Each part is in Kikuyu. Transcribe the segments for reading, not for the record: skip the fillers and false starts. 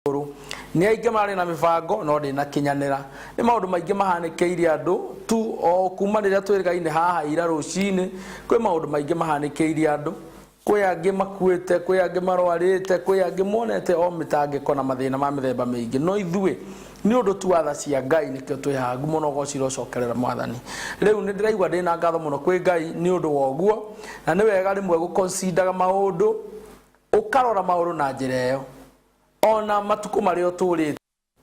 Igũrũ. Nĩ aingĩ marĩ na mĩbango no ndĩnakinyanĩra. Nĩ maũndũ maingĩ mahanĩkĩire andũ tu o kuma rĩrĩa twĩrĩgaine haha ira rũcinĩ, kwĩ maũndũ maingĩ mahanĩkĩire andũ. Kwĩ angĩ makuĩte, kwĩ angĩ marwarĩte, kwĩ angĩ monete o mĩtangĩko na mathĩna ma mĩthemba mĩingĩ. No ithuĩ nĩ ũndũ tu wa tha cia Ngai nĩkĩo twĩ haha. Ngumo na ũgoci irocokerera Mwathani. Rĩu nĩ ndĩraigua ndĩna ngatho mũno kwĩ Ngai nĩ ũndũ wa ũguo, na nĩ wega rĩmwe gũ-consider maũndũ, ũkarora maũndũ na njĩra ĩyo. Ona matukũ marĩa ũtũrĩte,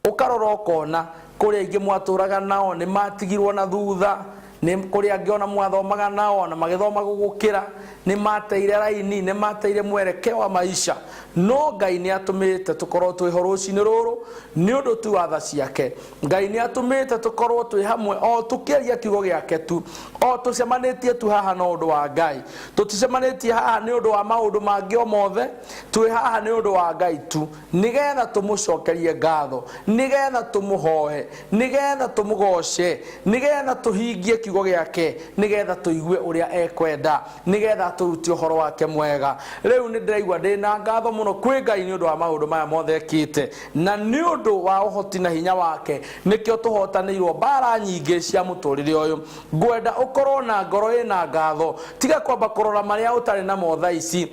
ũkarora ũkona kũrĩ aingĩ mwatũraga nao nĩ matigirwo na thutha, nĩ kũrĩ angĩ ona mwathomaga nao na magĩthoma gũgũkĩra, nĩ mateire raini, nĩ mateire mwerekeo wa maisha. No Ngai nĩ atũmĩte tũkorwo twĩho rũcinĩ rũrũ nĩ ũndũ tu wa tha ciake. Ngai nĩ atũmĩte tũkorwo twĩ hamwe o tũkĩaria kiugo gĩake tu, o tũcemanĩtie tu haha no ũndũ wa Ngai. Tũticemanĩtie haha nĩ ũndũ wa maũndũ mangĩ o mothe, twĩ haha nĩ ũndũ wa Ngai tu, nĩgetha tũmũcokerie ngatho, nĩgetha tũmũhoe, nĩgetha tũmũgoce, nĩgetha tũhingie kiugo gĩake, nĩgetha tũigue ũrĩa ekwenda, nĩgetha atũrute ũhoro wake mwega. Rĩu nĩ ndĩraigua ndĩna ngatho mũno kwĩ Ngai nĩ ũndũ wa maũndũ maya mothe ekĩte, na nĩ ũndũ wa ũhoti na hinya wake nĩkĩo tũhotanĩirwo mbara nyingĩ cia mũtũrĩre ũyũ. Ngwenda ũkorwo na ngoro ĩna ngatho, tiga kwamba kũrora marĩa ũtarĩ namo thaa ici,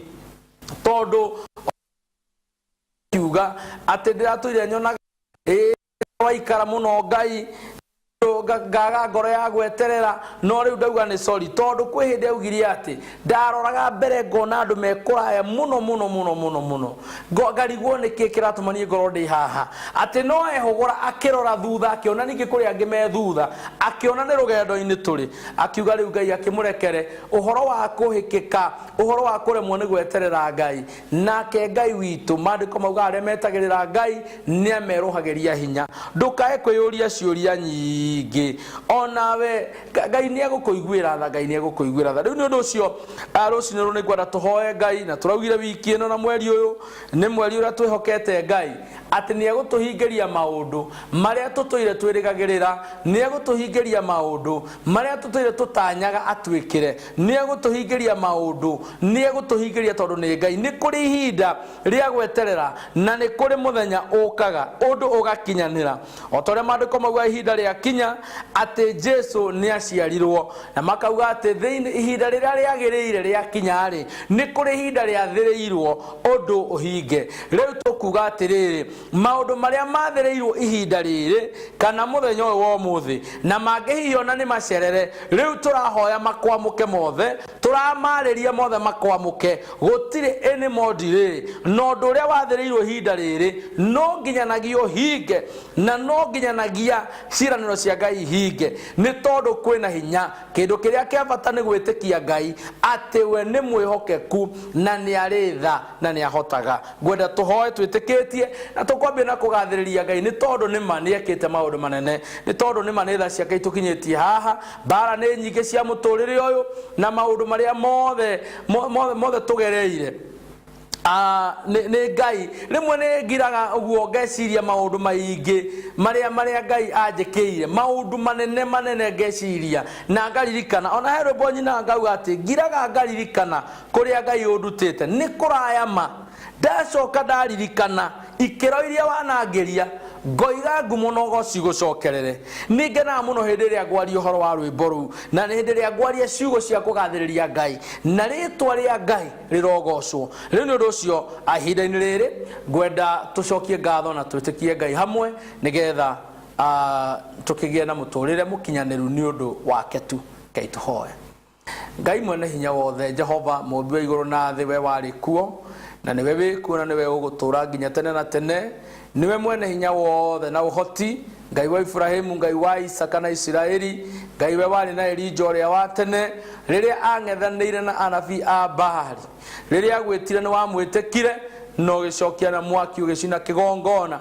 tondũ kiuga atĩ ndĩratũire nyonaga ĩĩ waikara mũno Ngai ngaga ngoro ya gweterera, no rĩu ndauga nĩ sorry, tondũ kwĩ hĩndĩ augire atĩ ndaroraga mbere ngona andũ me kũraya mũno mũno mũno mũno mũno, ngarigwo nĩkĩ kĩratũma niĩ ngorwo ndĩ haha, atĩ no ehũgũra akĩrora thutha akĩona ningĩ kũrĩ angĩ me thutha, akĩona nĩ rũgendo-inĩ tũrĩ, akiuga rĩu Ngai akĩmũrekere ũhoro wa kũhĩkĩka, ũhoro wa kũremwo nĩ gweterera Ngai. Nake Ngai witũ, maandĩko maugaga arĩa metagĩrĩra Ngai nĩ amerũhagĩria hinya. Ndũkae kwĩyũria ciũria nyingĩ, onawe Ngai nĩ egũkũiguĩra tha, Ngai nĩ egũkũiguĩra tha. Rĩu nĩ ũndũ ũcio rũcinĩ rũrũ nĩ ngwenda tũhoe Ngai, na tũraugire wiki ĩno na mweri ũyũ nĩ mweri ũrĩa twĩhokete Ngai atĩ nĩ egũtũhingĩria maũndũ marĩa tũtũire twĩrĩgagĩrĩra, nĩ egũtũhingĩria maũndũ marĩa tũtũire tũtanyaga atwĩkĩre, nĩ egũtũhingĩria maũndũ, nĩ egũtũhingĩria tondũ nĩ Ngai. Nĩ kũrĩ ihinda rĩa gweterera na nĩ kũrĩ mũthenya ũkaga ũndũ ũgakinyanĩra, o ta ũrĩa maandĩko mauga ihinda rĩakinya atĩ Jesu nĩ aciarirwo, na makauga atĩ thĩinĩ ihinda rĩrĩa rĩagĩrĩire rĩakinya-rĩ, nĩ kũrĩ ihinda rĩathĩrĩirwo ũndũ ũhinge. Rĩu tũkuga atĩrĩrĩ, maũndũ marĩa mathĩrĩirwo ihinda rĩrĩ kana mũthenya ũyũ wa ũmũthĩ, na mangĩ hihi ona nĩ macerere, rĩu tũrahoya makwamũke mothe, tũramarĩria mothe makwamũke, gũtirĩ any more delay, na ũndũ ũrĩa wathĩrĩirwo ihinda rĩrĩ no nginyanagia ũhinge, na no nginyanagia ciĩranĩro cia Ngai ihinge, nĩ tondũ kwĩna hinya. Kĩndũ kĩrĩa kĩa bata nĩ gwĩtĩkia Ngai atĩ we nĩ mwĩhokeku na nĩ arĩ tha na nĩ ahotaga. Ngwenda tũhoe twĩtĩkĩtie na tũkwambia na kũgathĩrĩria Ngai nĩ tondũ nĩ ma nĩ ekĩte maũndũ manene, nĩ tondũ nĩ ma nĩ tha ciake itũkinyĩtie haha. Mbara nĩ nyingĩ cia mũtũrĩre ũyũ na maũndũ marĩa mothe mothe mothe tũgereire nĩ Ngai. Rĩmwe nĩ ngiraga ũguo ngeciria maũndũ maingĩ marĩa marĩa Ngai anjĩkĩire, maũndũ manene manene ngeciria na ngaririkana. Ona he rwĩmbo nyinaga ngauga atĩ ngiraga ngaririkana kũrĩa Ngai ũndutĩte nĩ kũraya ma, ndacoka ndaririkana ikĩro iria wanangĩria, ngoiga ngumo na ũgoci gũcokerere. Nĩ ngenaga mũno hĩndĩ ĩrĩa ngwaria ũhoro wa rwĩmbo rũu, na nĩ hĩndĩ ĩrĩa ngwaria ciugo cia kũgathĩrĩria Ngai, na rĩtwa rĩa Ngai rĩrogocwo. Rĩu nĩ ũndũ ũcio ihinda-inĩ rĩrĩ ngwenda tũcokie ngatho na twĩtĩkie Ngai hamwe, nĩgetha tũkĩgĩe na mũtũrĩre mũkinyanĩru nĩ ũndũ wake tu. Ngai tũhoe. Ngai mwene hinya wothe, Jehova mũmbi wa igũrũ na thĩ, we warĩ kuo na nĩwe wĩ kuo na nĩwe ũgũtũũra nginya tene na tene, nĩwe mwene hinya wothe na ũhoti, Ngai wa Iburahimu, Ngai wa Isaka na Isiraeli, Ngai we warĩ na Elija ũrĩa wa tene, rĩrĩa ang'ethanĩire na anabii a Baali, rĩrĩa agwĩtire nĩ wamwĩtĩkire, na ũgĩcokia na mwaki ũgĩcina kĩgongona,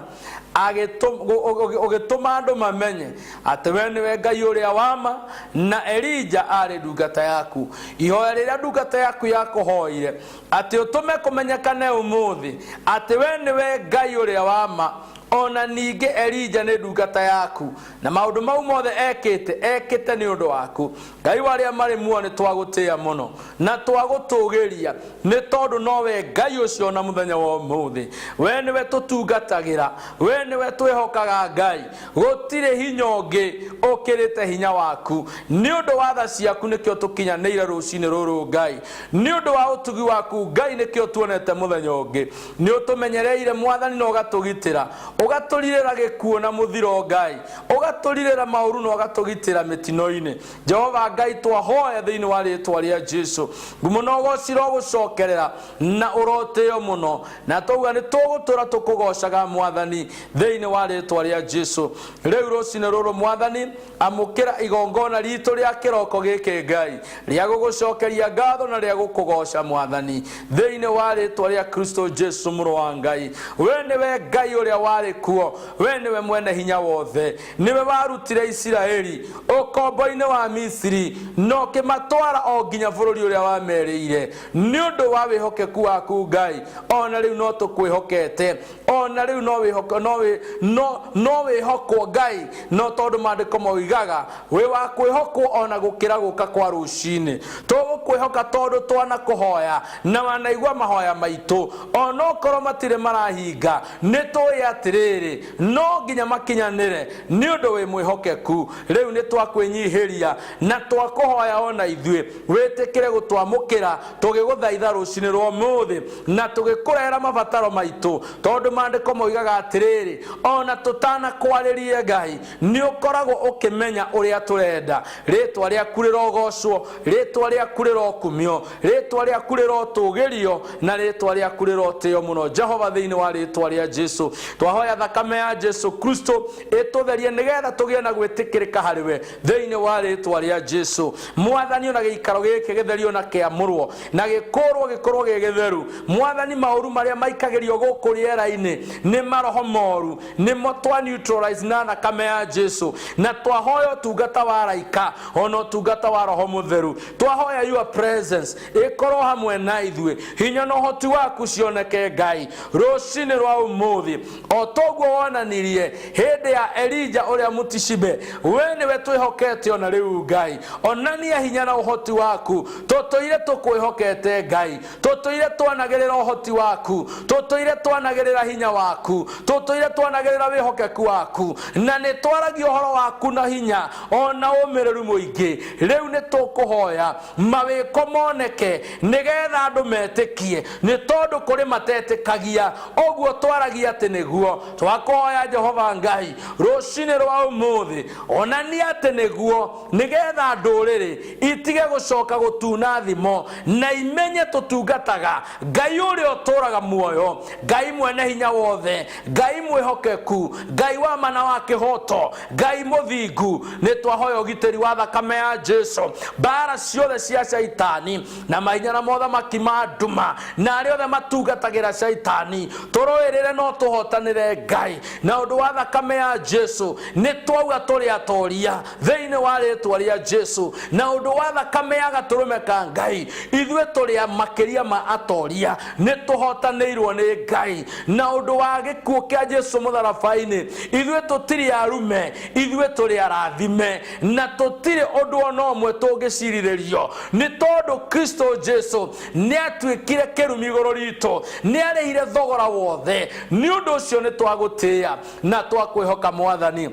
ũgĩtũma andũ mamenye atĩ we nĩwe Ngai ũrĩa wa ma, na Elija arĩ ndungata yaku. Ihoya rĩrĩa ndungata yaku yakũhoire atĩ ũtũme kũmenyekane ũmũthĩ atĩ we nĩwe Ngai ũrĩa wa ma, Ona ningĩ Elija nĩ ndungata yaku, na maũndũ mau mothe ekĩte, ekĩte nĩ ũndũ waku. Ngai wa arĩa marĩ muoyo, nĩ twagũtĩĩa mũno na twagũtũgĩria, nĩ tondũ nowe Ngai ũcio ona mũthenya wa ũmũthĩ. We nĩwe tũtungatagĩra, we nĩwe twĩhokaga Ngai. Gũtirĩ hinya ũngĩ ũkĩrĩte hinya waku. Nĩ ũndũ wa tha ciaku nĩkĩo tũkinyanĩire rũcinĩ rũrũ Ngai. Nĩ ũndũ wa ũtugi waku Ngai nĩkĩo tuonete mũthenya ũngĩ. Nĩ ũtũmenyereire Mwathani na ũgatũgitĩra, ũgatũrirĩra gĩkuũ na mũthiro Ngai, ũgatũrirĩra maũru na ũgatũgitĩra mĩtino-inĩ. Jehova Ngai, twahoya thĩinĩ wa rĩtwa rĩa Jesu, ngumo na ũgoci irogũcokerera na ũrotĩo mũno, na twauga nĩ tũgũtũra tũkũgocaga Mwathani thĩinĩ wa rĩtwa rĩa Jesu. Rĩu rũcinĩ rũrũ Mwathani, amũkĩra igongona ritũ rĩa kĩroko gĩkĩ Ngai, rĩa gũgũcokeria ngatho na rĩa gũkũgoca Mwathani thĩinĩ wa rĩtwa rĩa Kristo Jesu mũrũ wa Ngai. We nĩwe Ngai ũrĩa warĩ kuo, we nĩwe mwene hinya wothe, nĩwe warutire Isiraeli ũkombo-inĩ wa Misiri na ũkĩmatwara o nginya bũrũri ũrĩa wamerĩire. Nĩ ũndũ wa wĩhokeku waku Ngai, ona rĩu no tũkwĩhokete, ona rĩu no wĩhoko no wĩ no no wĩhokwo Ngai, no tondũ maandĩko moigaga wĩ wa kwĩhokwo ona gũkĩra gũka kwa rũcinĩ. Tũgũkwĩhoka tondũ twanakũhoya na wanaigua mahoya maitũ, onokorwo matirĩ marahinga, nĩ tũĩ atĩrĩrĩ, no nginya makinyanĩre nĩ ũndũ wĩ mwĩhokeku. Rĩu nĩ twakwĩnyihĩria na twakũhoya ona ithuĩ wĩtĩkĩre gũtwamũkĩra tũgĩgũthaitha rũcinĩ rwa ũmũthĩ na tũgĩkũrehera mabataro maitũ, tondũ maandĩko moigaga atĩrĩrĩ, ona tũtanakwarĩrie Ngai nĩ ũkoragwo ũkĩmenya ũrĩa tũrenda. Rĩtwa rĩaku rĩrogocwo, rĩtwa rĩaku rĩrokumio, rĩtwa rĩaku rĩrotũgĩrio, na rĩtwa rĩaku rĩrotĩo mũno Jehova, thĩinĩ wa rĩtwa rĩa Jesu. Twahoya thakame ya Jesu Kristo ĩtũtherie nĩgetha tũgĩe na gwĩtĩkĩrĩka harĩ we thĩinĩ wa rĩtwa rĩa Jesu. Mwathani, ona gĩikaro gĩkĩ gĩtherio na kĩamũrwo na gĩkũrwo gĩkorwo gĩ gĩtheru. Mwathani, maũru marĩa maikagĩrio gũkũ rĩera-inĩ nĩ maroho moru, nĩmo twa neutralize na thakame ya Jesu, na twahoya ũtungata wa araika ona ũtungata wa Roho Mũtheru. Twahoya your presence ĩkorwo hamwe na ithuĩ, hinya na ũhoti waku cioneke Ngai rũcinĩ rwa ũmũthĩ, o toguo wonanirie hĩndĩ ya Elija ũrĩa mũtishibe. We nĩwe twĩhokete ona rĩu Ngai, onania hinya na ũhoti waku. Tũtũire tũkwĩhokete Ngai, tũtũire twanagĩrĩra ũhoti waku, tũtũire twanagĩrĩra hinya waku, tũtũire twanagĩrĩra wĩhokeku waku, na nĩ twaragia ũhoro waku na hinya ona ũmĩrĩru mũingĩ. Rĩu nĩ tũkũhoya mawĩko moneke nĩgetha andũ metĩkie, nĩ tondũ kũrĩ matetĩkagia ũguo twaragia atĩ nĩguo. Twakũhoya Jehova Ngai rũcinĩ rwa ũmũthĩ, onania atĩ nĩguo, nĩgetha ndũrĩrĩ itige gũcoka gũtuna thimo na imenye tũtungataga Ngai ũrĩa ũtũraga muoyo, Ngai mwene hinya wothe, Ngai mwĩhokeku, Ngai wa mana wa kĩhoto, Ngai mũthingu. Nĩ twahoya ũgitĩri wa thakame ya Jesu, mbara ciothe cia Shaitani na mahinya na mothamaki ma nduma na arĩa othe matungatagĩra Shaitani, tũrũĩrĩre no tũhotanĩre Ngai na ũndũ wa thakame ya Jesu. Nĩ twauga tũrĩ atoria thĩinĩ wa rĩtwa rĩa Jesu, na ũndũ wa thakame ya gatũrũme ka Ngai ithuĩ tũrĩ makĩria ma atoria, nĩ tũhotanĩirwo nĩ Ngai. Na ũndũ wa gĩkuũ kĩa Jesu mũtharaba-inĩ ithuĩ tũtirĩ arume, ithuĩ tũrĩ arathime, na tũtirĩ ũndũ ona ũmwe tũngĩcirithĩrio, nĩ tondũ Kristo Jesu nĩ atuĩkire kĩrumi igũrũ ritũ, nĩ arĩhire thogora wothe. Nĩ ũndũ ũcio nĩ twagũtĩĩa na twakwĩhoka Mwathani.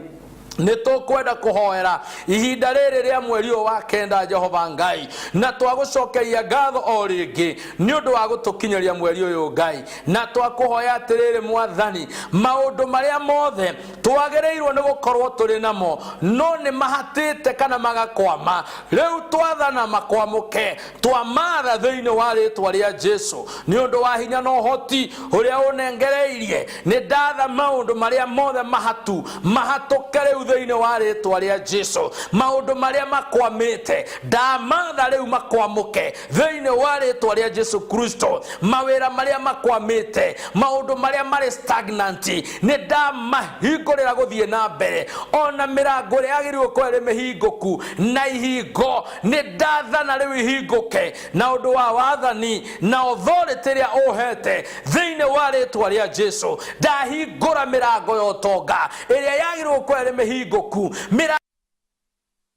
Nĩ tũkwenda kũhoera ihinda rĩrĩ rĩa mweri ũyũ wa kenda Jehova Ngai, na twagũcokeria ngatho o rĩngĩ nĩ ũndũ wa gũtũkinyĩria mweri ũyũ Ngai, na twakũhoya atĩrĩrĩ Mwathani, maũndũ marĩa mothe twagĩrĩirwo nĩ gũkorwo tũrĩ namo no nĩ mahatĩte kana magakwama, rĩu twathana makwamũke, twamatha thĩinĩ wa rĩtwa rĩa Jesu. Nĩ ũndũ wa hinya na ũhoti ũrĩa ũnengereirie, nĩ ndatha maũndũ marĩa mothe mahatu mahatũke rĩu thĩinĩ wa rĩtwa rĩa Jesu. Maũndũ marĩa makwamĩte ndamatha rĩu makwamũke thĩinĩ wa rĩtwa rĩa Jesu Kristo. Mawĩra marĩa makwamĩte, maũndũ marĩa marĩ stagnant, nĩ ndamahingũra. Ndahingũrĩra gũthiĩ na mbere, ona mĩrango ĩrĩa yagĩrĩirwo gũkorwo ĩrĩ mĩhingũku na ihingo, nĩ ndathana rĩu ihingũke na ũndũ wa wathani na authority ĩrĩa ũhete thĩinĩ wa rĩtwa rĩa Jesu. Ndahingũra mĩrango ya ũtonga ĩrĩa yagĩrĩirwo gũkorwo ĩrĩ mĩhingũku, mĩrango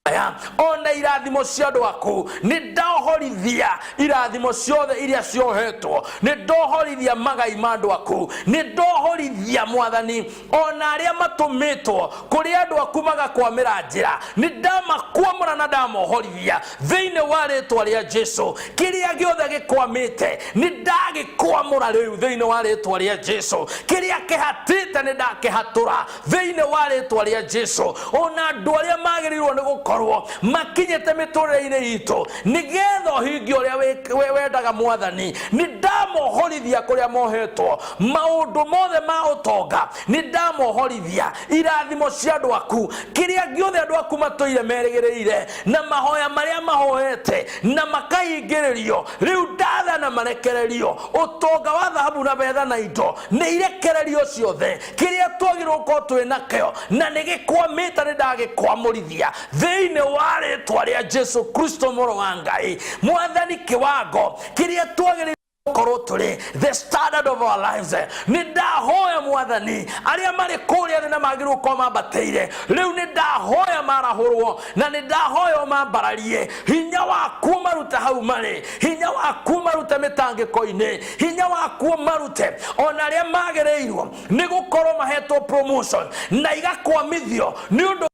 aya ona irathimo cia andũ aku. Nĩ ndaohorithia irathimo ciothe iria ciohetwo, nĩ ndohorithia magai ma andũ aku, nĩ ndohorithia, Mwathani, ona arĩa matũmĩtwo kũrĩ andũ aku magakwamĩra njĩra, nĩ ndamakwamũra na ndamohorithia thĩinĩ wa rĩtwa rĩa Jesu. Kĩrĩa gĩothe gĩkwamĩte nĩ ndagĩkwamũra rĩu thĩinĩ wa rĩtwa rĩa Jesu. Kĩrĩa kĩhatĩte nĩ ndakĩhatũra thĩinĩ wa rĩtwa rĩa Jesu. Ona andũ arĩa magĩrĩirwo nĩ gũkorwo makinyĩte mĩtũrĩre-inĩ itũ nĩgetha ũhingie ũrĩa wendaga, Mwathani, nĩ ndamohorithia kũrĩa mohetwo. Maũndũ mothe ma ũtonga nĩ ndamohorithia, irathimo cia andũ aku, kĩrĩa gĩothe andũ aku matũire merĩgĩrĩire na mahoya marĩa mahoete na makahingĩrĩrio, rĩu ndathana marekererio. Ũtonga wa thahabu na betha na indo nĩ irekererio ciothe. Kĩrĩa twagĩrĩirwo gũkorwo twĩ nakĩo na nĩ gĩkwamĩte, nĩ ndagĩkwamũrithia thĩinĩ wa rĩtwa rĩa Jesu Kristo, mũrũ wa Ngai. Mwathani, kĩwango kĩrĩa twagĩrĩirwo gũkorwo tũrĩ, the standard of our lives, nĩ ndahoya, Mwathani, arĩa marĩ kũrĩa thĩ na magĩrĩirwo gũkorwo mambatĩire, rĩu nĩ ndahoya marahũrwo, na nĩ ndahoya ũmambararie. Hinya waku marute hau marĩ, hinya waku marute mĩtangĩko-inĩ, hinya waku marute ona arĩa magĩrĩirwo nĩ gũkorwo mahetwo promotion na igakwamithio nĩ ũndũ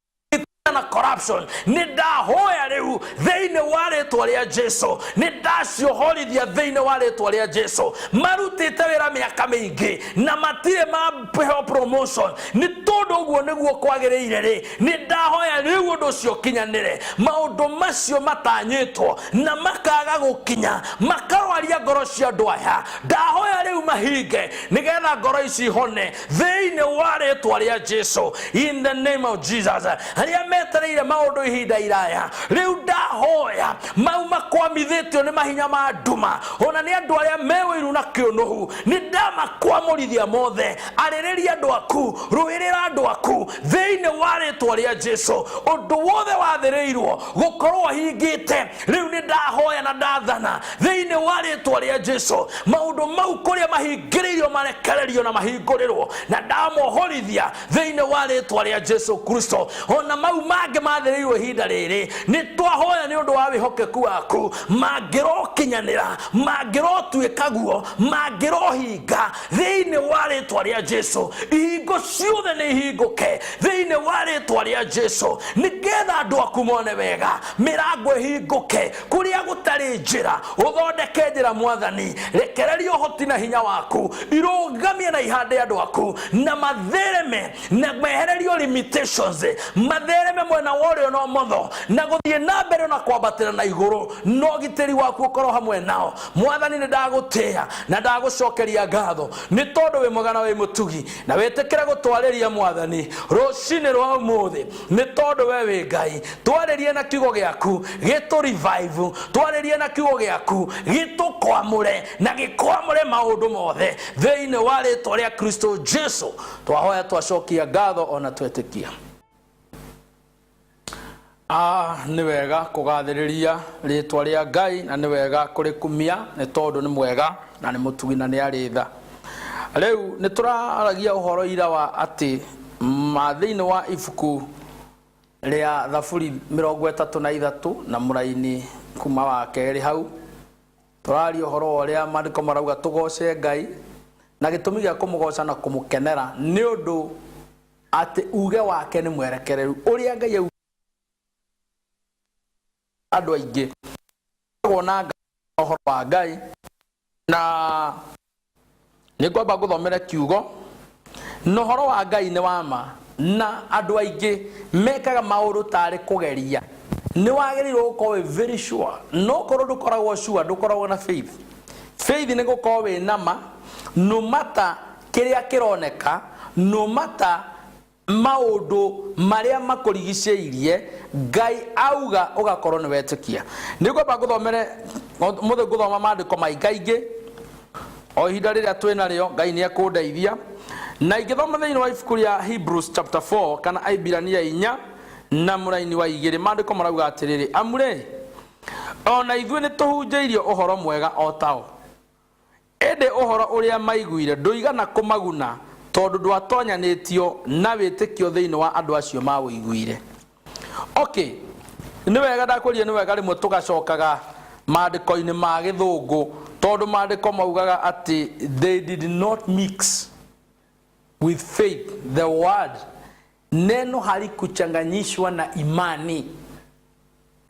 na corruption. Nĩ ndahoya rĩu thĩinĩ wa rĩtwa rĩa Jesu, nĩ ndaciohorithia thĩinĩ wa rĩtwa rĩa Jesu. Marutĩte wĩra mĩaka mĩingĩ na matirĩ maheo promotion nĩ tondũ ũguo nĩguo kwagĩrĩire rĩ, nĩ ndahoya rĩu ũndũ ũcio ũkinyanĩre. Maũndũ macio matanyĩtwo na makaga gũkinya, makarwaria ngoro cia andũ aya, ndahoya rĩu mahinge nĩgetha ngoro ici ihone thĩinĩ wa rĩtwa rĩa Jesu, in the name of Jesus. Arĩa metereire maũndũ ihinda iraya, rĩu ndahoya mau makwamithĩtio nĩ mahinya ma nduma, ona nĩ andũ arĩa me ũiru na kĩũnũhu, nĩ ndamakwamũrithia mothe. Arĩrĩria andũ aku, rũĩrĩra andũ aku thĩinĩ wa rĩtwa rĩa Jesu. Ũndũ wothe wathĩrĩirwo gũkorwo hingĩte, rĩu nĩ ndahoya na ndathana thĩinĩ wa rĩtwa rĩa Jesu, maũndũ mau kũrĩa mahingĩrĩirio marekererio na mahingũrĩrwo, na ndamohorithia thĩinĩ wa rĩtwa rĩa Jesu Kristo. Ona mau mangĩ mathĩrĩirwo ihinda rĩrĩ, nĩ twahoya nĩ ũndũ wa wĩhokeku waku, mangĩrokinyanĩra, mangĩrotuĩka guo, mangĩrohinga thĩinĩ wa rĩtwa rĩa Jesu. Ihingo ciothe nĩ ihingũke thĩinĩ wa rĩtwa rĩa Jesu, nĩgetha andũ aku mone wega. Mĩrango ĩhingũke kũrĩa gũtarĩ njĩra, ũthondeke njĩra. Mwathani, rekereria ũhoti na hinya waku, irũgamie na ihande andũ aku na mathereme na mehererio limitations, mathereme mwena wa ũrĩo na ũmotho na gũthiĩ na mbere na kwambatĩra na igũrũ, na ũgitĩri waku ũkorwo hamwe nao. Mwathani, nĩ ndagũtĩĩa na ndagũcokeria ngatho nĩ tondũ wĩ mwega na wĩ mũtugi, na wĩtĩkĩre gũtwarĩria, Mwathani, rũcinĩ rwa ũmũthĩ, nĩ tondũ we wĩ Ngai. Twarĩrie na kiugo gĩaku gĩtũ revive, twarĩrie na kiugo gĩaku gĩtũkwamũre na gĩkwamũre maũndũ mothe. Thĩinĩ wa rĩtwa rĩa Kristo Jesu twahoya, twacokia ngatho ona twetĩkia. Nĩ wega kũgathĩrĩria rĩtwa rĩa Ngai na nĩ wega kũrĩkumia, nĩ tondũ nĩ mwega na nĩ mũtugi na nĩ arĩ tha. Rĩu nĩ tũraragia ũhoro ira wa atĩ ma thĩinĩ wa ibuku rĩa Thaburi 33 na mũraini kuma wa kerĩ hau, tũraria ũhoro wa ũrĩa maandĩko marauga tũgoce Ngai, na gĩtũmi gĩa kũmũgoca na kũmũkenera nĩ ũndũ atĩ uge wake nĩ mwerekereru. Ũrĩa Ngai au andũ aingĩ koragwo na Ngai, ũhoro wa Ngai, na nĩ ngwamba ngũthomere kiugo na ũhoro wa Ngai nĩ wa ma, na andũ aingĩ mekaga maũndũ tarĩ kũgeria. Nĩ wagĩrĩirwo gũkorwo wĩ very sure, no korwo ndũkoragwo sure, ndũkoragwo na faith. Faith nĩ gũkorwo wĩ na ma no matter kĩrĩa kĩroneka, no matter maũndũ marĩa makũrigicĩirie, Ngai auga ũgakorwo nĩ wetĩkia. Nĩ ngwamba ngũthomere mũthĩ, ngũthoma maandĩko maingaingĩ o ihinda rĩrĩa twĩ narĩo. Ngai nĩ ekũndeithia. Na ingĩthoma thĩinĩ wa ibuku rĩa Hebrews chapter 4 kana Aibirania 4 na mũraini wa 2, maandĩko marauga atĩrĩrĩ, amu rĩ, ona ithuĩ nĩ tũhunjĩirio ũhoro mwega o tao, ĩndĩ ũhoro ũrĩa maiguire ndũigana kũmaguna, tondũ ndwatonyanĩtio na wĩtĩkio thĩinĩ wa andũ acio maũiguire. Okay, nĩ wega ndakwĩrire, nĩ wega rĩmwe tũgacokaga maandĩko-inĩ ma gĩthũngũ, tondũ maandĩko maugaga atĩ they did not mix with faith the word, neno halikuchanganyishwa na imani,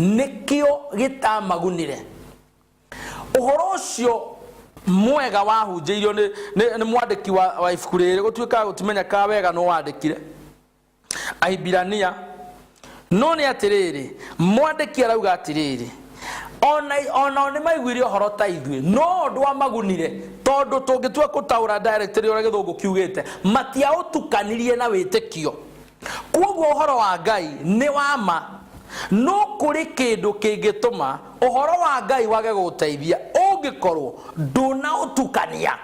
nĩkĩo gĩtamagunire. Ũhoro ũcio mwega wahunjĩirio nĩ mwandĩki wa ibuku rĩrĩ, gũtuĩkaga gũtimenyekaga wega nũ wandĩkire Ahibirania, no nĩ atĩrĩrĩ, mwandĩki arauga atĩrĩrĩ, onao nĩ maiguire ũhoro ta ithuĩ, no ndwamagunire, tondũ tũngĩtua kũtaũra directly ũrĩa gĩthũngũ kiugĩte, matiaũtukanirie na wĩtĩkio. Kwoguo ũhoro wa Ngai nĩ wa ma, no kũrĩ kĩndũ kĩngĩtũma ũhoro wa Ngai wage gũgũteithia ũngĩkorwo ndũnaũtukania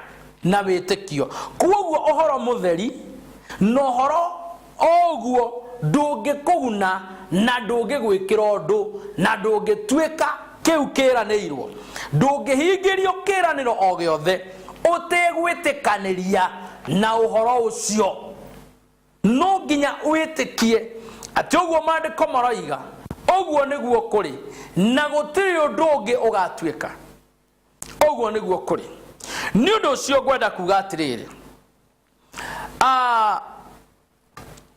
na wĩtĩkio. Kwoguo ũhoro mũtheri na ũhoro o ũguo ndũngĩkũguna na ndũngĩgwĩkĩra ũndũ na ndũngĩtuĩka kĩu kĩranĩirwo, ndũngĩhingĩrio kĩranĩro o gĩothe ũtegwĩtĩkanĩria na ũhoro ũcio. No nginya wĩtĩkie atĩ ũguo maandĩko maroiga ũguo nĩguo kũrĩ, na gũtirĩ ũndũ ũngĩ ũgatuĩka. Ũguo nĩguo kũrĩ. Nĩ ũndũ ũcio ngwenda kuga atĩrĩrĩ,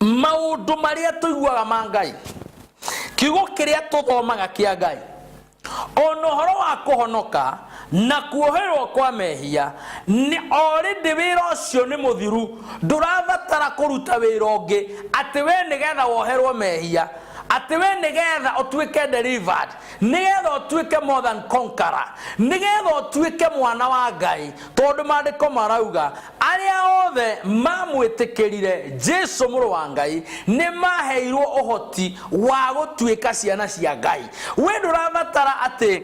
maũndũ marĩa tũiguaga ma Ngai, kiugo kĩrĩa tũthomaga kĩa Ngai, ona ũhoro wa kũhonoka na kuoherwo kwa mehia, nĩ already wĩra ũcio nĩ mũthiru. Ndũrabatara kũruta wĩra ũngĩ atĩ we nĩgetha woherwo mehia, atĩ we nĩgetha ũtuĩke delivered, nĩgetha ũtuĩke more than conqueror, nĩgetha ũtuĩke mwana wa Ngai, tondũ maandĩko marauga arĩa othe mamwĩtĩkĩrire Jesu mũrũ wa Ngai nĩ maheirwo ũhoti wa gũtuĩka ciana cia Ngai. We ndũrabatara atĩ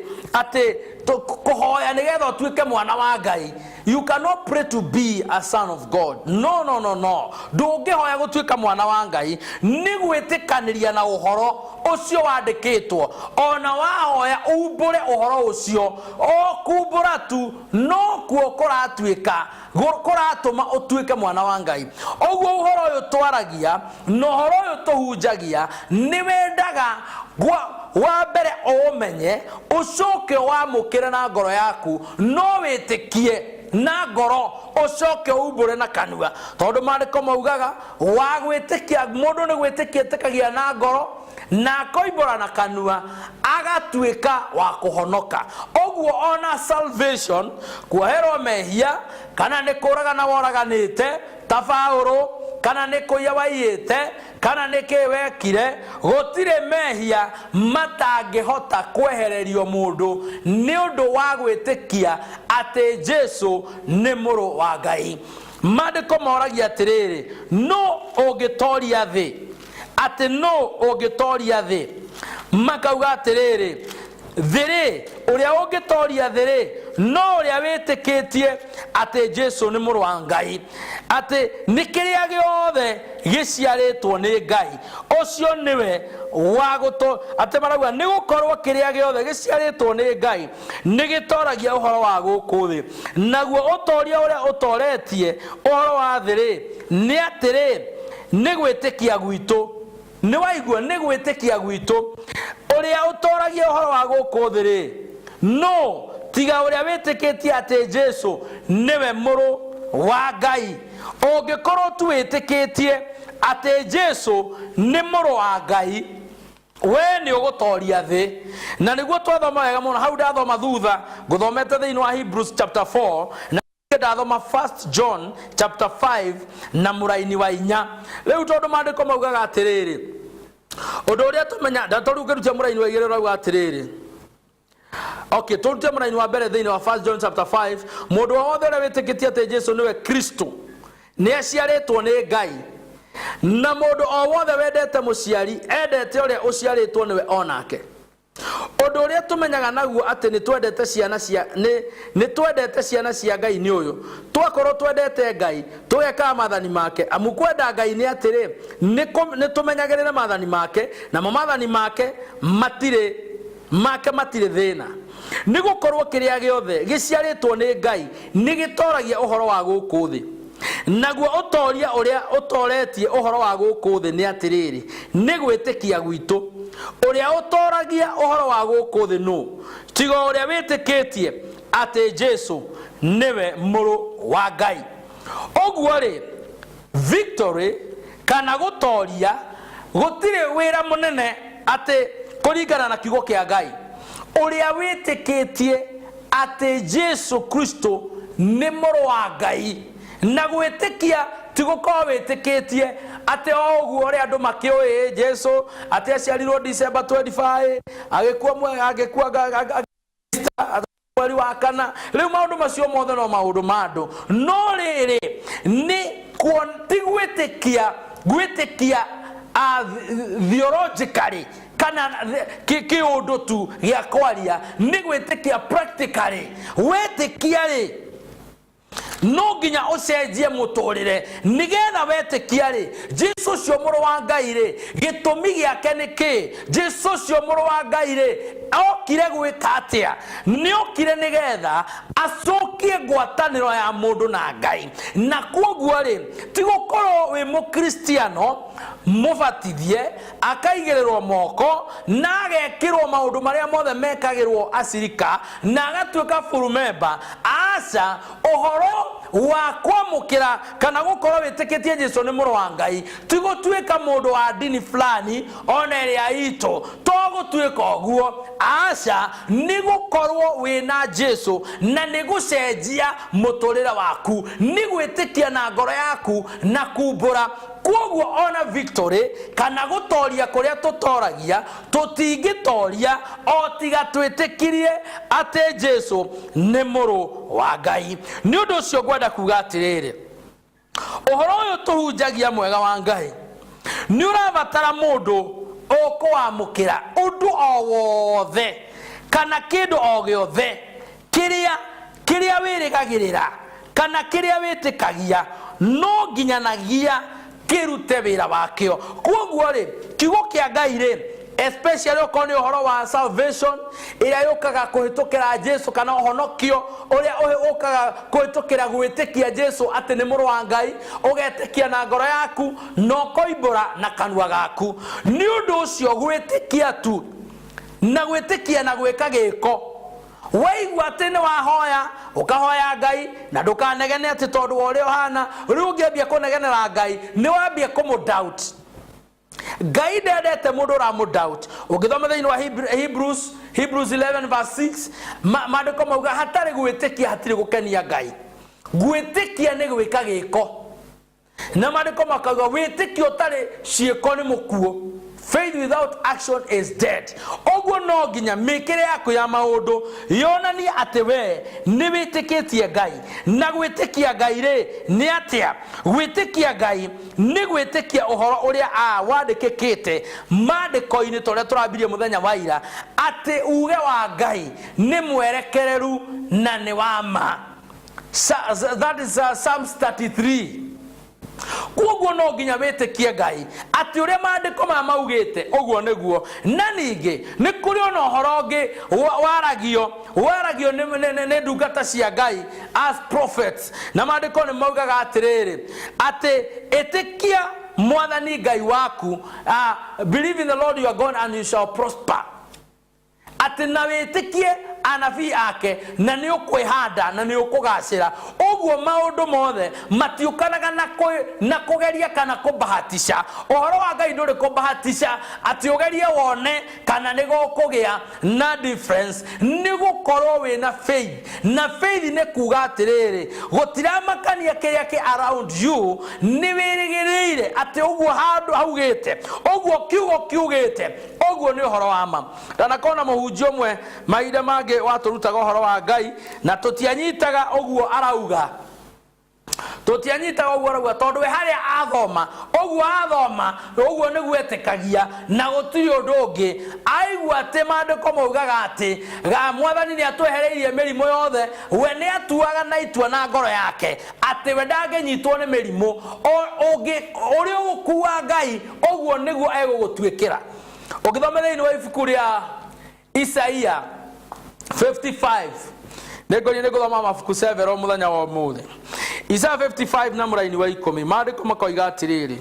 kũhoya nĩgetha ũtuĩke mwana wa Ngai. You cannot pray to be a son of God. No, no, no, no. Ndũngĩhoya gũtuĩka mwana wa Ngai, nĩ gwĩtĩkanĩria na ũhoro ũcio wandĩkĩtwo. Ona wahoya umbũre ũhoro ũcio, o kumbũra tu nokuo kũratuĩka kũratũma ũtuĩke mwana wa Ngai. Ũguo ũhoro ũyũ twaragia na ũhoro ũyũ tũhunjagia nĩ wendaga wa mbere ũũmenye, ũcoke wamũkĩre na ngoro yaku, no wĩtĩkie na ngoro, ũcoke umbũre na kanua, tondũ maandĩko maugaga wa gwĩtĩkia, mũndũ nĩ gwĩtĩkia etĩkagia na ngoro na akoimbũra na kanua agatuĩka wa kũhonoka. Ũguo ona salvation, kuoherwo mehia, kana nĩ kũragana woraganĩte ta Paũlũ, kana nĩ kũiya waiyĩte, kana nĩ kĩ wekire, gũtirĩ mehia matangĩhota kwehererio mũndũ nĩ ũndũ wa gwĩtĩkia atĩ Jesu nĩ mũrũ wa Ngai. Maandĩko moragia atĩrĩrĩ, nũ ũngĩtoria thĩ? Atĩ nũ ũngĩtoria thĩ? Makauga atĩrĩrĩ, thĩ rĩ, ũrĩa ũngĩtoria thĩ rĩ, no ũrĩa wĩtĩkĩtie atĩ Jesu nĩ mũrũ wa Ngai, atĩ nĩ kĩrĩa gĩothe gĩciarĩtwo nĩ Ngai, ũcio nĩwe wa gũto, atĩ marauga nĩ gũkorwo kĩrĩa gĩothe gĩciarĩtwo nĩ Ngai nĩ gĩtoragia ũhoro wa gũkũ thĩ, naguo ũtoria ũrĩa ũtoretie ũhoro wa thĩ rĩ, nĩ atĩrĩ, nĩ gwĩtĩkia gwitũ. Nĩ waigua? Nĩ gwĩtĩkia gwitũ. Ũrĩa ũtoragia ũhoro wa gũkũ thĩ rĩ, nũ tiga ũrĩa wĩtĩkĩtie atĩ Jesu nĩwe mũrũ wa Ngai? Ũngĩkorwo tu wĩtĩkĩtie atĩ Jesu nĩ mũrũ wa Ngai, we nĩ ũgũtoria thĩ. Na nĩguo twathoma wega mũno hau ndathoma thutha, ngũthomete thĩinĩ wa Hebrews chapter 4 na ndathoma 1 John chapter 5 na mũraini wa 4. Rĩu tondũ maandĩko maugaga atĩrĩrĩ, ũndũ ũrĩa tũmenya, tondũ ũngĩrutia mũraini wa 2 ũrauga atĩrĩrĩ, okay, tũrute mũraini wa mbere thĩinĩ wa 1 John chapter 5, mũndũ o wothe ũrĩa wĩtĩkĩtie atĩ Jesu nĩwe Kristo nĩ aciarĩtwo nĩ Ngai, na mũndũ o wothe wendete mũciari endete ũrĩa ũciarĩtwo nĩwe onake. Ũndũ ũrĩa tũmenyaga naguo atĩ nĩ twendete ciana cia nĩ nĩ twendete ciana cia Ngai nĩ ũyũ, twakorwo twendete Ngai, tũgekaga maathani make. Amu kwenda Ngai nĩ atĩrĩ, nĩ kũ- nĩ tũmenyagĩrĩre maathani make, namo maathani make matirĩ make matirĩ thĩna. Nĩ gũkorwo kĩrĩa gĩothe gĩciarĩtwo nĩ Ngai nĩ gĩtoragia ũhoro wa gũkũ thĩ. Naguo ũtoria ũrĩa ũtoretie ũhoro wa gũkũ thĩ nĩ atĩrĩrĩ, nĩ gwĩtĩkia gwitũ. Ũrĩa ũtoragia ũhoro wa gũkũ thĩ nũ, tiga o ũrĩa wĩtĩkĩtie atĩ Jesu nĩwe Mũrũ wa Ngai? Ũguo-rĩ, victory kana gũtoria gũtirĩ wĩra mũnene atĩ kũringana na kiugo kĩa Ngai. Ũrĩa wĩtĩkĩtie atĩ Jesu Kristo nĩ Mũrũ wa Ngai, na gwĩtĩkia ti gũkorwo wĩtĩkĩtie atĩ o ũguo ũrĩa andũ makĩũĩ Jesu atĩ aciarirwo December 25, agĩkua agĩkua mweri wa kana. Rĩu maũndũ macio mothe no maũndũ ma andũ, no rĩrĩ nĩ ti gwĩtĩkia, gwĩtĩkia theologically kana kĩũndũ tu gĩa kwaria, nĩ gwĩtĩkia practically. Wetĩkia rĩ, no nginya ũcenjie mũtũrĩre, nĩgetha wetĩkia rĩ, Jesu ũcio Mũrũ wa Ngai rĩ, gĩtũmi gĩake nĩ kĩ? Jesu ũcio Mũrũ wa Ngai rĩ, okire gwĩka atĩa? Nĩ okire nĩgetha acokie ngwatanĩro ya mũndũ na Ngai. Na kwoguo rĩ, ti gũkorwo wĩ Mũkristiano mũbatithie, akaigĩrĩrwo moko na agekĩrwo maũndũ marĩa mothe mekagĩrwo acirika na agatuĩka full member. Aca, ũhoro wa kwamũkĩra kana gũkorwo wĩtĩkĩtie Jesu nĩ Mũrũ wa Ngai ti gũtuĩka mũndũ wa ndini fulani ona ĩrĩa itũ, to gũtuĩka ũguo. Aca, nĩ gũkorwo wĩna Jesu na nĩ gũcenjia mũtũrĩre waku, nĩ gwĩtĩkia na ngoro yaku na kumbũra. Kwoguo ona victory kana gũtoria kũrĩa tũtoragia, tũtingĩtoria o tiga twĩtĩkirie atĩ Jesu nĩ Mũrũ wa Ngai. Nĩ ũndũ ũcio ngwenda kuga atĩrĩrĩ, ũhoro ũyũ tũhunjagia mwega wa Ngai nĩ ũrabatara mũndũ ũkũwamũkĩra ũndũ o wothe kana kĩndũ o gĩothe kĩrĩa kĩrĩa wĩrĩgagĩrĩra kana kĩrĩa wĩtĩkagia, no nginyanagia kĩrute wĩra wakĩo. Kwoguo rĩ, kiugo kĩa Ngai rĩ, especially okorwo nĩ ũhoro wa salvation ĩrĩa yũkaga kũhĩtũkĩra Jesu, kana ũhonokio ũrĩa ũkaga kũhĩtũkĩra gwĩtĩkia Jesu atĩ nĩ Mũrũ wa Ngai, ũgetĩkia na ngoro yaku na ũkoimbũra na kanua gaku. Nĩ ũndũ ũcio gwĩtĩkia tu na gwĩtĩkia na gwĩka gĩko, waigua atĩ nĩ wahoya, ũkahoya Ngai na ndũkanegene atĩ tondũ wa ũrĩa ũhana. Rĩu ũngĩambia kũnegenera Ngai, nĩ wambia kũmũ doubt. Ngai ndendete mũndũ ũramũ doubt. Ũngĩthoma thĩinĩ wa Hebrews 11 verse 6, maandĩko mauga hatarĩ gwĩtĩkia hatirĩ gũkenia Ngai. Gwĩtĩkia nĩ gwĩka gĩko, na maandĩko makauga wĩtĩkio ũtarĩ ciĩko nĩ mũkuũ. Faith without action is dead. Ũguo no nginya mĩkĩre yaku ya maũndũ yonanie atĩ we nĩ wĩtĩkĩtie Ngai. Na gwĩtĩkia Ngai rĩ, nĩ atĩa? Gwĩtĩkia Ngai nĩ gwĩtĩkia ũhoro ũrĩa wandĩkĩkĩte maandĩko-inĩ, ta ũrĩa tũrambirie mũthenya wa ira, atĩ uge wa Ngai nĩ mwerekereru na nĩ wa ma. That is Psalms 33. Koguo no nginya wĩtĩkie Ngai atĩ ũrĩa maandĩko maya maugĩte ũguo nĩguo. Na ningĩ nĩ kũrĩ ona ũhoro ũngĩ waragio nĩ ndungata cia Ngai as prophets, na maandĩko nĩ maugaga atĩrĩrĩ, atĩ ĩtĩkia Mwathani Ngai waku, believe in the Lord your God and you shall prosper, atĩ na wĩtĩkie anabii ake na nĩ ũkwĩhanda na nĩ ũkũgacĩra. Ũguo maũndũ mothe matiũkanaga na kũgeria kana kũbahatisha. Ũhoro wa Ngai ndũrĩ kũbahatisha atĩ ũgerie wone kana nĩ gũkũgĩa na difference. Nĩ gũkorwo wĩna faith, na faith nĩ kuga atĩrĩrĩ, gũtiramakania kĩrĩa kĩ around you, nĩ wĩrĩgĩrĩire atĩ ũguo handũ haugĩte, ũguo kiugo kiugĩte, ũguo nĩ ũhoro wa ma. Ndanakorwo na mũhunjia ũmwe mahinda mangĩ watũrutaga ũhoro wa Ngai, na tũtianyitaga ũguo arauga. Tũtianyitaga ũguo arauga, tondũ we harĩa athoma ũguo athoma ũguo nĩguo etĩkagia, na gũtirĩ ũndũ ũngĩ. Aigua atĩ maandĩko maugaga atĩ ga Mwathani nĩ atwehereirie mĩrimũ yothe, we nĩ atuaga na itua na ngoro yake atĩ we ndangĩnyitwo nĩ mĩrimũ. Ũngĩ ũrĩa ũgũkua Ngai, ũguo nĩguo egũgũtuĩkĩra. Ũngĩthoma thĩinĩ wa ibuku rĩa Isaia 55, nĩngũria nĩ gũthoma mabuku several mũthenya wa ũmũthĩ. Isaia 55 na mũraini wa 10, maandĩko makoiga atĩrĩrĩ: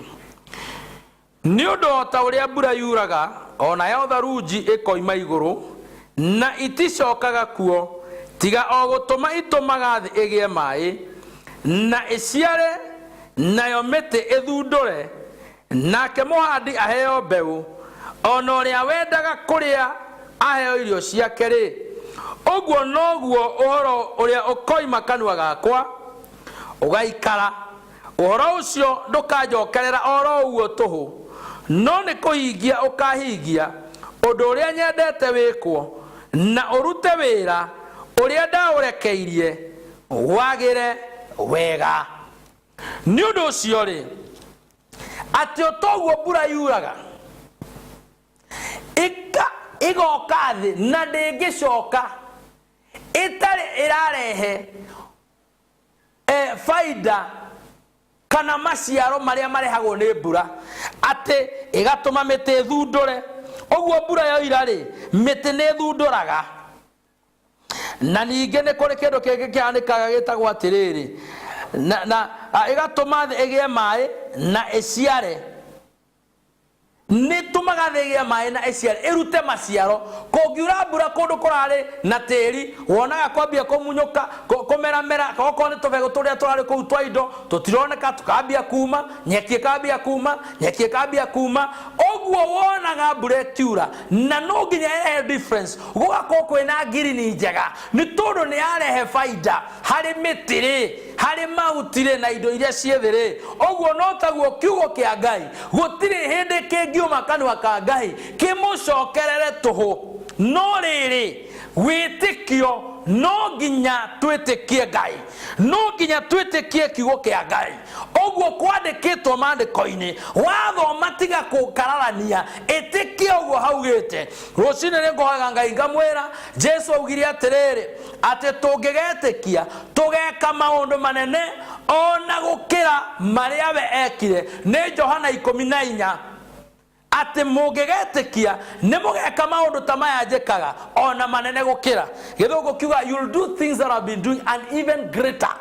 nĩ ũndũ o ta ũrĩa mbura yuraga, o nayo tharunji ĩkoima igũrũ, na iticokaga kuo, tiga o gũtũma itũmaga thĩ ĩgĩe maĩ, na ĩciare, nayo mĩtĩ ĩthundũre, nake mũhandi aheo mbeũ, o na ũrĩa wendaga kũrĩa aheo irio ciake-rĩ, ũguo noguo ũhoro ũrĩa ũkoima kanua gakwa ũgaikara. Ũhoro ũcio ndũkanjokerera o ro ũguo tũhũ, no nĩ kũhingia ũkahingia ũndũ ũrĩa nyendete wĩkwo, na ũrute wĩra ũrĩa ndaũrekeirie wagĩre wega. Nĩ ũndũ ũcio-rĩ, atĩ o toguo mbura yuraga ĩka ĩgoka thĩ na ndĩngĩcoka ĩtarĩ ĩrarehe faida kana maciaro marĩa marehagwo nĩ mbura, atĩ ĩgatũma mĩtĩ ĩthundũre. Ũguo mbura yoira rĩ, mĩtĩ nĩ ĩthundũraga. Na ningĩ nĩ kũrĩ kĩndũ kĩngĩ kĩhanĩkaga gĩtagwo atĩrĩrĩ, na ĩgatũma thĩ ĩgĩe maĩ na ĩciare. Nĩ tũmaga thĩ ĩgĩe maĩ na ĩciare, ĩrute maciaro. Kũngiura mbura kũndũ kũrarĩ na tĩri, wonaga kwambia kũmunyũka, kũmeramera, okorwo nĩ tũbegũ tũrĩa tũrarĩ kũu twa indo tũtironeka, tũkambia kuma, nyeki ĩkambia kuma, nyeki ĩkambia kuma. Ũguo wonaga mbura ĩkiura, na no nginya ĩrehe difference, gũgakorwo kwĩna ngirini njega, nĩ tondũ nĩ yarehe baida harĩ mĩtĩ rĩ, harĩ mahuti rĩ, na indo iria ciĩ thĩ rĩ. Ũguo no taguo kiugo kĩa Ngai, gũtirĩ hĩndĩ kĩngiuma kanua ka Ngai kĩmũcokerere tũhũ. No rĩrĩ, wĩtĩkio, no nginya twĩtĩkie Ngai, no nginya twĩtĩkie kiugo kĩa Ngai ũguo kwandĩkĩtwo maandĩko-inĩ. Wathoma, tiga kũkararania, ĩtĩkia ũguo haugĩte. Rũcinĩ nĩ ngũhoyaga Ngai ngamwĩra, Jesu augire atĩrĩrĩ, atĩ tũngĩgetĩkia tũgeka maũndũ manene ona gũkĩra marĩa we ekire. Nĩ Johana 14, atĩ mũngĩgetĩkia nĩ mũgeka maũndũ ta maya njĩkaga, ona manene gũkĩra. Gĩthũngũ kiuga, "You'll do things that I've been doing and even greater."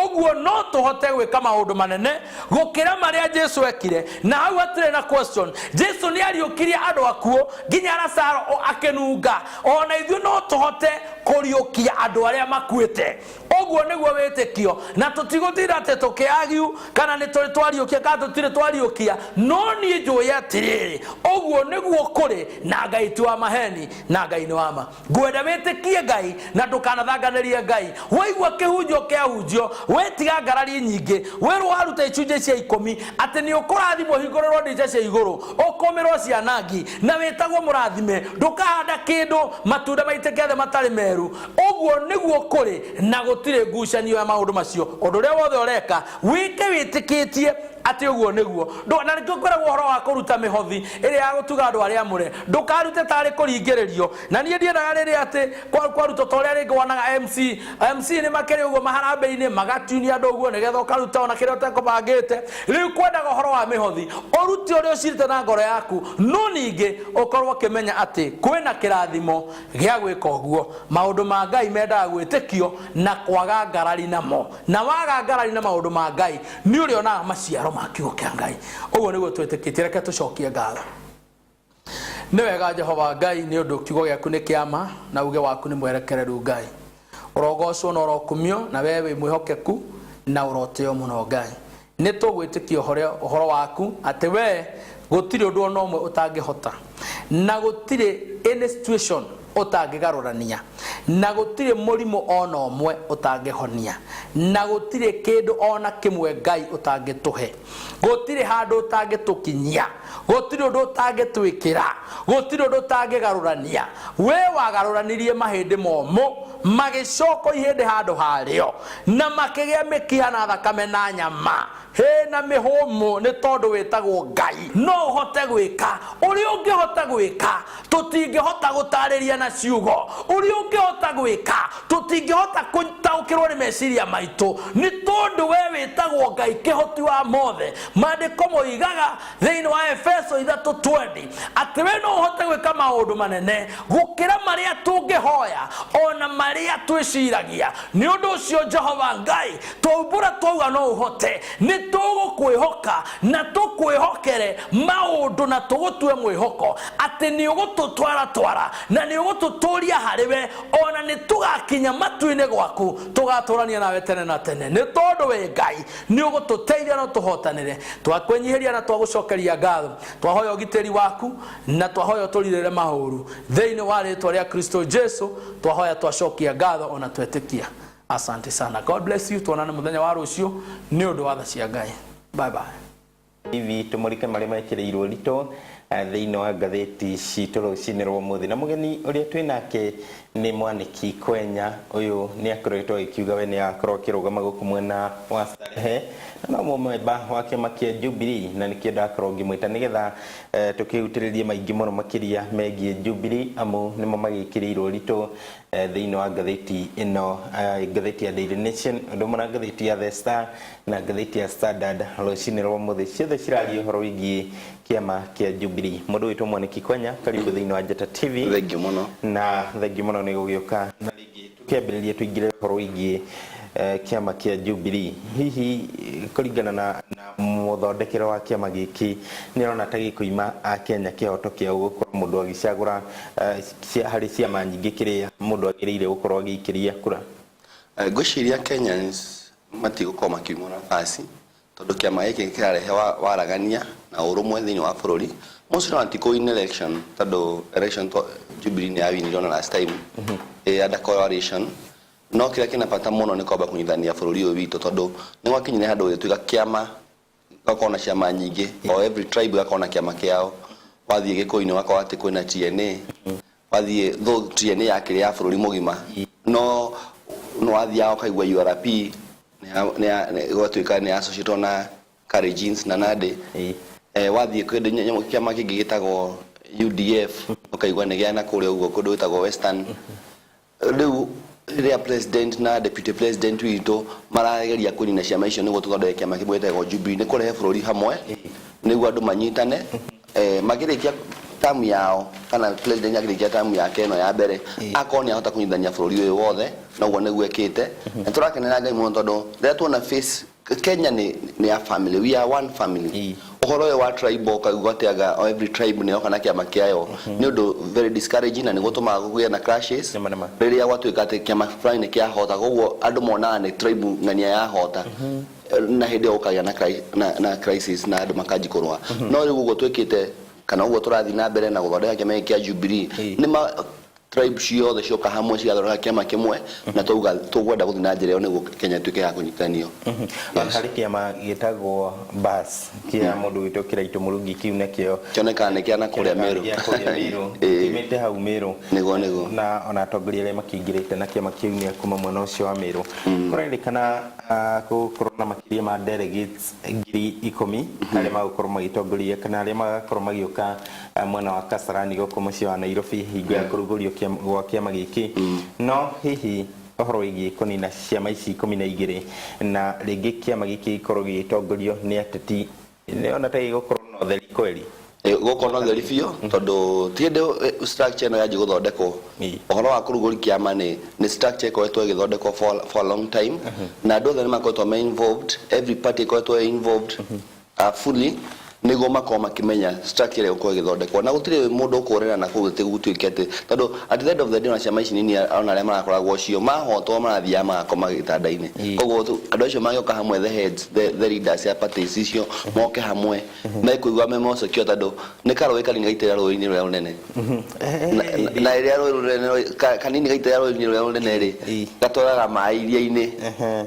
Ũguo no tũhote gwĩka maũndũ manene gũkĩra marĩa Jesu ekire, na hau hatirĩ na question. Jesu nĩ ariũkirie andũ akuũ, nginya Lazaro akĩnunga. Ona ithuĩ no tũhote kũriũkia andũ arĩa makuĩte. Ũguo nĩguo wĩtĩkio, na tũtigũtinda atĩ tũkĩagiu kana nĩ tũrĩ twariũkia kana tũtirĩ twariũkia. No niĩ njũĩ atĩrĩrĩ, ũguo nĩguo kũrĩ, na Ngai ti wa maheni, na Ngai nĩ wa ma. Ngwenda wĩtĩkie Ngai na ndũkanathanganĩrie Ngai. Waigua kĩhunjio kĩahunjio, wetiga ngarari nyingĩ, wĩrwo waruta icunjĩ cia 10 atĩ nĩ ũkũrathimwo, hingũrĩrwo ndirica cia igũrũ, ũkũmĩrwo cianangi, na wĩtagwo mũrathime. Ndũkahanda kĩndũ matunda maitĩke thĩ matarĩ meru. Ũguo nĩguo kũrĩ, na gũtirĩ ngucanio ya maũndũ macio. Ũndũ ũrĩa wothe ũreka, wĩke wĩtĩkĩtie atĩ ũguo nĩguo. Na nĩkĩo kwĩragwo ũhoro wa kũruta mĩhothi ĩrĩa ya gũtuga andũ arĩa amũre, ndũkarute tarĩ kũringĩrĩrio. Na niĩ ndiendaga rĩrĩa atĩ kwarutwo ta ũrĩa rĩngĩ wonaga MC MC nĩ makĩrĩ ũguo maharambĩ-inĩ, magatinia andũ ũguo nĩgetha ũkaruta ona kĩrĩa ũtekũbangĩte. Rĩu kwendaga ũhoro wa mĩhothi ũrute ũrĩa ũcirĩte na ngoro yaku, no ningĩ ũkorwo ũkĩmenya atĩ kwĩna kĩrathimo gĩa gwĩka ũguo. Maũndũ ma Ngai mendaga gwĩtĩkio na kwaga ngarari namo, na waga ngarari na maũndũ ma Ngai nĩ ũrĩonaga maciaro ma kiugo kĩa Ngai. Ũguo nĩguo twĩtĩkĩtie. Reke tũcokie ngatho. Nĩ wega Jehova Ngai, nĩ ũndũ kiugo gĩaku nĩ kĩama na uge waku nĩ mwerekereru. Ngai, ũrogocwo na ũrokumio, na we wĩ mwĩhokeku na ũrotĩo mũno. Ngai, nĩ tũgwĩtĩkia ũhoro waku atĩ we gũtirĩ ũndũ ona ũmwe ũtangĩhota, na gũtirĩ any situation ũtangĩgarũrania, na gũtirĩ mũrimũ ona ũmwe ũtangĩhonia, na gũtirĩ kĩndũ ona kĩmwe Ngai ũtangĩtũhe, gũtirĩ handũ ũtangĩtũkinyia. Gũtirĩ ũndũ ũtangĩtwĩkĩra, gũtirĩ ũndũ ũtangĩgarũrania. We wagarũranirie mahĩndĩ momũ magĩcokwo ihĩndĩ handũ harĩo, na makĩgĩa mĩkiha na thakame na nyama. Hĩ na mĩhũmũ, nĩ tondũ wĩtagwo Ngai. No ũhote gwĩka ũrĩa ũngĩhota gwĩka, tũtingĩhota gũtarĩria na ciugo. Ũrĩa ũngĩhota gwĩka, tũtingĩhota gũtaũkĩrwo nĩ meciria maitũ, nĩ tondũ we wĩtagwo Ngai kĩhoti wa mothe. Maandĩko moigaga thĩinĩ wa Efeso 3:20 atĩ we no ũhote gwĩka maũndũ manene gũkĩra marĩa tũngĩhoya ona marĩa twĩciragia. Nĩ ũndũ ũcio Jehova Ngai, twaumbũra twauga no ũhote, nĩ tũgũkwĩhoka na tũkwĩhokere maũndũ na tũgũtue mwĩhoko atĩ nĩ ũgũtũtwaratwara na nĩ ũgũtũtũria harĩ we, ona nĩ tũgakinya matu-inĩ gwaku, tũgatũrania nawe tene na tene. Nĩ tondũ wĩ Ngai, nĩ ũgũtũteithia na ũtũhotanĩre. Twakwĩnyihĩria na twagũcokeria ngatho, twahoya ũgitĩri waku na twahoya ũtũrirĩre maũru. Thĩinĩ wa rĩtwa rĩa Kristo Jesu twahoya, twacokia ngatho ona twetĩkia. Asante sana. God bless you. Tuonane mũthenya wa rũciũ nĩ ũndũ wa tha cia Ngai. Bye bye. TV tũmũrĩke marĩa mekĩrĩirwo ritũ thĩinĩ wa ngathĩti citũ rũcinĩ rwa ũmũthĩ. Na mũgeni ũrĩa twĩ nake nĩ Mwanĩki Kwenya. Ũyũ nĩ akoretwo agĩkiuga we nĩ agakorwo akĩrũgama gũkũ mwena wa Starehe na no mũmemba wa kĩama kĩa Jubilee, na nĩkĩo ndakorwo ngĩmwĩta nĩgetha tũkĩhutĩrĩrie maingĩ mũno makĩria megiĩ Jubilee, amu nĩmo magĩkĩrĩirwo ritũ thĩinĩ wa ngathĩti ĩno, ngathĩti ya Daily Nation, ũndũ ũmwe na ngathĩti ya The Star na ngathĩti ya Standard rũcinĩ rwa ũmũthĩ. Ciothe ciraria ũhoro wĩgiĩ kĩama kĩa Jubilee. Mũndũ wĩtwo Mwanĩki Kwenya, karibu thĩinĩ wa Njata TV. Thengiũ mũno. Na thengiũ mũno nĩ gũgĩũka. Na rĩngĩ tũkĩambĩrĩria tũingĩre ũhoro wĩgiĩ kĩama kĩa Jubilee. Hihi kũringana na mũthondekere wa kĩama gĩkĩ, nĩ ũrona ta gĩkũima Akenya kĩhoto kĩao gũkorwo mũndũ agĩcagũra harĩ ciama nyingĩ kĩrĩa mũndũ agĩrĩire gũkorwo agĩikĩria kura? Ngwĩciria Kenyans matigũkorwo makiumwo nafasi tondũ kĩama gĩkĩ kĩrarehe waragania na ũrũmwe thĩinĩ wa bũrũri. Mostly ona ti kũ win election, tondũ election to Jubilee nĩ yawinire ona last time ĩ under coalition. No kĩrĩa kĩna bata mũno nĩ kwamba kũnyitithania bũrũri ũyũ witũ, tondũ nĩ gwakinyire handũ gũgĩtuĩka kĩama gũgakorwo na ciama nyingĩ, o every tribe ĩgakorwo na kĩama kĩao. Wathiĩ Gĩkũyũ-inĩ ũgakora atĩ kwĩna TNA, wathiĩ, though TNA yakĩrĩ ya bũrũri mũgima, no nĩ wathiaga ũkaigua URP ĩgatuĩka nĩ associated na Kalenjins na Nandi. Wathiĩ kĩndũ kĩama kĩngĩ gĩtagwo UDF, ũkaigua nĩ gĩa na kũrĩa ũguo kũndũ gwĩtagwo Western. Rĩu rĩrĩa president na deputy president witũ marageria kũnina ciama icio nĩguo tũthondeke kĩama kĩmwe gĩtagwo Jubilee, nĩ kũrehe bũrũri hamwe nĩguo andũ manyitane. Makĩrĩkia tamu yao, kana president akĩrĩkia tamu yake ĩno ya mbere, akorwo nĩ ahota kũnyitithania bũrũri ũyũ wothe, noguo nĩguo ekĩte. Na tũrakenera Ngai mũno, tondũ rĩrĩa tuona face Kenya nĩ ya family, we are one family. Ũhoro ũyũ wa tribal, ũkaigua atĩ anga o every tribe nĩ yoka na kĩama kĩayo, nĩ ũndũ very discouraging na nĩ gũtũmaga kũgĩe na clashes. Nĩma, nĩma. Rĩrĩa gwatuĩka atĩ kĩama fulani nĩ kĩahota, koguo andũ monaga nĩ tribe ng'ania yahota, na hĩndĩ ĩyo gũkagĩa na crisis na andũ makanji kũrũa. No rĩu ũguo twĩkĩte, kana ũguo tũrathiĩ na mbere na gũthondeka kĩama gĩkĩ kĩa Jubilee, nĩ ma tribe ciothe cioka hamwe cigathondeka kĩama kĩmwe, na twauga tũkwenda gũthiĩ na njĩra ĩyo nĩguo Kenya ĩtuĩke ya kũnyitithanio. Yes. Harĩ kĩama gĩtagwo BAS kĩa mũndũ wĩtwo Kĩraitũ Mũrungi, kĩu nakĩo kĩonekaga nĩ kĩa na kũrĩa Meru. Gĩa kũrĩa Meru. Kiumĩte hau Meru. Nĩguo. Na ona atongoria arĩa makĩingĩrĩte na kĩama kĩu nĩ a kuma mwena ũcio wa Meru. Kũrerĩkana gũkorwo na makĩria ma delegates 10,000 arĩa magũkorwo magĩtongoria kana arĩa magakorwo magĩũka mwena wa Kasarani gũkũ mũciĩ wa Nairobi hingo ya kũrugũrio gwa kĩama gĩkĩ. No hihi ũhoro wĩgiĩ kũnina ciama ici 12 na rĩngĩ kĩama gĩkĩ gĩkorwo gĩgĩtongorio nĩ ateti, nĩona ta gĩgũkorwo na ũtheri kweri? Gũkorwo na ũtheri biũ, tondũ ti hĩndĩ structure ĩno yanjia gũthondekwo. Ũhoro wa kũrugũria kĩama nĩ structure ĩkoretwo ĩgĩthondekwo for a long time, na andũ othe nĩ makoretwo me involved, every party ĩkoretwo ĩ involved fully, nĩguo makorwo makĩmenya structure ĩrĩa ĩgũkorwo ĩgĩthondekwo, na gũtirĩ mũndũ ũkũrĩra na kũu atĩ gũtuĩke atĩ, tondũ at the end of the day ona ciama ici nini, ona arĩa marakoragwo cio mahotwo marathiaga magakoma gĩtanda-inĩ. Koguo andũ acio magĩũka hamwe, the heads, the leaders ya parties icio moke hamwe, mekũigua me more secure, tondũ nĩ karũĩ kanini gaitĩrĩra rũĩ-inĩ rũrĩa rũnene, na rĩrĩa rũĩ rũnene kanini gaitĩrĩra rũĩ-inĩ rũrĩa rũnene rĩ, gatwaraga maĩ iria-inĩ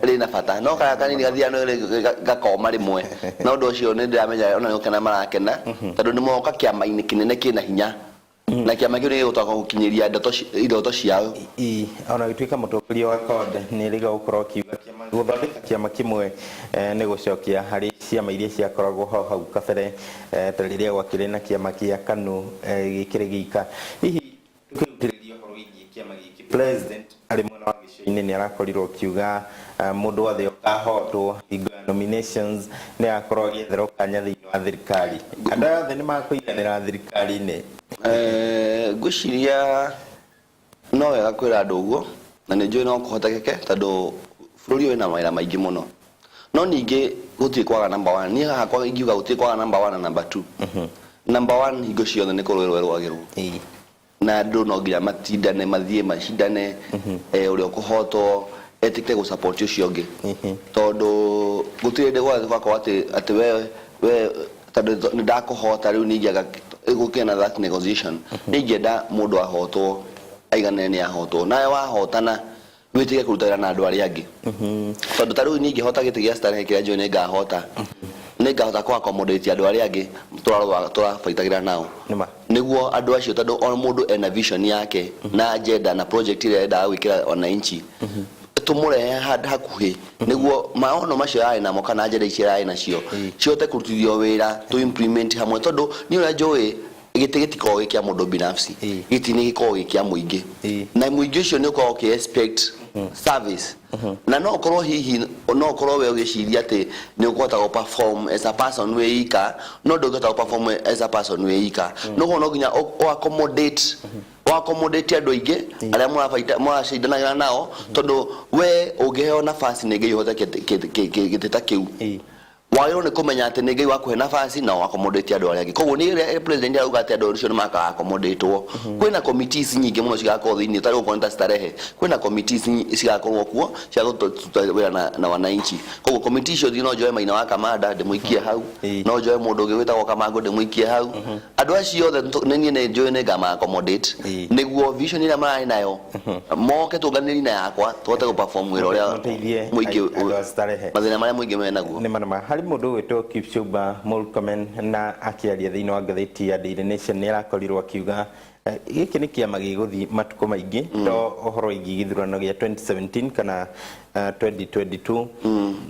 rĩna bata, no karĩa kanini gathiaga gakoma rĩmwe. Na ũndũ ũcio nĩ ndĩramenya ona nĩ gũkena marakena tondũ nĩ moka kĩama-inĩ kĩnene kĩna hinya na kĩama kĩu nĩ gĩgũtoka gũkinyĩria iroto ciao. Ĩ, ona gĩtuĩka mũtongoria wa CORD nĩ erĩga gũkorwo akiuga kĩama gũthondeka kĩama kĩmwe nĩ gũcokia harĩ ciama iria ciakoragwo ho hau kabere, ta rĩrĩa gwakĩrĩ na kĩama kĩa KANU gĩkĩrĩ gĩika. Hihi tũkĩrutĩrĩria ũhoro wĩgiĩ kĩama gĩkĩ, president arĩ mwena wa gĩcũa-inĩ nĩ arakorirwo akiuga mũndũ wothe ũkahotwo hingo ya nominations nĩ agakorwo agĩetherwo kanya thĩinĩ wa thirikari. Andũ aya othe nĩ makũiganĩra thirikari-inĩ? Ngwĩciria no wega kwĩra andũ ũguo na nĩ njũĩ no kũhotekeke tondũ bũrũri ũyũ wĩna mawĩra maingĩ mũno, no ningĩ gũtirĩ kwaga number one. Niĩ hakwa ingiuga gũtirĩ kwaga number one na number two. Number one hingo ciothe nĩ kũrũĩrwo ĩrũagĩrwo na andũ no nginya matindane, mathiĩ macindane, ũrĩa ũkũhotwo etĩkĩre gũ support ũcio ũngĩ tondũ gũtirĩ hĩndĩ gwakorwo atĩ we tondũ nĩ ndakũhota rĩu ningĩaga gũkĩgĩa na that negotiation. Nĩ ingĩenda mũndũ ahotwo aiganĩre nĩ ahotwo, nawe wahotana wĩtĩke kũruta wĩra na andũ arĩa angĩ tondũ ta rĩu niĩ ingĩhota gĩtĩ gĩa Starehe kĩrĩa njũĩ nĩ ngahota, nĩ ngahota kũ accommodate andũ arĩa angĩ tũrabaitagĩra nao. Nĩma. Nĩguo andũ acio, tondũ o mũndũ ena vision yake na agenda na project ĩrĩa endaga gwĩkĩra wananchi, tũmũrehe hakuhĩ nĩguo maono macio yarĩ namo kana agenda icio yarĩ nacio cihote kũrutithio wĩra tũ implement hamwe, tondũ niĩ ũrĩa njũĩ gĩtĩ gĩtikoragwo gĩ kĩa mũndũ binafsi. Gĩtĩ nĩ gĩkoragwo gĩ kĩa mũingĩ na mũingĩ ũcio nĩ ũkoragwo ũkĩ expect service, na no ũkorwo hihi no ũkorwo we ũgĩciria atĩ nĩ ũkũhota gũ perform as a person wĩ ika, no ndũngĩhota gũ perform as a person wĩ ika. No no nginya ũ accommodate andũ aingĩ arĩa mũrabaita mũracindanagĩra nao, tondũ we ũngĩheo nafasi nĩ Ngai ũhote gĩtĩ ta kĩu, wagĩrĩirwo nĩ kũmenya atĩ nĩ Ngai wakũhe nafasi na accommodate andũ arĩa angĩ. Koguo nĩ rĩrĩa president arauga atĩ andũ acio nĩ maka accommodate-wo, kwĩna committees nyingĩ mũno cigakorwo thĩinĩ, tarĩ gũkorwo nĩ ta Starehe, kwĩna committees cigakorwo kuo cia gũtuta wĩra na wananchi. Koguo committee icio no njoe Maina wa Kamanda ndĩmũikie hau, no njoe mũndũ ũngĩ wĩtagwo Kamango ndĩmũikie hau. Andũ acio othe nĩ niĩ nĩ njũĩ nĩ ngama accommodate nĩguo vision ĩrĩa mararĩ nayo moke tũnganĩri na yakwa tũhote gũ perform wĩra ũrĩa Mũteithie mũingĩ andũ a Starehe. Mathĩna marĩa mũingĩ menaguo. Nĩ manama harĩ mũndũ ũgwĩtwo Kipchumba Murkomen na akĩaria thĩinĩ wa ngathĩti ya Daily Nation nĩ arakorirwo akiuga gĩkĩ nĩ kĩama gĩgũthiĩ matukũ maingĩ, to ũhoro wĩgiĩ gĩthurano gĩa 2017 kana 2022,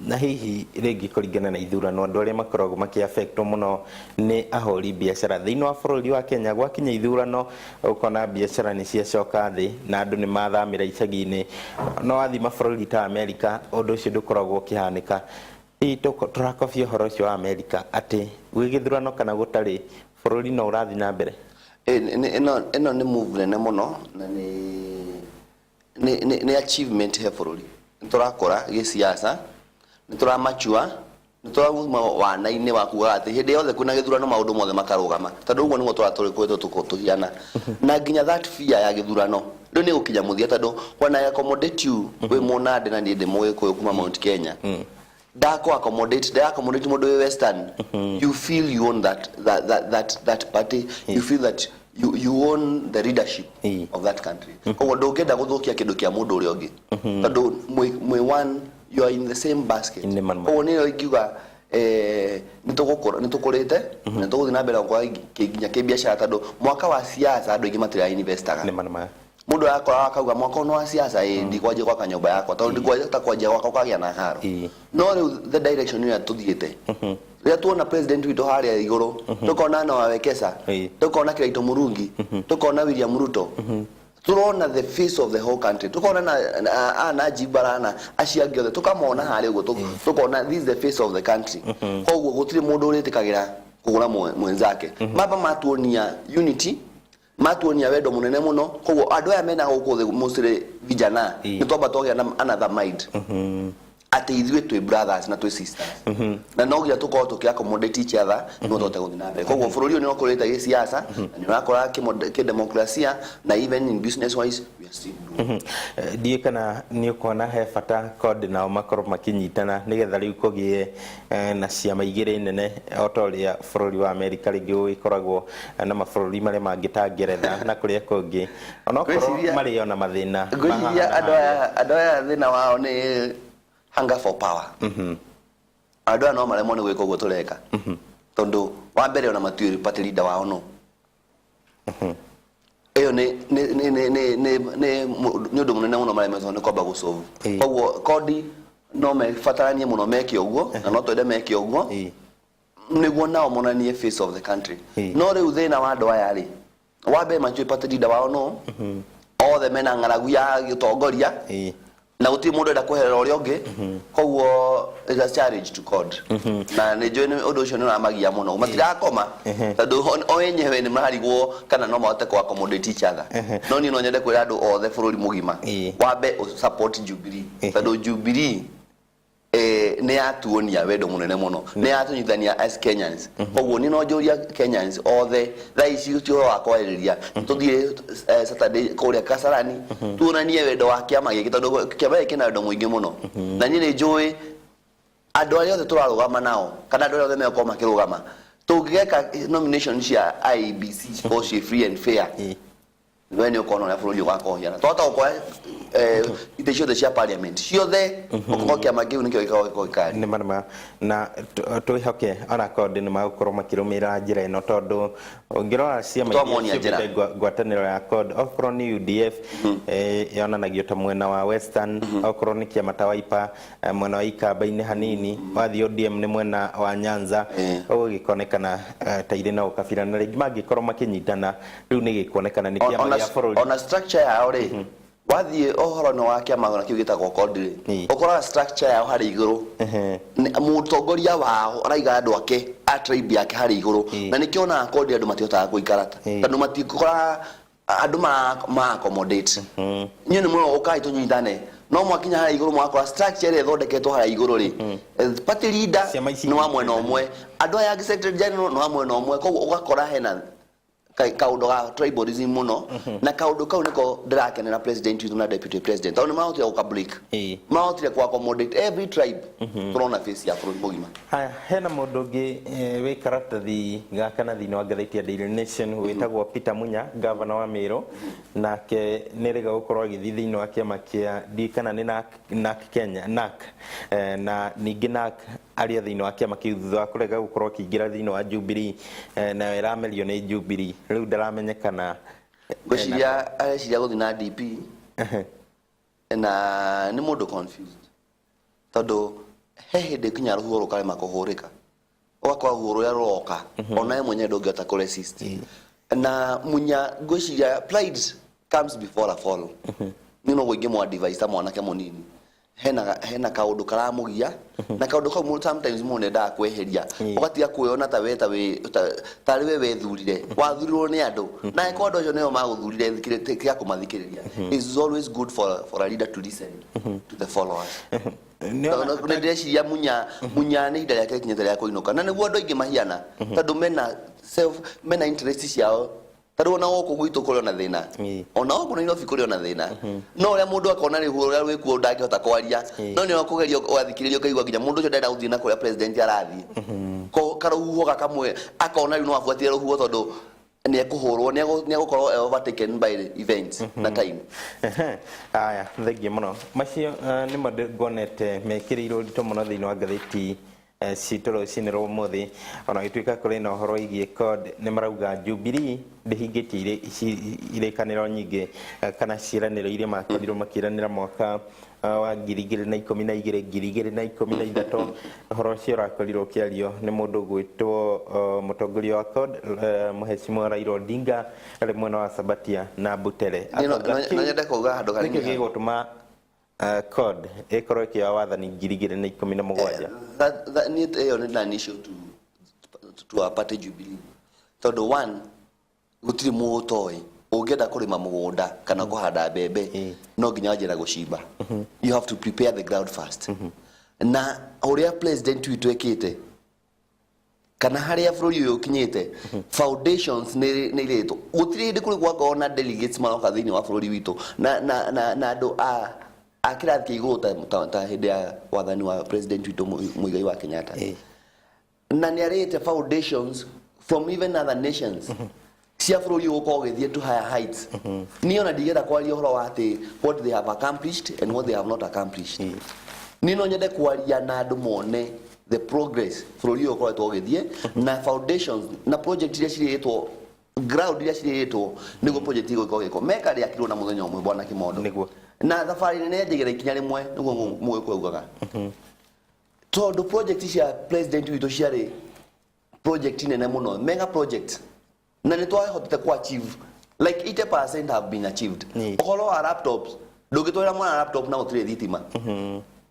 na hihi rĩngĩ kũringana na ithurano andũ arĩa makoragwo makĩ-affectwo mũno nĩ ahũri biacara thĩinĩ wa bũrũri wa Kenya. Gwakinya ithurano ũkona biacara nĩ ciacoka thĩ na andũ nĩ mathamĩra icagi-inĩ, no wathiĩ mabũrũri ta Amerika ũndũ ũcio ndũkoragwo ũkĩhanĩka. Hihi tũrakobia ũhoro ũcio wa Amerika atĩ gwĩ gĩthurano kana gũtarĩ, bũrũri no ũrathiĩ na mbere? Ĩno nĩ move nene mũno na nĩ achievement he bũrũri. Nĩ tũrakũra gĩsiasa, nĩ tũramachua, nĩ tũrauma wana-inĩ wa kugaga atĩ hĩndĩ yothe kwĩna gĩthurano maũndũ mothe makarũgama, tondũ ũguo nĩguo tũratũrĩkoretwo tũhiana, na nginya that fear ya gĩthurano rĩu nĩ gũkinya mũthia, tondũ when I accommodate you wĩ Mũnandĩ na niĩ ndĩ Mũgĩkũyũ kuma Mount Kenya, ndako accommodate nda accommodate mũndũ wĩ Western, you feel you own that party, you feel that you own the leadership of that country. Koguo ndũngĩenda gũthũkia kĩndũ kĩa mũndũ ũrĩa ũngĩ tondũ mwĩ one, you are in the same basket. Nĩ ma- Koguo nĩyo ingiuga nĩ tũgũkũra, nĩ tũkũrĩte, nĩ tũgũthiĩ na mbere gũkũra nginya kĩbiacara, tondũ mwaka wa siasa andũ aingĩ matira investaga. Nĩ ma nĩ ma. Mũndũ arakora akauga mwaka ũyũ wa siasa ĩ ndikwanjia gwaka nyũmba yakwa tondũ ndikwenda kwanjia gwaka ũkagĩa na haro. No rĩu the direction ĩrĩa tũthiĩte, rĩrĩa tuona president witũ harĩa igũrũ, tũkona Noah Wekesa, tũkona Kiraito Murungi, tũkona William Ruto, turona the face of the whole country, tukona na Najib Balana, acio angĩ othe tukamona harĩa ũguo, tukona this is the face of the country. Koguo gũtirĩ mũndũ ũrĩtĩkagĩra kũgũra mwenzake. Maba matuonia unity, matuonia wendo mũnene mũno. Koguo andũ aya mena gũkũ thĩ, mostly vijana, nĩ twamba twagĩa na another mind atĩ ithuĩ twĩ brothers na twĩ sisters na no nginya tũkorwo tũkĩ accommodate each other nĩguo tũhote gũthiĩ na mbere. Koguo bũrũri ũyũ nĩ ũkũrĩte gĩsiasa na nĩ ũrakũra kĩdemokrasia, na even in business wise we are still doing. Ndiĩ kana nĩ ũkuona he bata CORD nao makorwo makĩnyitana nĩgetha rĩu kũgĩe na ciama igĩrĩ nene o ta ũrĩa bũrũri wa Amerika rĩngĩ gũgĩkoragwo na mabũrũri marĩa mangĩ ta Ngeretha na kũrĩa kũngĩ, onokorwo marĩ ona mathĩna Ngwĩciria mahaana andũ harĩa. aya andũ aya thĩna wao nĩ hunger for power. Andũ aya no maremwo nĩ gwĩka ũguo tũreka tondũ Wa mbere, ona matiũĩ party leader wao no ĩyo nĩ ũndũ mũnene mũno maremetwo nĩ kwamba gũsolve. Koguo CORD no mebataranie mũno meke ũguo, na no twende meke ũguo nĩguo nao monanie face of the country. No rĩu thĩna wa andũ aya rĩ, wa mbere, matiũĩ party leader wao no othe mena ng'aragu ya gĩtongoria na gũtirĩ mũndũ enda kweherera ũrĩa ũngĩ. Koguo it's a challenge to CORD, na nĩ njũĩ ũndũ ũcio nĩ ũramagia mũno, matirakoma tondũ o enyewe nĩ mararigwo kana no mahote kũ accommodate each other. No niĩ no nyende kwĩra andũ othe bũrũri mũgima, wambe support Jubilee, tondũ Jubilee nĩ yatuonia wendo mũnene mũno, nĩ yatũnyitithania as Kenyans. Koguo niĩ no njũria Kenyans othe thaa ici, ti ũhoro wa kwarĩrĩria, tũthiĩ Saturday kũrĩa Kasarani, tuonanie wendo wa kĩama gĩkĩ, tondũ kĩama gĩkĩ kĩna wendo mũingĩ mũno. Na niĩ nĩ njũĩ andũ arĩa othe tũrarũgama nao, kana andũ arĩa othe megũkorwo makĩrũgama, tũngĩgeka nomination cia IEBC cikorwo ciĩ free and fair, we nĩ ũkona ũrĩa bũrũri ũgakorwo ũhiana. Twahota gũkoya itĩ ciothe cia parliament ciothe, ũkorwo kĩama kĩu nĩkĩo gĩkoragwo gĩkari. Nĩ marima na twĩhoke ona CORD nĩ magũkorwo makĩrũmĩrĩra njĩra ĩno, tondũ ũngĩrora ciama iria Twamonia njĩra. ciumĩte ngwatanĩro ya CORD, okorwo nĩ UDF, yonanagio ta mwena wa Western, okorwo nĩ kĩama ta Wiper, mwena wa Ikamba-inĩ hanini, wathiĩ ODM nĩ mwena wa Nyanza. Ũguo gĩkonekana ta irĩ na ũkabira, na rĩngĩ mangĩkorwo makĩnyitana rĩu nĩ gĩkuonekana nĩ kĩama gĩa bũrũri. Ona structure yao rĩ, wathiĩ ũhoro-inĩ wa kĩama ona kĩu gĩtagwo CORD rĩ, ũkoraga structure yao harĩ igũrũ, mũtongoria wao araiga andũ ake a tribe yake harĩ igũrũ. Na nĩkĩo onaga CORD andũ matihotaga gũikara ta tondũ matikoraga andũ ma accommodate. Inyuĩ nĩ mũno ũkai tũnyitane, no mwakinya harĩa igũrũ mwakora structure ĩrĩa ĩthondeketwo harĩa igũrũ rĩ, party leader Ciama ici nĩ wa mwena ũmwe, andũ aya angĩ secretary general nĩ wa mwena ũmwe. Koguo ũgakora hena kaũndũ ga tribalism mũno, na kaũndũ kau nĩko ndĩrakenera president witũ na deputy president, tondũ nĩ mahotire gũka break, mahotire ku accommodate every tribe. Tũrona face ya bũrũri mũgima. Haya, hena mũndũ ũngĩ wĩ karatathi gaka na thĩinĩ wa ngathĩti ya Daily Nation wĩtagwo Peter Munya, gavana wa Meru. Nake nĩ rĩga gũkorwo agĩthiĩ thĩinĩ wa kĩama kĩa ndiũĩ kana nĩ NARC, NARC Kenya, NARC, na ningĩ NARC arĩ o thĩinĩ wa kĩama kĩu thutha wa kũrega gũkorwo akĩingĩra thĩinĩ wa Jubilee, nayo ĩramerio nĩ Jubilee, rĩu ndaramenyekana. Ngwĩciria areciria gũthiĩ na DP, na nĩ mũndũ confused, tondũ he hĩndĩ kinya rũhuho rũkarema kũhũrĩka, ũgakora ruo rũrĩa rũroka ona we mwenyewe ndũngĩhota kũ resist. Na Munya, ngwĩciria pride comes before a fall. Niĩ no ingĩmũ advise ta mwanake mũnini, hena kaũndũ karamũgia, na kaũndũ kau sometimes mũndũ endaga kweheria, ũgatiga kwĩona ta we ta wĩ tarĩ we wethurire, wathurirwo nĩ andũ, na angĩkorwo andũ acio nĩo magũthurire, tiga kũmathikĩrĩria. It's always good for a leader to listen to the followers. Nĩ ndĩreciria Munya nĩ ihinda rĩake rĩkinyĩte rĩa kũinũka, na nĩguo andũ aingĩ mahiana, tondũ mena self, mena interest ciao. Ta rĩu ona gũkũ gwitũ kũrĩ ona thĩna, ona gũkũ Nairobi kũrĩ ona thĩna, no ũrĩa mũndũ akona rĩu ũrĩa wĩkuo ndangĩhota kwaria, no nĩ kũgeria ũgathikĩrĩria, ũkaigua nginya mũndũ ũcio ndarenda gũthiĩ na kũrĩa president arathiĩ. Ko karũhuho gakamwe akona rĩu no abuatire rũhuho, tondũ nĩ ekũhũrwo, nĩ egũkorwo overtaken by the events na time. Aya, thengiũ mũno. Macio nĩmo nguonete mekĩrĩirwo ũritũ mũno thĩinĩ wa ngathĩti citũ rũcinĩ rwa ũmũthĩ. Ona gĩtuĩka kũrĩ na ũhoro wĩgiĩ CORD, nĩ marauga Jubilee ndĩhingĩtie irĩkanĩro nyingĩ, kana ciĩranĩro iria makorirwo makĩranĩra mwaka wa 2012, 2013. Ũhoro ũcio ũrakorirwo ũkĩario nĩ mũndũ ũgwĩtwo mũtongoria wa CORD, Mheshimiwa Raila Odinga, arĩ mwena wa Sabatia na Butere. Niĩ Akauga no nyende kuuga handũ nĩkĩo kanini haha. gĩgũtũma CORD ĩkorwo ĩkĩoya wathani 2017. Niĩ ĩyo nĩ an issue to our party Jubilee, tondũ one, gũtirĩ mũtoĩ ũngĩenda kũrĩma mũgũnda kana kũhanda mbembe, no nginya wanjie na gũcimba. You have to prepare the ground first. Na ũrĩa president witũ ekĩte, kana harĩa bũrũri ũyũ ũkinyĩte, foundations nĩ irĩtwo. Gũtirĩ hĩndĩ kũrĩ gwakorwo na delegates maroka thĩinĩ wa bũrũri witũ na andũ a kĩrathi kĩa igũrũ ta hĩndĩ ya wathani wa president witũ Muigai wa Kenyatta. Na nĩ arĩte foundations from even other nations cia bũrũri ũyũ gũkorwo ũgĩthiĩ to higher heights. Niĩ ona ndigenda kwaria ũhoro wa atĩ what they have accomplished and what they have not accomplished. Niĩ no nyende kwaria na andũ mone The progress bũrũri ũyũ ũkoretwo ũgĩthiĩ na foundations na project iria cirĩtwo ground iria cirĩtwo nĩguo project igũkorwo ĩgĩkwo meka rĩakirwo na mũthenya ũmwe, bwana Kimondo. Na thabarĩ nene yanjagia ikinya rĩmwe, nĩguo mũgĩkũyũ augaga, tondũ project cia president witũ ciarĩ project nene mũno, mega project, na nĩ twahotete ku achieve like 80% have been achieved. Ũhoro wa laptops, ndũngĩtwarĩra mwana laptop na gũtirĩ thitima.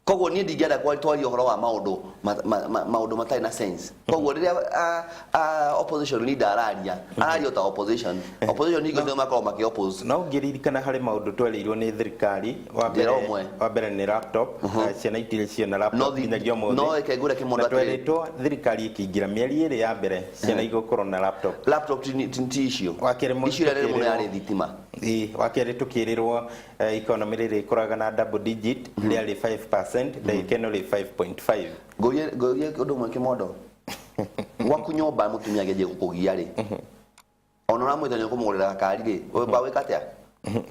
Koguo niĩ ndingĩenda twarie ũhoro wa maũndũ maũndũ matarĩ na sense. Koguo rĩrĩa opposition leader araria, araria o ta opposition hingo ciothe makoragwo makĩ oppose. No ngĩririkana harĩ maũndũ twerĩirwo nĩ thirikari wa Njĩra mbere ũmwe. Wa mbere nĩ laptop. Ciana itirĩ ciona laptop nginyagia ũmũthĩ. No reke ngwĩre, Kĩmondo, Na atĩrĩ. twerĩtwo thirikari ĩkĩingĩra, mĩeri 2 ya mbere ciana igũkorwo na laptop. Laptop ti icio. Wa kerĩ icio ĩrĩa nene mũno tũkĩrĩrwo- yarĩ thitima. Ĩĩ, wa kerĩ tũkĩrĩrwo economy rĩrĩ ĩkũraga na double digit, rĩarĩ 5%, ndagĩka ĩno rĩ 5.5. Ngũrie ũndũ ũmwe, Kĩmondo. Gwaku nyũmba mũtumia angĩanjia gũkũgia rĩ, ona ũramwĩta nĩ ũkũmũgũrĩra gakari rĩ, wamba wĩka atĩa?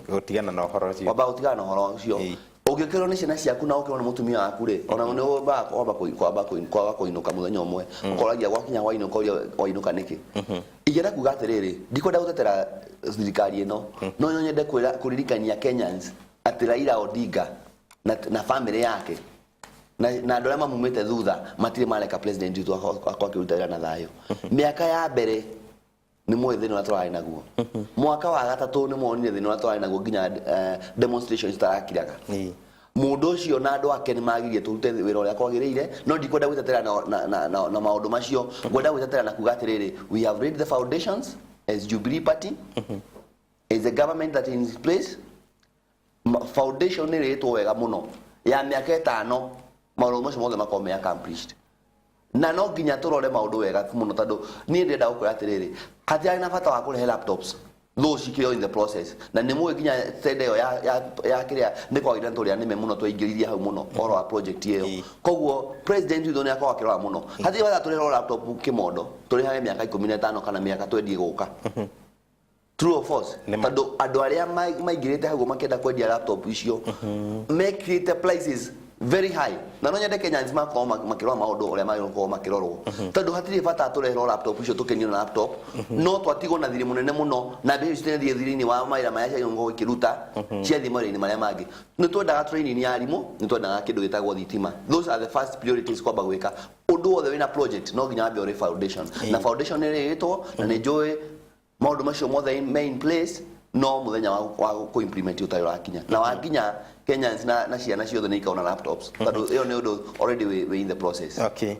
Gũtigana na ũhoro ũcio. Wamba gũtigana na ũhoro ũcio. Ũngĩkĩrwo nĩ ciana ciaku na ũkĩrwo nĩ mũtumia waku rĩ, ona nĩ wambaga kwamba kũinũka mũthenya ũmwe, ũkoragia gwakinya hwainĩ, ũkoria wainũka nĩkĩ. Ingĩenda kuga atĩrĩrĩ, ndikwenda gũtetera thirikari ĩno, no no nyende kũririkania Kenyans atĩ Raila Odinga na family yake na andũ arĩa mamumĩte thutha matirĩ mareka president witũ akorwo akĩruta wĩra na thayũ. Mĩaka ya mbere nĩ moĩ thĩna ũrĩa tũrarĩ naguo. Mwaka wa gatatũ nĩ monire thĩna ũrĩa tũrarĩ naguo, nginya demonstrations itarakiraga. Mũndũ ũcio na andũ ake nĩ magirie tũrute wĩra ũrĩa kwagĩrĩire, no ndikwenda gwĩtetera na maũndũ macio. Ngwenda gwĩtetera na kuga atĩrĩrĩ, we have laid the foundations as Jubilee Party, as a government that is in place. Foundation nĩ ĩrĩtwo wega mũno ya mĩaka 5, maũndũ macio mothe makorwo me accomplished, na no nginya tũrore maũndũ wega mũno, tondũ niĩ ndĩrenda gũkwĩra atĩrĩrĩ, hatiarĩ na bata wa kũrehe laptops though cikĩrĩ in the process, na nĩ mũĩ nginya tenda ĩyo ya kĩrĩa nĩ kwagĩrĩire tũrĩa nĩme mũno twaingĩririe hau mũno ũhoro wa project ĩyo. Koguo president witũ nĩ akorwo akĩrora mũno. Hatirĩ bata tũreherwo laptop, Kĩmondo, tũrĩhage mĩaka 15 kana mĩaka 20 gũka. True or false? Nĩ ma. Tondũ andũ arĩa maingĩrĩte hau makĩenda kwendia laptop icio mekĩrĩte prices very high, na no nyende Kenyans makorwo makĩrora maũndũ ũrĩa magĩrĩirwo gũkorwo makĩrorwo, tondũ hatirĩ bata tũreherwo laptop icio tũkenio na laptop, no twatigwo na thirĩ mũnene mũno, na mbeca icio citinathiĩ thirĩ-inĩ wa mawĩra marĩa ciagĩrĩirwo gũkorwo ikĩruta, ciathiĩ mawĩra-inĩ marĩa mangĩ. Nĩ twendaga training ya arimũ, nĩ twendaga kĩndũ gĩtagwo thitima. Those are the first priorities kwamba gwĩka. Ũndũ wothe wĩna project no nginya wambe ũrĩ foundation, na foundation nĩ ĩrĩtwo na nĩ njũĩ maũndũ macio mothe me in place, no mũthenya wa kũ implement ũtarĩ ũrakinya, na wakinya Kenyans na ciana ciothe nĩ ikaona laptops, tondũ ĩyo nĩ ũndũ already wĩ in the process. Okay.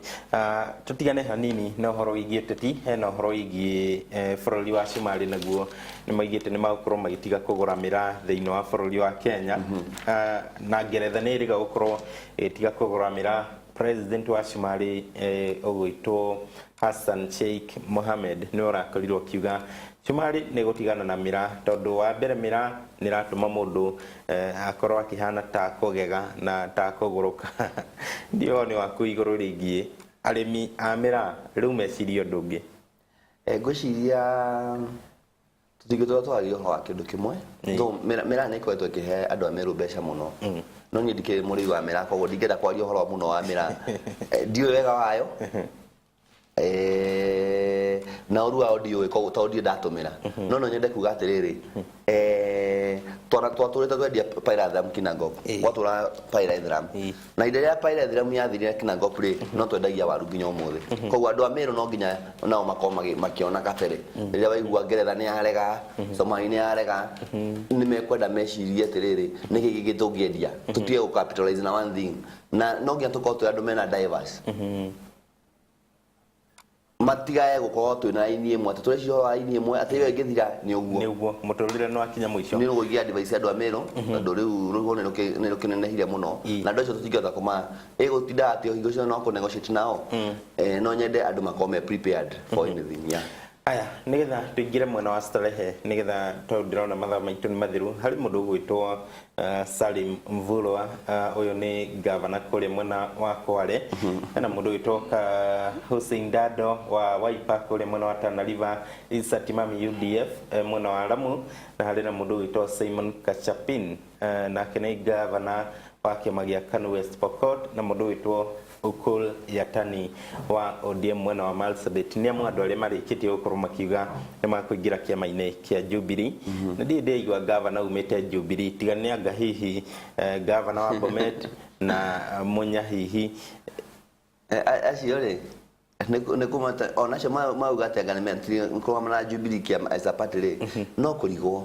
Tutigane hanini na ũhoro wĩgiĩ ũteti. Hena ũhoro wĩgiĩ bũrũri wa Cumarĩ, naguo nĩ maigĩte nĩ magũkorwo magĩtiga kũgũra mĩraa thĩinĩ wa bũrũri wa Kenya. Na Ngeretha nĩ ĩrĩga gũkorwo ĩgĩtiga kũgũra mĩraa. President wa Cumarĩ ũgwĩtwo Hassan Sheikh Mohamed nĩwe ũrakorirwo akiuga Cumarĩ nĩ gũtigana na mĩraa, tondũ wa mbere mĩraa nĩ ĩratũma mũndũ akorwo akĩhana ta kũgega na ta kũgũrũka. Ndiũĩ nĩ waku igũrũ rĩgiĩ arĩmi a mĩraa rĩu mecirie ũndũ ũngĩ. Ngwĩciria tũtingĩtũra twaragia ũhoro wa kĩndũ kĩmwe. Though mĩraa nĩ ĩkoretwo ĩkĩhe andũ a Meru mbeca mũno, no niĩ ndikĩrĩ mũrĩi wa mĩraa, koguo ndingĩenda kwaria ũhoro mũno wa mĩraa. Ndiũĩ wega wayo na ũru wao ndiũĩ, koguo tondũ ndirĩ ndatũmĩra. No no nyende kuga atĩrĩrĩ, twatũrĩte twendia pyrethrum Kinangop, gwatũra pyrethrum, na ihinda rĩrĩa pyrethrum yathirire Kinangop rĩ, no twendagia waru nginya ũmũthĩ. Koguo andũ a Meru no nginya nao makorwo makĩona kabere. Rĩrĩa waigua Ngeretha nĩ yarega, Somali nĩ yarega, nĩ mekwenda mecirie atĩrĩrĩ, nĩkĩ gĩkĩ tũngĩendia tũtige gũ capitalize na one thing, na no nginya tũkorwo twĩ andũ mena diverse, matigae gũkorwo twĩna raini ĩmwe, atĩ tũreciria ũhoro wa raini ĩmwe, atĩ ĩyo ĩngĩthira nĩ ũguo. Nĩ ũguo mũtũrĩre nĩ wakinya mũico. Nĩ ũgũigia advice andũ a Meru, tondũ rĩu rũhuho nĩ rũkĩnenehire mũno, na andũ acio tũtingĩhota kũma ĩgũtinda atĩ o hingo ciothe no kũ negotiate nao. No nyende andũ makorwo me prepared for anything, yeah. Aya, nigetha tuingire mwena wa starehe, nigetha tondũ ndĩrona mathaa maitũ nĩ mathiru, harĩ mũndũ ũgwĩtwo Salim Mvurwa, ũyũ nĩ gavana kũrĩa mwena wa Kwale. Hena mũndũ ũgwĩtwo Hussein Dado wa Wiper kũrĩa mwena wa Tana River, Isa Timami UDF mwena wa Lamu, na harĩ na mũndũ ũgwĩtwo Simon Kachapin, nake nĩ gavana wa kĩama gĩa KANU West Pokot, na mũndũ ũgwĩtwo Ukur Yatani wa ODM mwena wa Marsabit nĩ amwe andũ arĩa marĩkĩtie gũkorwo makiuga nĩ makũingĩra kĩama-inĩ kĩa Jubilee. Na ndirĩ ndĩraigua gavana umĩte Jubilee, tiga nĩ anga hihi gavana wa Bomet na Munya hihi. Acio rĩ, nĩ kũmata onacio mauga atĩ anga nĩ kũrũgama na Jubilee kĩama as a party rĩ, no kũrigwo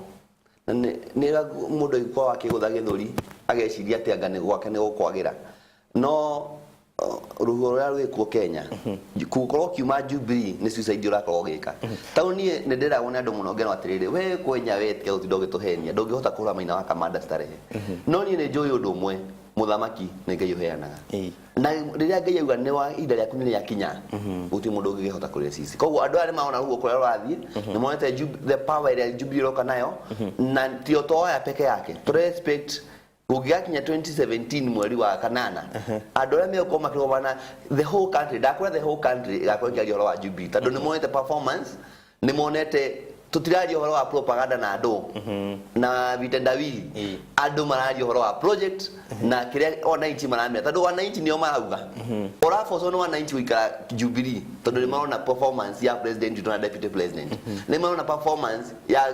na nĩ mũndũ angĩkorwo akĩgũtha gĩthũri ageciria atĩ anga nĩ gwake nĩ gũkwagĩra, no rũhuho rũrĩa rwĩkuo Kenya, gũkorwo kiuma Jubilee nĩ suicide ũrakorwo ũgĩka. Tondũ niĩ nĩ ndĩragwo nĩ andũ mũno ngerwo atĩrĩrĩ, we Kwenya, we tiga gũtinda ũgĩtũhenia, ndũngĩhota kũhũra Maina wa Kamanda Starehe. No niĩ nĩ njũĩ ũndũ ũmwe, mũthamaki nĩ Ngai ũheanaga, na rĩrĩa Ngai auga nĩ wa ihinda rĩaku nĩ rĩakinya, gũtirĩ mũndũ ũngĩhota kũrĩa. Koguo andũ aya nĩ marona rũhuho kũrĩa rũrathiĩ, nĩ monete the power ĩrĩa Jubilee ĩroka nayo, na ti o aya peke yake. Tũre expect gũngĩgakinya 2017 mweri wa kanana, andũ arĩa megũkorwo makĩrũgama the whole country, ndakwĩra the whole country ĩgakorwo ĩkĩaria ũhoro wa Jubilee, tondũ nĩ monete performance, nĩ monete tũtiraria ũhoro wa propaganda na andũ na vitendawili. Andũ mararia ũhoro wa project na kĩrĩa wananchi maramera, tondũ wananchi nĩo marauga ũrabocwo nĩ wananchi gũikara Jubilee, tondũ nĩ marona performance ya president witũ na deputy president, nĩ marona performance ya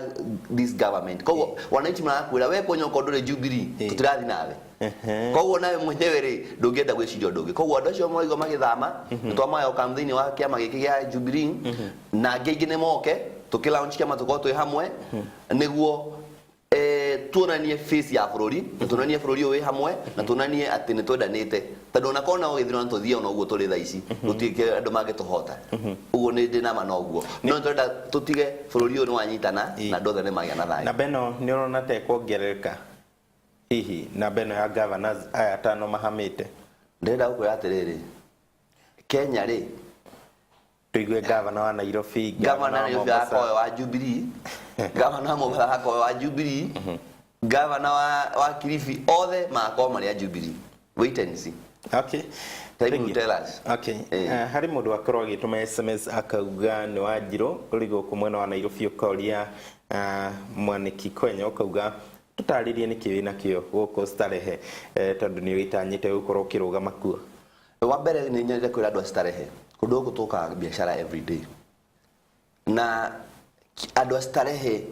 this government. Koguo wananchi marakwĩra, we Kwenya, okorwo ndũrĩ Jubilee, tũtirathi nawe. Koguo nawe mwenyewe rĩ, ndũngĩenda gwĩciria ũndũ ũngĩ. Koguo andũ acio moigua magĩthama, nĩ twamayoka thĩinĩ wa kĩama gĩkĩ gĩa Jubilee, na angĩ aingĩ nĩ moke tũkĩ launch kĩama, tũkorwo twĩ hamwe nĩguo tuonanie face ya bũrũri, na tuonanie bũrũri ũyũ wĩ hamwe, na tuonanie atĩ nĩ twendanĩte, tondũ ona korwo no gĩthurano tũthiĩ ona ũguo tũrĩ thaa ici, gũtirĩ andũ mangĩtũhota. Ũguo nĩ ndĩ nama noguo, no nĩ tũrenda tũtige bũrũri ũyũ nĩ wanyitana na andũ othe nĩ magĩa na thayũ. Namba ĩno nĩ ũrona ta ĩkuongerereka hihi, namba ĩno ya governors aya atano mahamĩte? Ndĩrenda gũkwĩra atĩrĩrĩ, Kenya rĩ, Tũigue gavana wa Nairobi, gavana wa Nairobi Mombasa. agakorwo wa Jubilee, gavana wa Mombasa agakorwo wa Jubilee, gavana wa Kilifi, othe magakorwo marĩ a Jubilee. Wait and see. Time Thank will you. tell us. Harĩ mũndũ wakorwo agĩtũma SMS akauga nĩ Wanjirũ ũrĩ gũkũ mwena wa Nairobi, ũkoria Mwanĩki Kwenya, ũkauga tũtarĩrie nĩkĩ wĩ nakĩo gũkũ Starehe, tondũ nĩ ũgĩtanyĩte gũkorwo ũkĩrũgama kuo. Wa mbere, nĩ nyendete kwĩra andũ a Starehe, kũndũ gũkũ tũkaga biacara every day, na andũ a Starehe,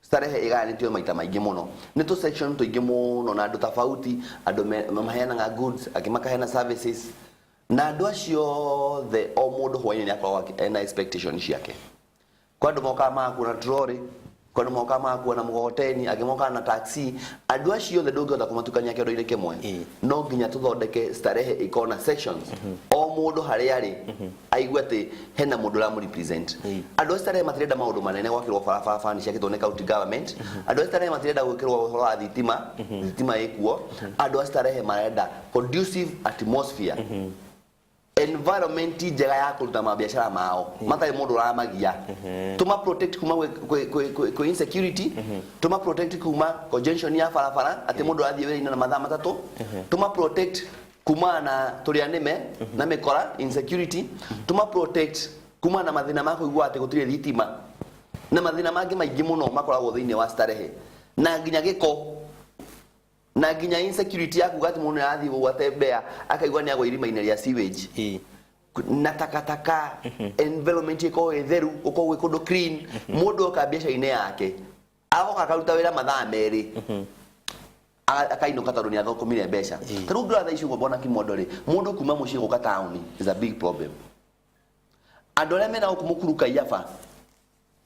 Starehe ĩgayanĩtio maita maingĩ mũno, nĩ tũ section tũingĩ mũno, na andũ tofauti, andũ maheanaga goods, angĩ makaheana services, na andũ acio othe, o mũndũ hwainĩ nĩ akoragwo ena expectation ciake. Kwa andũ mokaga magakuo na trolley, kwa andũ mokaga magakuo na mgokoteni, angĩ mokaga na taxi. Andũ acio othe ndũngĩhota kũmatukania kĩondo-inĩ kĩmwe. No nginya tũthondeke Starehe ĩkorwo na sections, o mũndũ harĩa arĩ aigue atĩ hena mũndũ ũramũ represent. Andũ a Starehe matirenda maũndũ manene, gwakĩrwo barabara bani ciakĩtwo nĩ county government. Andũ a Starehe matirenda gwĩkĩrwo ũhoro wa thitima, thitima ĩkuo. Andũ a Starehe marenda conducive atmosphere, environment njega ya kũruta mabiacara mao matarĩ mũndũ ũramagia. Tũma protect kuma kwĩ insecurity, tũma protect kuma congestion ya barabara, atĩ mũndũ arathiĩ wĩra-inĩ na mathaa 3. Tũma protect kumana na tũrĩa nĩme na mĩkora, insecurity. Tũma protect kumana na mathĩna ma kũigua atĩ gũtirĩ thitima na mathĩna mangĩ maingĩ mũno makoragwo thĩinĩ wa Starehe, na nginya gĩko, na nginya insecurity ya kuga atĩ mũndũ nĩarathiĩ gwatembea akaigua nĩ agwa irima-inĩ rĩa sewage na takataka. Environment ĩkorwo ĩ theru, gũkorwo gwĩ kũndũ clean. Mũndũ oka biacara-inĩ yake, agoka akaruta wĩra mathaa 2, akainũka tondũ nĩ athũkũmire mbeca. Ta rĩu ũngĩrora thaa ici ũguo, bwana Kimondo rĩ, mũndũ kuma mũciĩ gũka taũni is a big problem. Andũ arĩa mena gũkũ mũkuru Kaiyaba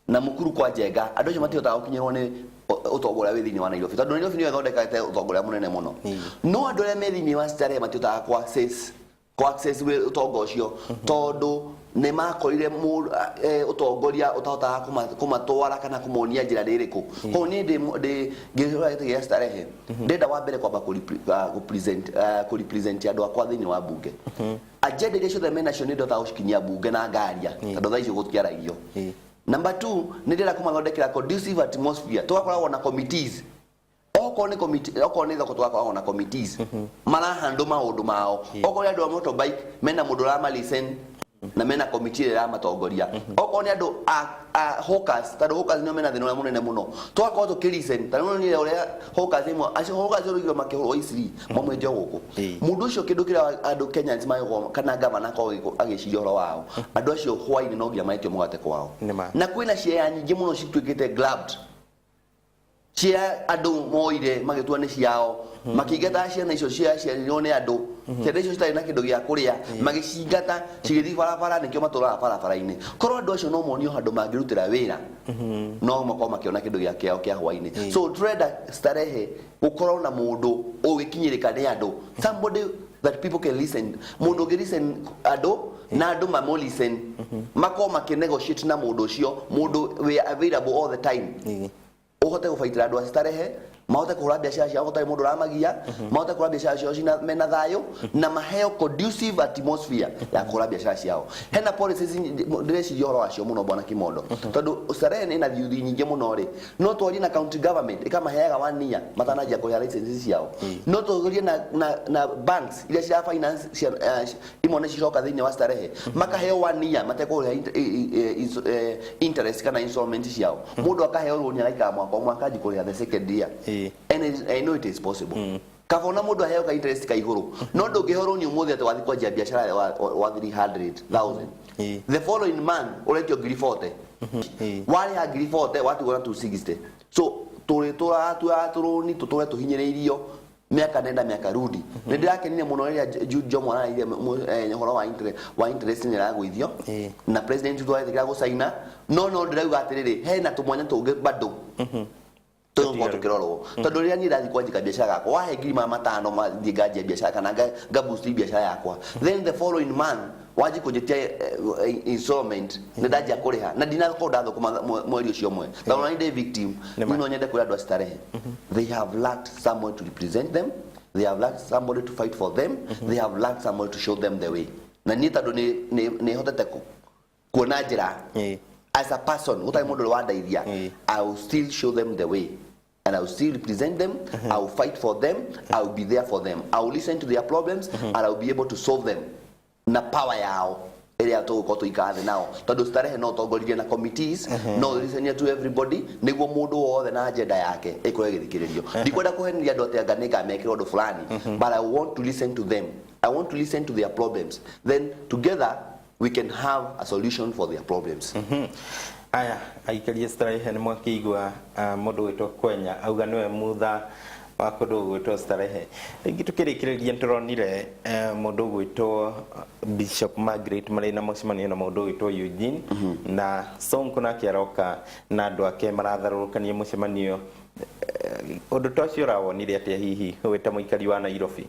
na mũkuru kwa Njenga, andũ acio matihotaga gũkinyĩrwo nĩ ũtonga ũrĩa wĩ thĩinĩ wa Nairobi, tondũ Nairobi nĩyo ĩthondekete ũtonga ũrĩa mũnene mũno. No andũ arĩa me thĩinĩ wa Starehe matihotaga kũ access ũtonga ũcio, tondũ nĩ makorire ũtongoria ũtahotaga kũmatwara kana kũmonia njĩra nĩ ĩrĩkũ. Koguo niĩ ndĩ ngĩhũra gĩtĩ gĩa Starehe, ndĩrenda wa mbere kwamba kũ represent andũ akwa thĩinĩ wa bunge. Agenda iria ciothe menacio nĩ ndotaga gũcikinyia bunge na ngaria, tondũ thaa icio gũtiaragio. Number two, nĩ ndĩrenda kũmathondekera conducive atmosphere, tũgakoragwo na committees. Okorwo nĩ committee, okorwo nĩ thoko, tũgakoragwo na committees marahandũ maũndũ mao. Okorwo nĩ andũ a motorbike, mena mũndũ ũrama listen na mena committee ĩrĩa ĩramatongoria. Okorwo nĩ andũ a Hawkers, tondũ hawkers nĩo mena thĩna ũrĩa mũnene mũno, tũgakorwo tũkĩ listen. Ta rĩu nĩ ũrĩa hawkers imwe acio hawkers ũrĩa makĩhũrwo Eastleigh maumĩte o gũkũ. Mũndũ ũcio, kĩndũ kĩrĩa andũ Kenyans magĩkorwo kana gavana akorwo agĩciria ũhoro wao, andũ acio hwainĩ no nginya maretio mũgate kwao. Nĩ ma. Na kwĩna share nyingĩ mũno cituĩkĩte grabbed, cia andũ moire magĩtua nĩ ciao, makĩingata ciana icio ciaciarirwo nĩ andũ, ciana icio citarĩ na kĩndũ gĩa kũrĩa, magĩcingata cigĩthiĩ barabara. Nĩkĩo matũraga barabara-inĩ. Korwo andũ acio no monio handũ mangĩrutĩra wĩra, no makorwo makĩona kĩndũ gĩa kĩao kĩa hwainĩ. So turenda Starehe gũkorwo na mũndũ ũgĩkinyĩrĩka nĩ andũ, somebody that people can listen, mũndũ ũngĩ listen andũ na andũ mamo listen, makorwo makĩ negotiate na mũndũ ũcio, mũndũ wĩ available all the time, ũhote gũbaitĩra andũ a Starehe mahote kũhũra biacara ciao gũtarĩ mũndũ ũramagia, mahote kũhũra biacara ciao mena thayũ na maheo conducive atmosphere ya kũhũra biacara ciao. Hena policies ndĩreciria ũhoro wacio mũno, bwana Kimondo, tondũ Starehe nĩ na thiuthi nyingĩ mũno rĩ, no twarie na county government ĩkamaheaga one year matananjia kũrĩha licenses ciao. No twarie na banks iria cia finance cia imwe nĩ ciroka thĩinĩ wa Starehe, makaheo one year matekũrĩha interest kana installment ciao. Mũndũ akaheo rũni agaikara mwaka ũmwe akanji kũrĩha the second year. And I know it is possible. Kaba ona mũndũ aheo ka interest ka igũrũ, no ndũngĩheo rũni ũmũthĩ atĩ wathiĩ kwanjia biacara wa 300,000, the following month ũretio ngiri 40. Warĩha ngiri 40, watigwo na 260. So tũrĩ tũratua tũrũni tũtũre tũhinyĩrĩirio mĩaka nenda mĩaka rudi. Nĩ ndĩrakenire mũno rĩrĩa Jude Jomo araririe ũhoro wa interest nĩ ĩragũithio na president witũ aretĩkĩra gũcaina, no ndĩrauga atĩrĩrĩ, hena tũmwanya tũngĩ bado tũgũkorwo tũkĩrorwo, tondũ rĩrĩa niĩ ndathiĩ kwanjika biacara yakwa, wahe 500,000 mathiĩ nganjia biacara kana nga boost biacara yakwa, then the following month wanji kũnjĩtia installment, nĩ ndanjia kũrĩha na ndinakorwo ndathũkũma mweri ũcio ũmwe, tondũ ona ndĩ victim. Nĩ ma. Niĩ no nyende kwĩra andũ a Starehe, they have lacked someone to represent them, they have lacked somebody to fight for them, they have lacked somebody to show them the way. Na niĩ tondũ nĩ hotete kuona njĩra as a person gũtarĩ mũndũ ũrĩa wandeithia, I will still show them the way and I will still represent them. I will fight for them. I will be there for them. I will listen to their problems and I will be able to solve them na power yao ĩrĩa tũgũkorwo tũikara thĩ nao, tondũ Starehe no ũtongoririe na committees, no listen to everybody nĩguo mũndũ wothe na agenda yake ĩkorwo ĩgĩthikĩrĩrio. Ndikwenda kũheneria andũ atĩ anga nĩngamekĩra ũndũ fulani, but I want to listen to them. I want to listen to their problems, then together we can have a solution for their problems. Aya aikaria Starehe nĩ mwakĩigua mũndũ gwĩtwo Kwenya auga nĩwe mutha wa kũndũ gwĩtwo Starehe. Rĩngĩ tũkĩrĩkĩrĩria, nĩtũronire mũndũ gwĩtwo Bishop Margaret marĩ na mũcemanio na mũndũ gwĩtwo Eugene na Sonko, nake aroka na andũ ake maratharũrũkania mũcemanio. Ũndũ ta ũcio ũrawonire atĩa hihi wĩ ta mũikari wa Nairobi?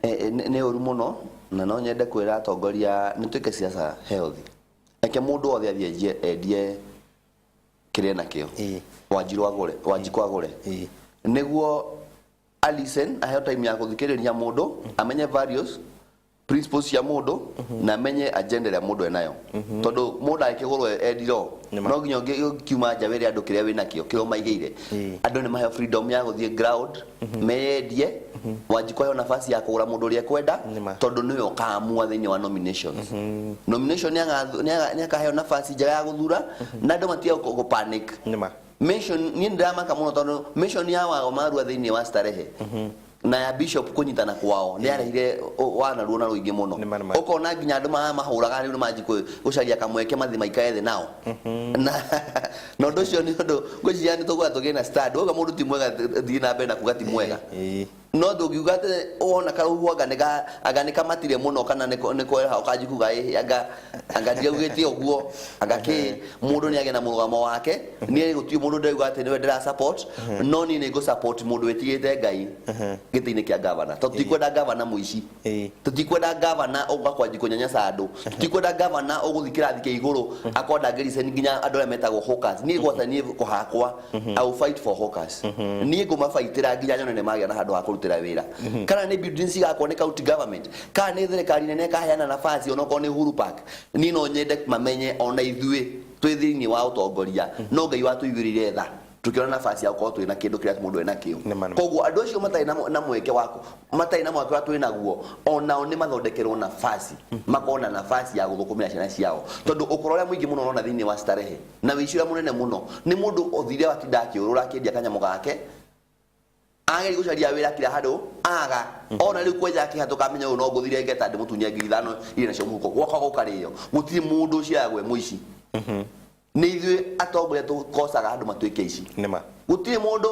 Nĩ ũru mũno, na no nyende kwĩra atongoria nĩ twĩke siasa healthy. Reke mũndũ wothe athiĩ endie kĩrĩa enakĩo. Wanjiru agũre, Wanjikũ agũre, nĩguo a listen, aheo time ya gũthikĩrĩria mũndũ, amenye values, principles cia mũndũ na amenye agenda ĩrĩa mũndũ enayo, tondũ mũndũ agĩkĩgũrwo endiro Nĩ ma. no nginya ũngiuma nja wĩre andũ kĩrĩa wĩnakĩo, kĩrĩa ũmaigĩire. Andũ nĩ maheo freedom ya gũthiĩ ground meyendie. Wanjikũ aheo nafasi ya kũgũra mũndũ ũrĩa ekwenda, Nĩ ma. tondũ nĩwe ũkaamua thĩinĩ wa nominations. Nomination nĩ akaheo nafasi njega ya gũthura na andũ matige gũ panic. Nĩ ma. Mission, niĩ ndĩramaka mũno tondũ mission ya Wago Marua thĩinĩ wa Starehe na ya bishop kũnyitana kwao nĩ yarehire wanaruo na rũingĩ mũno. Nĩ ma, nĩ ma. Ũkona nginya andũ mahũraga rĩu nĩ manji gũcaria kamweke mathi maikare thĩ nao, na ũndũ ũcio nĩ ũndũ ngwĩciria nĩ tũgũka tũgĩe na stand. Wauga mũndũ ti mwega, thiĩ na mbere na kuga ti mwega, no ndũngiuga atĩ wona karũhuho anga nĩ kamatire mũno kana nĩ kweha ũkanji kuga ĩ anga ndiaugĩte ũguo anga kĩ. Mũndũ nĩ agĩe na mũrũgamo wake. Niĩ gũtirĩ mũndũ ndĩrauga atĩ nĩwe ndĩra support, no niĩ nĩ ngũ support mũndũ wĩtigĩte Ngai gĩtĩ-inĩ kĩa gavana, tondũ tutikwenda gavana mũici, tutikwenda gavana ũgũka kwanji kũnyanyasa andũ, tutikwenda gavana ũgũthiĩ kĩrathi kĩa igũrũ akorwo ndangĩriceni nginya andũ arĩa metagwo hawkers. Niĩ gwata niĩ kũhakwa, I will fight for hawkers. Niĩ ngũmabaitĩra nginya nyone nĩ magĩa na handũ ha kũrutĩra wĩra, kana nĩ buildings cigakwo nĩ county government, kana nĩ thirikari nene ĩkaheana nafasi, onokorwo nĩ Uhuru Park. Niĩ no nyende mamenye ona ithuĩ twĩ thĩinĩ wa ũtongoria no Ngai watũigĩrĩire tha. Tukiona nafasi ya gukorwo twina kindu kiria mundu ena kio. Nĩ ma. Koguo andu acio matarĩ na mweke wa matarĩ na mweke ũrĩa twĩ naguo, onao nĩ mathondekerwo nafasi, makorwo na nafasi ya gũthũkũmĩra ciana ciao, tondũ ũkora ũrĩa mũingĩ mũno ũrona thĩinĩ wa starehe na wĩici ũrĩa mũnene mũno nĩ mũndũ ũthire watinda akĩũrũra akĩendia kanyamũ gake, ageria gũcaria wĩra kila handũ aga ona rĩu kwenja akĩhatũka amenya ũyũ no ngũthire ngeta ndĩmũtunye 5,000 irĩ nacio mũhuko gwoka gũkarĩo. Gũtirĩ mũndũ ũciaragwo e mũici, nĩ ithuĩ atongoria tũkocaga andũ matuĩke ici. Nĩ ma. Gũtirĩ mũndũ.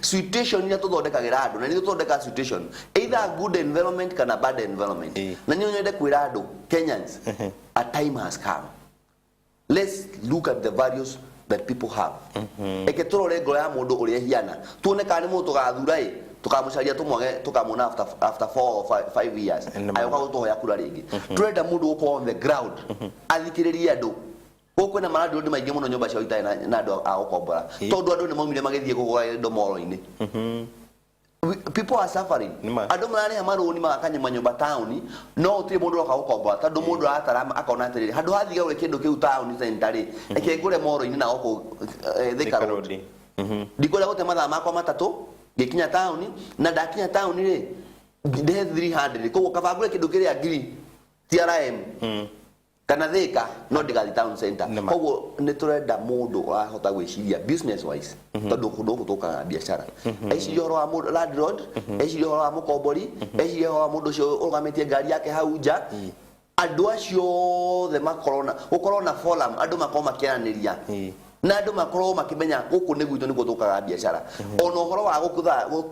Situation iria tũthondekagĩra andũ na nĩ tũthondekaga situation, either good environment kana bad environment. Na niĩ nyende kwĩra andũ, Kenyans, a time has come. Let's look at the values that people have. Eke tũrore ngoro ya mũndũ ũrĩa ĩhiana, tuone kana nĩ mũndũ tũgathura ĩ tũkamũcaria tũmwage, tũkamwona after 4 or 5 years Nĩ ma. Agĩũka gũtũhoya kura rĩngĩ. Tũrenda mũndũ gũkorwo on the ground, athikĩrĩrie andũ. Gũkũ kwĩna malandlord maingĩ mũno, nyũmba ciao itarĩ na andũ a gũkombora, tondũ andũ nĩ maumire magĩthiĩ kũgũra indo moro-inĩ. People are suffering. Nĩ ma. Andũ mararĩha marũni magaka manyũmba taũni, no gũtirĩ mũndũ ũroka gũkombora, tondũ mũndũ aratara akona atĩrĩrĩ, handũ hathiĩ gagũre kĩndũ kĩu taũni center rĩ, reke ngũre moro-inĩ na gũkũ Thika Road. Road. Ndikwenda gũte mathaa makwa 3 ngĩkinya taũni, na ndakinya taũni rĩ, ndehe 300. Koguo kaba ngũre kĩndũ kĩrĩa ngiri TRM kana Thika, no ndigathiĩ town center. Nĩ ma. Koguo nĩ tũrenda mũndũ ũrahota gwĩciria business wise, tondũ kũndũ gũkũ tũkaga na biacara. Eciria ũhoro wa mũndũ landlord, eciria ũhoro wa mũkombori, eciria ũhoro wa mũndũ ũcio ũrũgamĩtie ngari yake hau nja. Andũ acio othe makorwo na gũkorwo na forum, andũ makorwo makĩaranĩria na andũ makorwo makĩmenya gũkũ nĩ gwitũ, nĩkuo tũkaga biacara. Ona ũhoro wa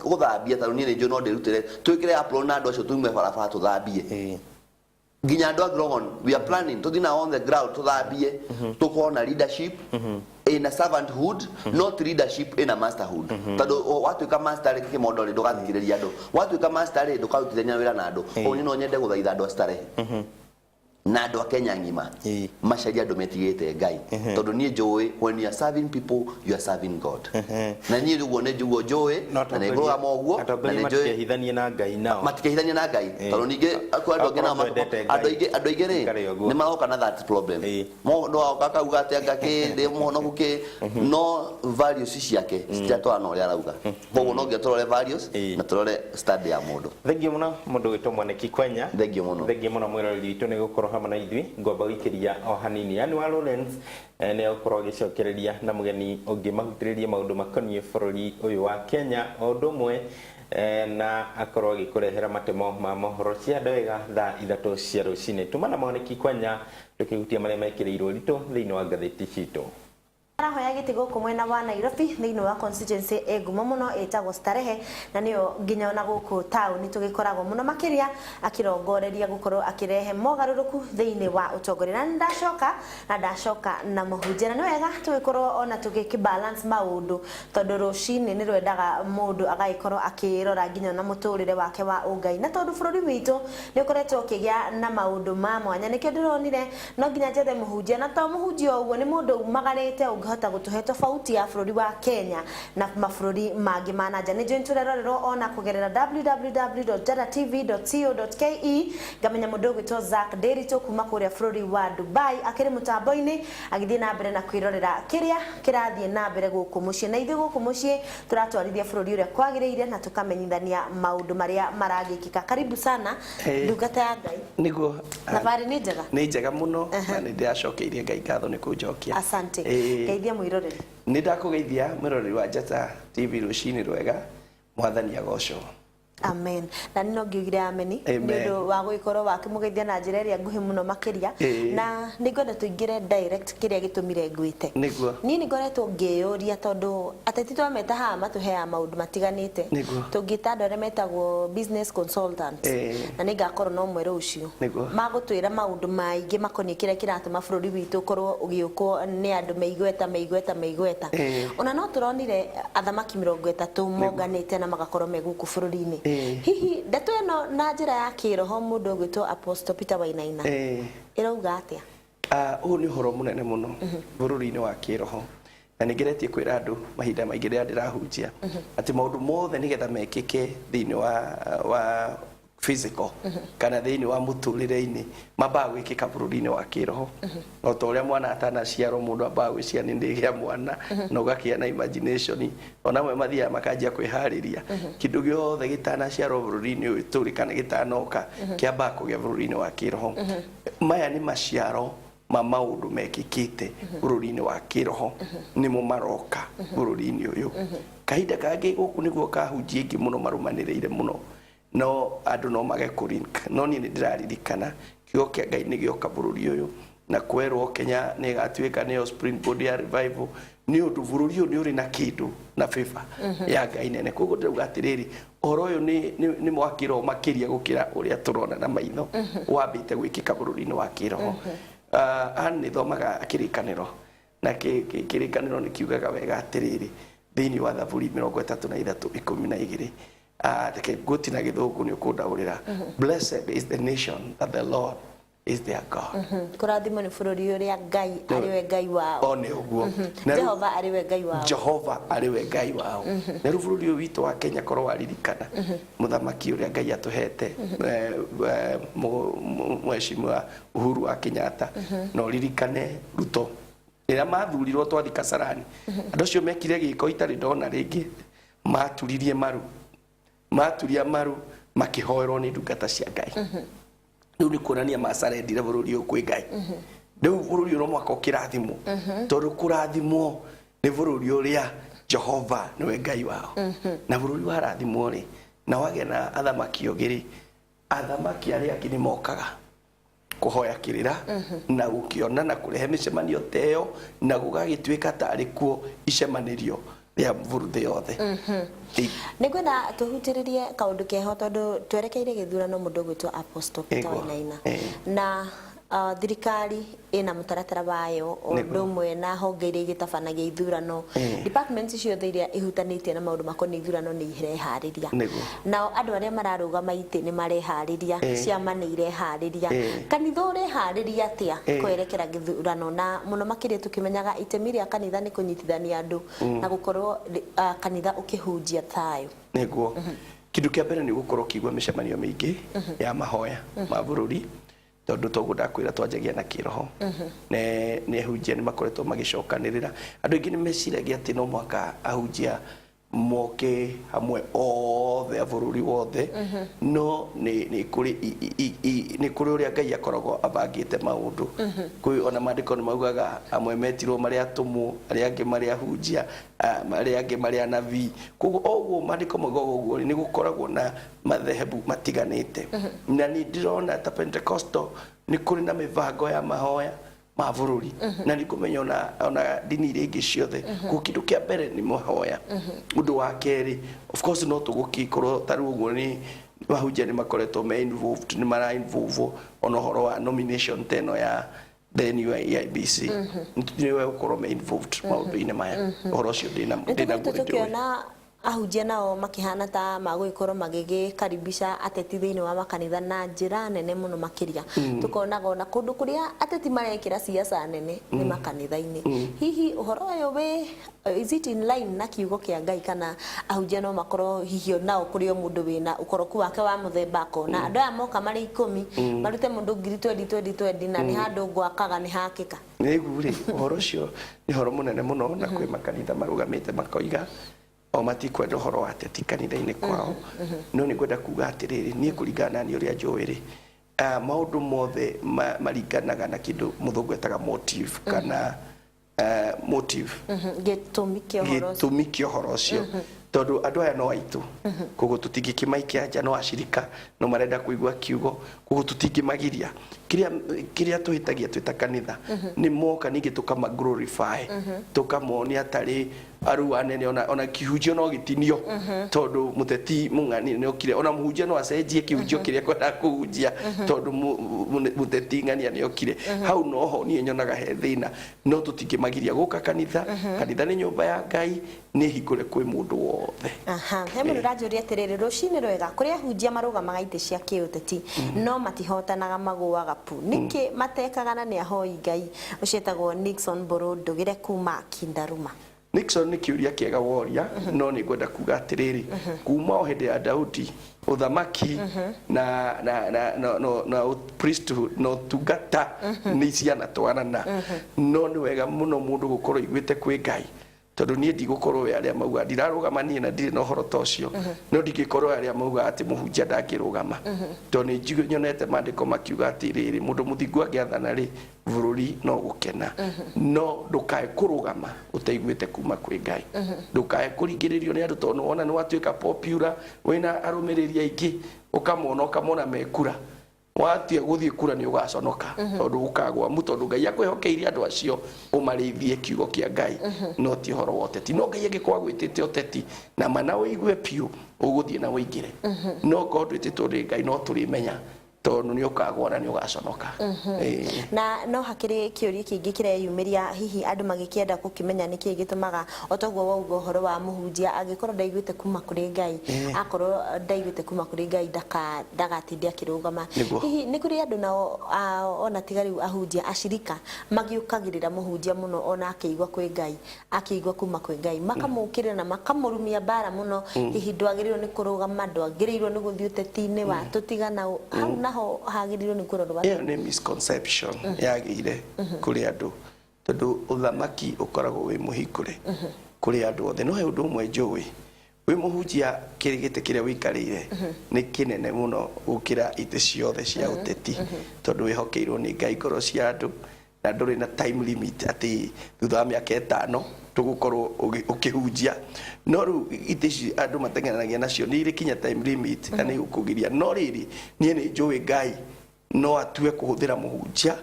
gũthambia, tondũ niĩ nĩ njũĩ no ndĩrutĩre, twĩkĩre apron na andũ acio tume barabara tũthambie. Nginya andũ a Grogon, we are planning tũthiĩ nao on the ground tũthambie. Tũkorwo na leadership ĩna servanthood, not leadership ĩna masterhood, tondũ watuĩka master rĩ, kĩmondo rĩ, ndũgathikĩrĩria andũ. Watuĩka master rĩ, ndũkarutithania wĩra na andũ. Ũguo niĩ no nyende gũthaitha andũ a Starehe na andũ a Kenya ng'ima macarie andũ metigĩrĩte Ngai, tondũ niĩ njũĩ when you are serving people, you are serving God. Na niĩ ũguo nĩ njiguo njũĩ No na nĩ ngũrũgama ũguo na atongoria nĩ njũĩ matikehithanie na Ngai nao. Matikehithania na Ngai, tondũ ningĩ kwĩ andũ angĩ nao Akorwo twendete Ngai, andũ aingĩ, andũ aingĩ rĩ, ikare ũguo. nĩ maroka na that problem. Mũndũ agoka akauga atĩ anga kĩ ndĩ mũhonoku kĩ, no values ciake citiratwarana na ũrĩa arauga. Koguo no nginya tũrore values na tũrore stand ya mũndũ. Thengiũ mũno, mũndũ wĩtwo Mwaniki Kwenya. Thengiũ mũno. Thengiũ mũno mwĩroreri witũ nĩ gũkorwo hamwe na ithuĩ. Ngomba gũikĩria o hanini yani wa Lawrence nĩ egũkorwo agĩcokereria na mũgeni ũngĩ mahutĩrĩrie maũndũ makoniĩ bũrũri ũyũ wa Kenya o ũndũ ũmwe na akorwo agĩkũrehera matemo ma mohoro cia wega thaa 3 cia rũcinĩ. Tuma na Mwaniki Kwenya tũkĩhutia marĩa mekĩrĩirwo ritũ thĩinĩ wa ngathĩti citũ. Arahoya gĩtĩ gũkũ mwena wa Nairobi thĩinĩ wa constituency ĩ ngumo mũno ĩtagwo Starehe, na nĩyo nginya ona gũkũ taũni tũgĩkoragwo mũno makĩria, akĩrongoreria gũkorwo akĩrehe mogarũrũku thĩinĩ wa ũtongoria. Na nĩndacoka na ndacoka na mũhunjia, na nĩ wega tũgĩkorwo ona tũgĩkĩ balance maũndũ, tondũ rũcinĩ nĩ rwendaga mũndũ agagĩkorwo akĩrora nginya ona mũtũrĩre wake wa ũngai. Na tondũ bũrũri witũ nĩ ũkoretwo ũkĩgĩa na maũndũ ma mwanya, nĩkĩo ndĩronire no nginya njethe mũhunjia. Na to mũhunjia o ũguo, nĩ mũndũ umagarĩte ũngĩhota gũtũhe tofauti ya bũrũri wa Kenya na mabũrũri mangĩ ma nanja. Nĩ njũĩ nĩtũrerorerwo ona kũgerera www.jaraTV.co.ke. Ngamenya mũndũ ũgwĩtwo Zack Ndiritu kuma kũrĩa bũrũri wa Dubai akĩrĩ mũtambo-inĩ agĩthiĩ na mbere na kwĩrorera kĩrĩa kĩrathiĩ na mbere gũkũ mũciĩ. Na ithuĩ gũkũ mũciĩ tũratwarithia bũrũri ũrĩa kwagĩrĩire na tũkamenyithania maũndũ marĩa maragĩkĩka. Karibu sana, ndungata ya Ngai. Niguo. Thabarĩ nĩ njega? Nĩ njega mũno, na nĩ ndĩracokeirie Ngai ngatho nĩ kũnjokia. Asante. Geithia mwĩroreri. Nĩ ndakũgeithia mwĩroreri wa Njata TV, rũcinĩ rwega, Mwathani agocwo. Amen. Na nĩ no ngiugire ameni Amen. nĩ ũndũ wa gũgĩkorwo wakĩmũgeithia na njĩra ĩrĩa nguhĩ mũno makĩria. Na nĩ ngwenda tũingĩre direct kĩrĩa gĩtũmire ngwĩte. Niĩ nĩ ngoretwo ngĩyũria, tondũ ateti twameta haha matũheaga maũndũ matiganĩte. Tũngĩta andũ arĩa metagwo business consultants, na nĩ ngakorwo na ũmwe rũciũ, magũtwĩra maũndũ maingĩ makoniĩ kĩrĩa kĩratũma bũrũri witũ ũkorwo ũgĩũkwo nĩ andũ meigweta meigweta meigweta. Ona no tũronire athamaki 30 monganĩte na magakorwo me gũkũ bũrũri-inĩ. Hihi ndeto ĩno na njĩra ya kĩroho, mũndũ ũgwĩtwo Apostle Peter Wainaina, ĩrauga atĩa? Ah, ũyũ nĩ ũhoro mũnene mũno bũrũri-inĩ wa kĩroho, na nĩ ngeretie kwĩra andũ mahinda maingĩ rĩrĩa ndĩrahunjia atĩ maũndũ mothe nĩgetha mekĩke thĩinĩ wa Physical kana thĩinĩ wa mũtũrĩre-inĩ mambaga gwĩkĩka bũrũri-inĩ wa kĩroho. O ta ũrĩa mwana atanaciarwo mũndũ ambaga gwĩciria nĩ ndĩgĩa mwana na ũgakĩgĩa na imagination, ona amwe mathiaga makanjia kwĩharĩria. Kĩndũ gĩothe gĩtanaciarwo bũrũri-inĩ ũyũ tũrĩ kana gĩtanoka kĩambaga kũgĩa bũrũri-inĩ wa kĩroho. Maya nĩ maciaro ma maũndũ mekĩkĩte bũrũri-inĩ wa kĩroho, nĩmo maroka bũrũri-inĩ ũyũ. Kahinda kangĩ gũkũ nĩguo kahunjia aingĩ mũno marũmanĩrĩire mũno, no andũ no mage kũ link, no niĩ nĩ ndĩraririkana kiugo kĩa Ngai nĩ gĩoka bũrũri ũyũ na kwerwo Kenya nĩ ĩgatuĩka nĩyo springboard ya revival, nĩ ũndũ bũrũri ũyũ nĩ ũrĩ na kĩndũ na favor ya Ngai nene. Koguo ndĩrauga atĩrĩrĩ, ũhoro ũyũ nĩ wa kĩroho makĩria gũkĩra ũrĩa tũrona na maitho, wambĩte gwĩkĩka bũrũri-inĩ wa kĩroho. Ann, nĩ thomaga kĩrĩkanĩro na kĩrĩkanĩro nĩ kiugaga wega atĩrĩrĩ, thĩinĩ wa Thaburi 33:12. Reke ngũti na Gĩthũngũ, nĩ ũkũndaũrĩra. "Blessed is the nation that the Lord is their God." Kũrathimwo nĩ bũrũri ũrĩa Ngai arĩ we Ngai wao. O nĩ ũguo. Na Jehova arĩ we Ngai wao. Jehova arĩ we Ngai wao. Na rĩu bũrũri ũyũ witũ wa Kenya, korwo waririkana mũthamaki ũrĩa Ngai atũhete, Mheshimiwa Uhuru wa Kenyatta, na ũririkane Ruto rĩrĩa mathurirwo twathi Kasarani, andũ acio mekire gĩko itarĩ ndona rĩngĩ. Maturirie maru, maturia maru makĩhoerwo nĩ ndungata cia Ngai. Rĩu nĩ kuonania macarendire bũrũri ũyũ kwĩ Ngai. Rĩu bũrũri ũyũ no mũhaka ũkĩrathimwo, tondũ kũrathimwo nĩ bũrũri ũrĩa Jehova nĩwe Ngai wao. Na bũrũri warathimwo rĩ, na wagĩa na athamaki ogĩ rĩ, athamaki arĩa angĩ nĩ mokaga kũhoya kĩrĩra na gũkĩona na kũrehe mĩcemanio ta ĩyo, na gũgagĩtuĩka tarĩ kuo icemanĩrio rĩa thĩ yothe. Nĩ ngwenda tũhutĩrĩrie kaũndũ keho, tondũ twerekeire gĩthurano. Mũndũ ũgwĩtwo Apostle Peter Wainaina na thirikari ĩna mũtaratara wayo o ũndũ ũmwe na honge iria igĩtabanagia ithurano, departments ciothe iria ihutanĩtie na maũndũ makoniĩ ithurano nĩ ireharĩria. Nao andũ arĩa mararũgama itĩ nĩ mareharĩria, ciama nĩ ireharĩria. Kanitha ũreharĩria atĩa kwerekera gĩthurano, na mũno makĩria tũkĩmenyaga itemi rĩa kanitha nĩ kũnyitithania andũ na gũkorwo kanitha ũkĩhunjia thayũ? Nĩguo, kĩndũ kĩa mbere nĩ gũkorwo ũkĩigua mĩcemanio mĩingĩ ya mahoya ma bũrũri, tondũ toguo ndakwĩra twanjagia na kĩroho. Ne nĩ ahunjia nĩ makoretwo magĩcokanĩrĩra. Andũ aingĩ nĩ meciragia atĩ no mũhaka ahunjia moke hamwe othe a bũrũri wothe, no nĩ kũrĩ nĩ kũrĩ ũrĩa Ngai akoragwo abangĩte maũndũ. Kwĩ ona maandĩko nĩ maugaga amwe metirwo marĩ atũmwo, arĩa angĩ marĩ ahunjia, arĩa angĩ marĩ anabii. Koguo o ũguo maandĩko maugaga ũguo rĩ, nĩ gũkoragwo na madhehebu matiganĩte, na nĩ ndĩrona ta Pentecostal nĩ kũrĩ na mĩbango ya mahoya ma bũrũri, na nĩ ngũmenya ona ndini iria ingĩ ciothe. Koguo kĩndũ kĩa mbere nĩ mahoya. Ũndũ wa kerĩ, of course, no tũgũkĩkorwo ta rĩu ũguo nĩ ahunjia nĩ makoretwo me involved, nĩ mara involve ona ũhoro wa nomination ta ĩno ya the new IEBC, nĩ gũkorwo me involved maũndũ-inĩ maya. Ũhoro ũcio ndĩna nĩ ndĩnaguo tũkoretwo nĩ ndĩũĩ. Tũkĩona ahunjia nao makĩhana ta magũgĩkorwo magĩgĩkaribisha ateti thĩinĩ wa makanitha na njĩra nene mũno makĩria. Tũkonaga ona kũndũ kũrĩa ateti marekĩra siasa nene nĩ makanitha-inĩ. Hihi ũhoro ũyũ wĩ is it in line na kiugo kĩa Ngai, kana ahunjia no makorwo hihi nao kũrĩ o mũndũ wĩna ũkoroku wake wa mũthemba, akona andũ aya moka marĩ 10, marute mũndũ ngiri twendi twendi twendi, na nĩ handũ ngwakaga nĩ hakĩka? Nĩgu rĩ, ũhoro ũcio nĩ ũhoro mũnene mũno, na kwĩ makanitha marũgamĩte makoiga o matikwenda ũhoro wa ateti kanitha-inĩ kwao. No nĩ ngwenda kuga atĩrĩrĩ, niĩ kũringana na niĩ ũrĩa njũĩ rĩ, maũndũ mothe maringanaga na kĩndũ mũthũngũ etaga motive kana motive. Gĩtũmi kĩa ũhoro ũcio. Gĩtũmi kĩa ũhoro ũcio, tondũ andũ aya no aitũ, koguo tũtingĩkĩmaikia nja. No acirika no marenda kũigua kiugo, koguo tũtingĩmagiria. Kĩrĩa tũhĩtagia twĩ ta kanitha nĩ moka ningĩ tũkama glorify, tũkamonia tarĩ aru anene, ona kĩhunjio no gĩtinio tondũ mũteti mũng'ani nĩ okire, ona mũhunjia no acenjie kĩhunjio kĩrĩa kwendaga kũhunjia tondũ mũteti ng'ania nĩ okire hau. Noho niĩ nyonaga he thĩna, no tũtingĩmagiria gũka kanitha. Kanitha nĩ nyũmba ya Ngai, nĩ hingũre kwĩ mũndũ wothe. Aha, he mũndũ ũranjũria atĩrĩrĩ, rũcinĩ rwega, kũrĩ ahunjia marũgamaga itĩ cia kĩũteti no matihotanaga, magũaga pu, nĩkĩ matekaga na nĩ ahoi Ngai? Ũcio etagwo Nixon Mbũrũ Ndũgĩre kuma Kindaruma. Nixon, nĩ kĩũria kĩega woria, no nĩ ngwenda kuga atĩrĩrĩ, kuma o hĩndĩ ya Daudi, ũthamaki na priesthood na ũtungata nĩ cianatwarana. No nĩ wega mũno mũndũ gũkorwo iguĩte kwĩ Ngai, tondũ niĩ ndigũkorwo we arĩa mauga ndirarũgama niĩ na ndirĩ na ũhoro ta ũcio, no ndingĩkorwo arĩa mauga atĩ mũhunjia ndangĩrũgama, tondũ nĩ nyonete maandĩko makiuga atĩrĩrĩ, mũndũ mũthingu angĩathana rĩ, bũrũri no gũkena. No ndũkae kũrũgama ũtaiguĩte kuma kwĩ Ngai, ndũkae kũringĩrĩrio nĩ andũ, tondũ wona nĩ watuĩka popular, wĩna arũmĩrĩri aingĩ, ũkamona ũkamona mekura, watia gũthiĩ kura nĩ ũgaconoka, tondũ ũkagwa mu, tondũ Ngai akwĩhokeire andũ acio ũmarĩithie kiugo kĩa Ngai, no ti ũhoro wa ũteti. No Ngai angĩkorwo agwĩtĩte ũteti na mana ũigue biũ, ũgũthiĩ na ũingĩre. No korwo ndwĩtĩtwo nĩ Ngai, no tũrĩmenya, tondũ nĩ ũkagwa na nĩ ũgaconoka. Ĩĩ. Na no hakĩrĩ kĩũria kĩngĩ kĩreyumĩria, hihi andũ magĩkĩenda gũkĩmenya nĩkĩĩ gĩtũmaga o toguo wauga ũhoro wa mũhunjia angĩkorwo ndaiguĩte kuma kũrĩ Ngai, akorwo ndaiguĩte kuma kũrĩ Ngai ndagatinde akĩrũgama. Nĩguo. Hihi nĩ kũrĩ andũ nao ona tiga rĩu ahunjia, acirika magĩũkagĩrĩra mũhunjia mũno, ona akĩigua kwĩ Ngai, akĩigua kuma kwĩ Ngai, makamũkĩrĩra na makamũrumia mbara mũno, hihi ndwagĩrĩirwo nĩ kũrũgama, ndwagĩrĩirwo nĩ gũthiĩ ũteti-inĩ wa tũtigana hau naho hagĩrĩirwo nĩ kũrorwo atĩa? Ĩyo nĩ misconception yagĩire kũrĩ andũ, tondũ ũthamaki ũkoragwo wĩ mũhingũre kũrĩ andũ othe. No he ũndũ ũmwe njũĩ, wĩ mũhunjia, kĩrĩ gĩtĩ kĩrĩa ũikarĩire nĩ kĩnene mũno gũkĩra itĩ ciothe cia ũteti, tondũ wĩhokeirwo nĩ Ngai ngoro cia andũ, na ndũrĩ na time limit atĩ thutha wa mĩaka 5 tũgũkorwo ũkĩhunjia. No rĩu itĩ ici andũ mateng'eranagia nacio nĩ irĩ kinya time limit na nĩ igũkũgiria. No rĩrĩ, niĩ nĩ njũĩ Ngai no atue kũhũthĩra mũhunjia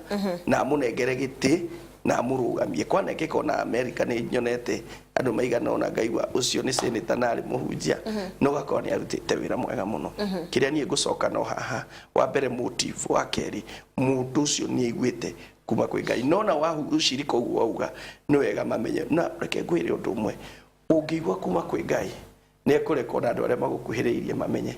na amũnengere gĩtĩ na amũrũgamie. Kwanekĩka ona America, nĩ nyonete andũ maigana ona ngaigua ũcio nĩ senator na arĩ mũhunjia, no gakorwo nĩ arutĩte wĩra mwega mũno. Kĩrĩa niĩ ngũcoka no haha, wa mbere motive, wa kerĩ mũndũ ũcio nĩ aiguĩte kuma kwĩ Ngai. No na wahu ũcirika ũguo wauga nĩ wega mamenye, na reke ngwĩre ũndũ ũmwe, ũngĩigua kuma kwĩ Ngai, nĩ ekũreka ona andũ arĩa magũkuhĩrĩirie mamenye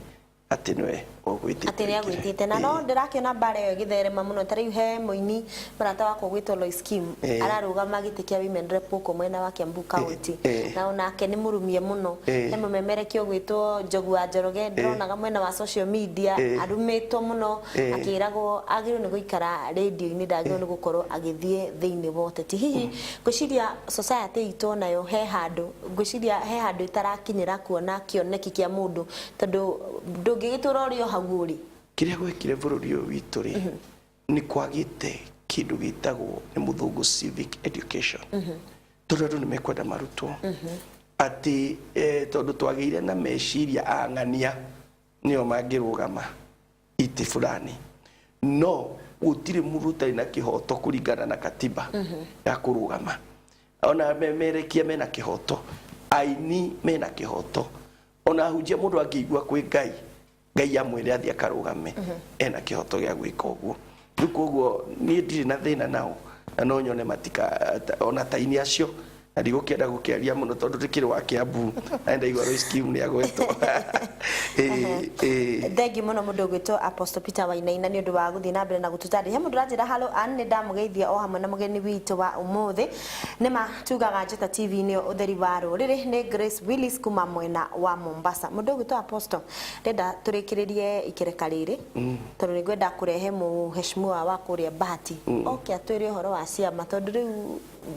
atĩ nĩwe ũgwĩtĩte. Atĩ nĩ agwĩtĩte. Na no ndĩrakĩona mbara ĩyo ĩgĩtherema mũno. Ta rĩu he mũini mũrata wakwa ũgwĩtwo Lois Kim, ararũgama gĩtĩ kĩa women rep gũkũ mwena wa Kiambu County, na onake nĩ mũrumie mũno. He mũmemerekia ũgwĩtwo Njogu wa Njoroge, ndĩronaga mwena wa social media arumĩtwo mũno, akĩragwo agĩrĩirwo nĩ gũikara rĩndiũ-inĩ, ndagĩrĩirwo nĩ gũkorwo agĩthiĩ thĩinĩ wa ũteti. Hihi ngwĩciria society itũ onayo he handũ, ngwĩciria he handũ ĩtarakinyĩra kuona kĩoneki kĩa mũndũ, tondũ ndũngĩgĩtũra ũrĩ o hau ũrĩ. Kĩrĩa gwekire bũrũri ũyũ witũ rĩ, nĩ kwagĩte kĩndũ gĩtagwo nĩ mũthũngũ civic education, tondũ andũ nĩ mekwenda marutwo atĩ tondũ twagĩire na meciria ang'ania nĩo mangĩrũgama itĩ fulani, no gũtirĩ mũndũ ũtarĩ na kĩhoto kũringana na katiba ya kũrũgama. Ona memerekia mena kĩhoto, aini mena kĩhoto, ona ahunjia. Mũndũ angĩigua kwĩ Ngai, Ngai amwĩre athiĩ akarũgame, ena kĩhoto gĩa gwĩka ũguo. Rĩu koguo niĩ ndirĩ na thĩna nao, na no nyone matika ona taini acio, na ndigũkĩenda gũkĩaria mũno tondũ ndĩkĩrĩ wa Kiambu na ndaigua Lois Kim nĩ agwetwo. Ĩĩ, ĩĩ. Thengiũ mũno mũndũ ũgwĩtwo Apostle Peter Wainaina nĩ ũndũ wa gũthiĩ na mbere na gũtũtarĩria. He mũndũ ũranjĩra halo Ann, nĩ ndamũgeithia o hamwe na mũgeni witũ wa ũmũthĩ. Nĩ ma tugaga Njata TV nĩyo ũtheri wa rũrĩrĩ. Nĩ Grace Willis kuma mwena wa Mombasa. Mũndũ ũgwĩtwo Apostle, ndenda tũrĩkĩrĩrie ikereka rĩrĩ, tondũ nĩ ngwenda kũrehe mũheshimiwa wa kũrĩa Bahati oke atwĩre ũhoro wa ciama, tondũ rĩu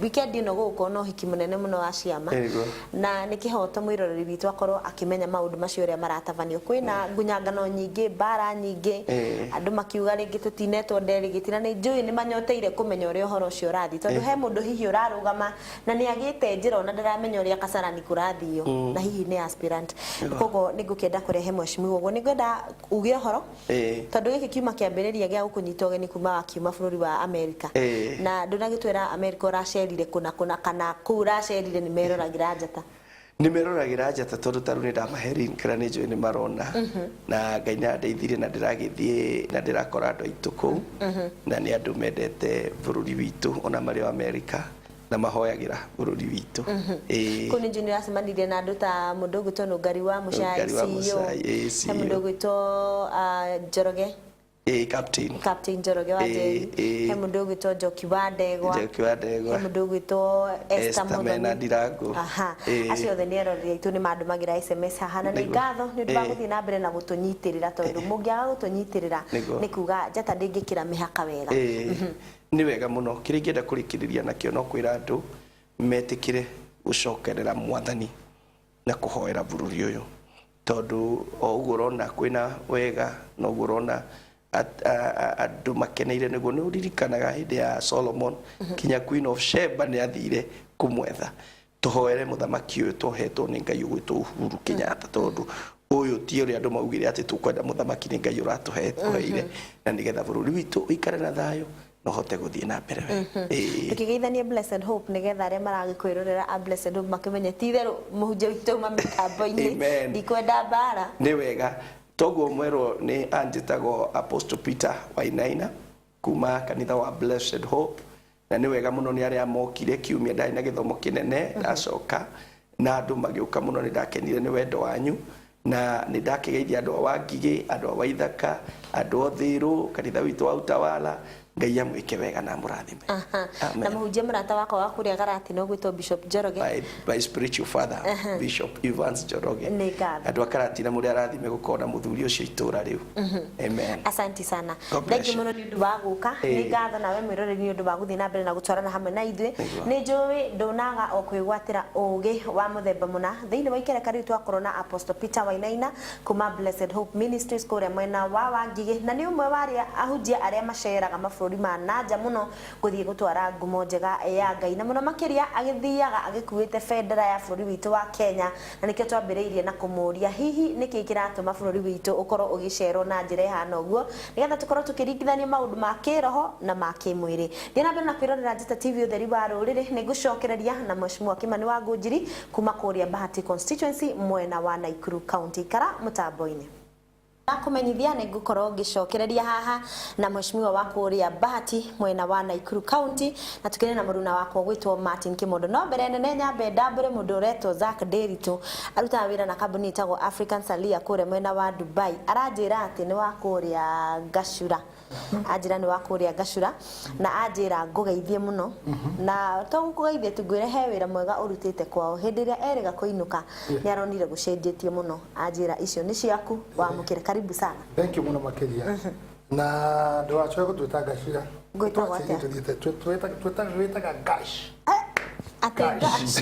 weekend ĩno gũgũkorwo na ũhiki mũnene mũno wa ciama. Nĩguo. Na nĩ kĩhoto mwĩroreri witũ akorwo akĩmenya maũndũ macio ũrĩa maratabanio. Kwĩna ngunyangano nyingĩ, mbara nyingĩ, andũ makiuga rĩngĩ tũtinetwo nderigĩti, na nĩ njũĩ nĩ manyoteire kũmenya ũrĩa ũhoro ũcio ũrathiĩ, tondũ he mũndũ hihi ũrarũgama na nĩ agĩte njĩra ona ndaramenya ũrĩa Kasarani kũrathio, na hihi nĩ aspirant. Koguo nĩ ngũkĩenda kũrehe mheshimiwa ũguo, nĩ ngwenda uge ũhoro, tondũ gĩkĩ kiuma kĩambĩrĩria gĩa gũkũnyita ũgeni kuma wakiuma bũrũri wa Amerika, na ndũnagĩtwĩra Amerika ũracerire kũna kũna, kana kũu ũracerire nĩ meroragĩra njata. Nĩ meroragĩra njata, tondũ tarĩu nĩ ndamahe link na nĩ njũĩ nĩ marona, na Ngai nĩ andeithirie na ndĩragĩthiĩ na ndĩrakora andũ aitũ kũu, na nĩ andũ mendete bũrũri witũ ona marĩ o Amerika na mahoyagĩra bũrũri witũ. Ĩĩ. Kũu nĩ njũĩ nĩ ũracemanirie na andũ ta mũndũ ũgwĩtwo Nũngari wa Mũcai, Nũngari wa CEO. Mũcai, ĩĩ, He mũndũ CEO. ũgwĩtwo Njoroge. Ĩĩ, captain. Captain Njoroge wa Ĩĩ, Njeri. Ĩĩ. He mũndũ ũgwĩtwo Njoki wa Ndegwa. Njoki wa Ndegwa. He mũndũ ũgwĩtwo Esther Esther Muthoni. mena Ndirango. Aha. Ĩĩ. Acio othe nĩ eroreri aitũ nĩ mandũmagĩra SMS haha na nĩ Nĩguo. ngatho nĩ ũndũ wa Ĩĩ. gũthiĩ na mbere na gũtũnyitĩrĩra, tondũ mũngĩaga gũtũnyitĩrĩra Nĩguo. nĩ kuga njata ndĩngĩkĩra mĩhaka wega. Ĩĩ, nĩ wega mũno. Kĩrĩa ingĩenda kũrĩkĩrĩria nakĩo no kwĩra andũ metĩkĩre gũcokerera Mwathani na kũhoera bũrũri ũyũ, tondũ o ũguo ũrona kwĩna wega na ũguo ũrona andũ makeneire, nĩguo nĩ ũririkanaga hĩndĩ ya Solomon kinya Queen of Sheba nĩ athire kũmwetha. Tũhoere mũthamaki ũyũ tũhetwo nĩ Ngai ũgwĩtwo Uhuru Kenyatta, tondũ ũyũ ti ũrĩa andũ maugire atĩ tũkwenda mũthamaki, nĩ Ngai ũratũheire, na nĩgetha bũrũri witũ ũikare na thayũ na ũhote gũthiĩ na mbere wega. Ĩĩ. Tukĩgeithanie Blessed Hope nĩgetha arĩa maragĩkwĩrorera a Blessed Hope makĩmenye ti itherũ mũhunjia witũ auma mĩtambo-inĩ. Amen. Ndikwenda mbara. Nĩ wega. Toguo mwerwo nĩ anjĩtagwo Apostle Peter Wainaina kuma kanitha wa Blessed Hope, na nĩ wega mũno nĩ arĩa mokire kiumia. Ndarĩ na gĩthomo kĩnene, ndacoka na andũ magĩũka mũno. Nĩ ndakenire nĩ wendo wanyu na nĩ ndakĩgeithia andũ a Wangigĩ, andũ a Waithaka, andũ a Ũthĩrũ, kanitha witũ wa Utawala. Ngai amwĩke wega na amũrathime. Aha. Na Amen. mũhunjia mũrata wakwa wa kũrĩa Garati no gwĩtwo Bishop Njoroge. My spiritual father, Bishop Evans Njoroge. Nĩ ngatho. Andũ a Karatina mũrĩ arathime gũkorwo na mũthuri ũcio itũra rĩu. Amen. Asanti sana. God bless Thank you you. mũno nĩ ũndũ wa gũka. Nĩ Ĩĩ. ngatho nawe mwĩroreri nĩ ũndũ wa gũthiĩ na mbere na gũtwarana hamwe na ithuĩ. Nĩguo. Nĩ njũĩ ndũnaga o kwĩgwatĩra ũgĩ wa mũthemba mũna thĩinĩ wa ikereka rĩu. Twakorwo na Apostle Peter Wainaina kuma Blessed Hope Ministries kũrĩa mwena wa Wangigĩ, na nĩ ũmwe wa arĩa ahunjia arĩa maceraga mabũrũri ma nanja mũno gũthiĩ gũtwara ngumo njega ya Ngai, na mũno makĩria agĩthiaga agĩkuĩte bendera ya bũrũri witũ wa Kenya. Na nĩkĩo twambĩrĩirie na kũmũria hihi nĩkĩ kĩratũma bũrũri witũ ũkorwo ũgĩcerwo na njĩra ĩhana ũguo, nĩgetha tũkorwo tũkĩringithania maũndũ ma kĩroho na ma kĩmwĩrĩ. Thiĩ na mbere na kwĩrorera Njata TV, ũtheri wa rũrĩrĩ. Nĩ ngũcokereria na Mheshimiwa Kimani wa Ngũnjiri kuma kũrĩa Bahati constituency mwena wa Nakuru County. Ikara mũtambo-inĩ. Kũmenyithia nĩ ngũkorwo ngĩcokereria haha na mheshimiwa wa kũrĩa Bahati mwena wa Nakuru County, na tukĩrĩ na mũruna wakwa gwĩtwo Martin Kimondo. No mbere nene nyambe ndambũre mũndũ ũretwo Zack Nderitu, arutaga wĩra na kambuni ĩtagwo African Salia kũrĩa mwena wa Dubai. Aranjĩra atĩ nĩ wa kũrĩa Gacura, anjĩra nĩ wa kũrĩa Gacura, na anjĩra ngũgeithie mũno, na to gũkũgeithia tu, ngwĩre he wĩra mwega ũrutĩte kwao. Hĩndĩ ĩrĩa erĩga kũinũka nĩ aronire gũcenjetie mũno. Anjĩra icio nĩ ciaku, wamũkĩre. Karibu sana. Thank you mũno makĩria, na ndũgacoke gũtwĩta Ngacira. Ngwĩtagwo atĩa? Twĩtaga Gash. Atĩ Gash?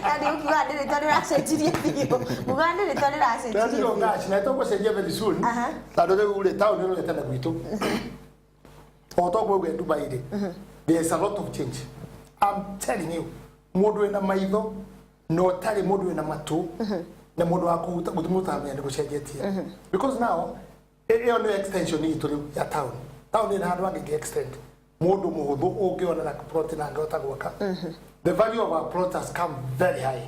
Na nĩ ũkiuga nĩ rĩtwa rĩracenjirie biũ, muga nĩ rĩtwa rĩracenjirie Ndĩratigwo biũ. Gash na tũgũcenjia very soon, tondũ rĩu rĩ taũni ĩrorete na gwitũ o toguo ũguo. Dubai rĩ, there is a lot of change, I'm telling you. Mũndũ wĩna maitho na ũtarĩ mũndũ wĩna matũ na mũndũ wa kũhuta gũtimũtamenya nĩ gũcenjetie, because now ĩyo nĩyo extension itũ rĩu ya town. Town ĩna handũ hangĩ extend mũndũ mũhũthũ ũngĩona na plot na angĩhota gwaka. The value of our plot has come very high.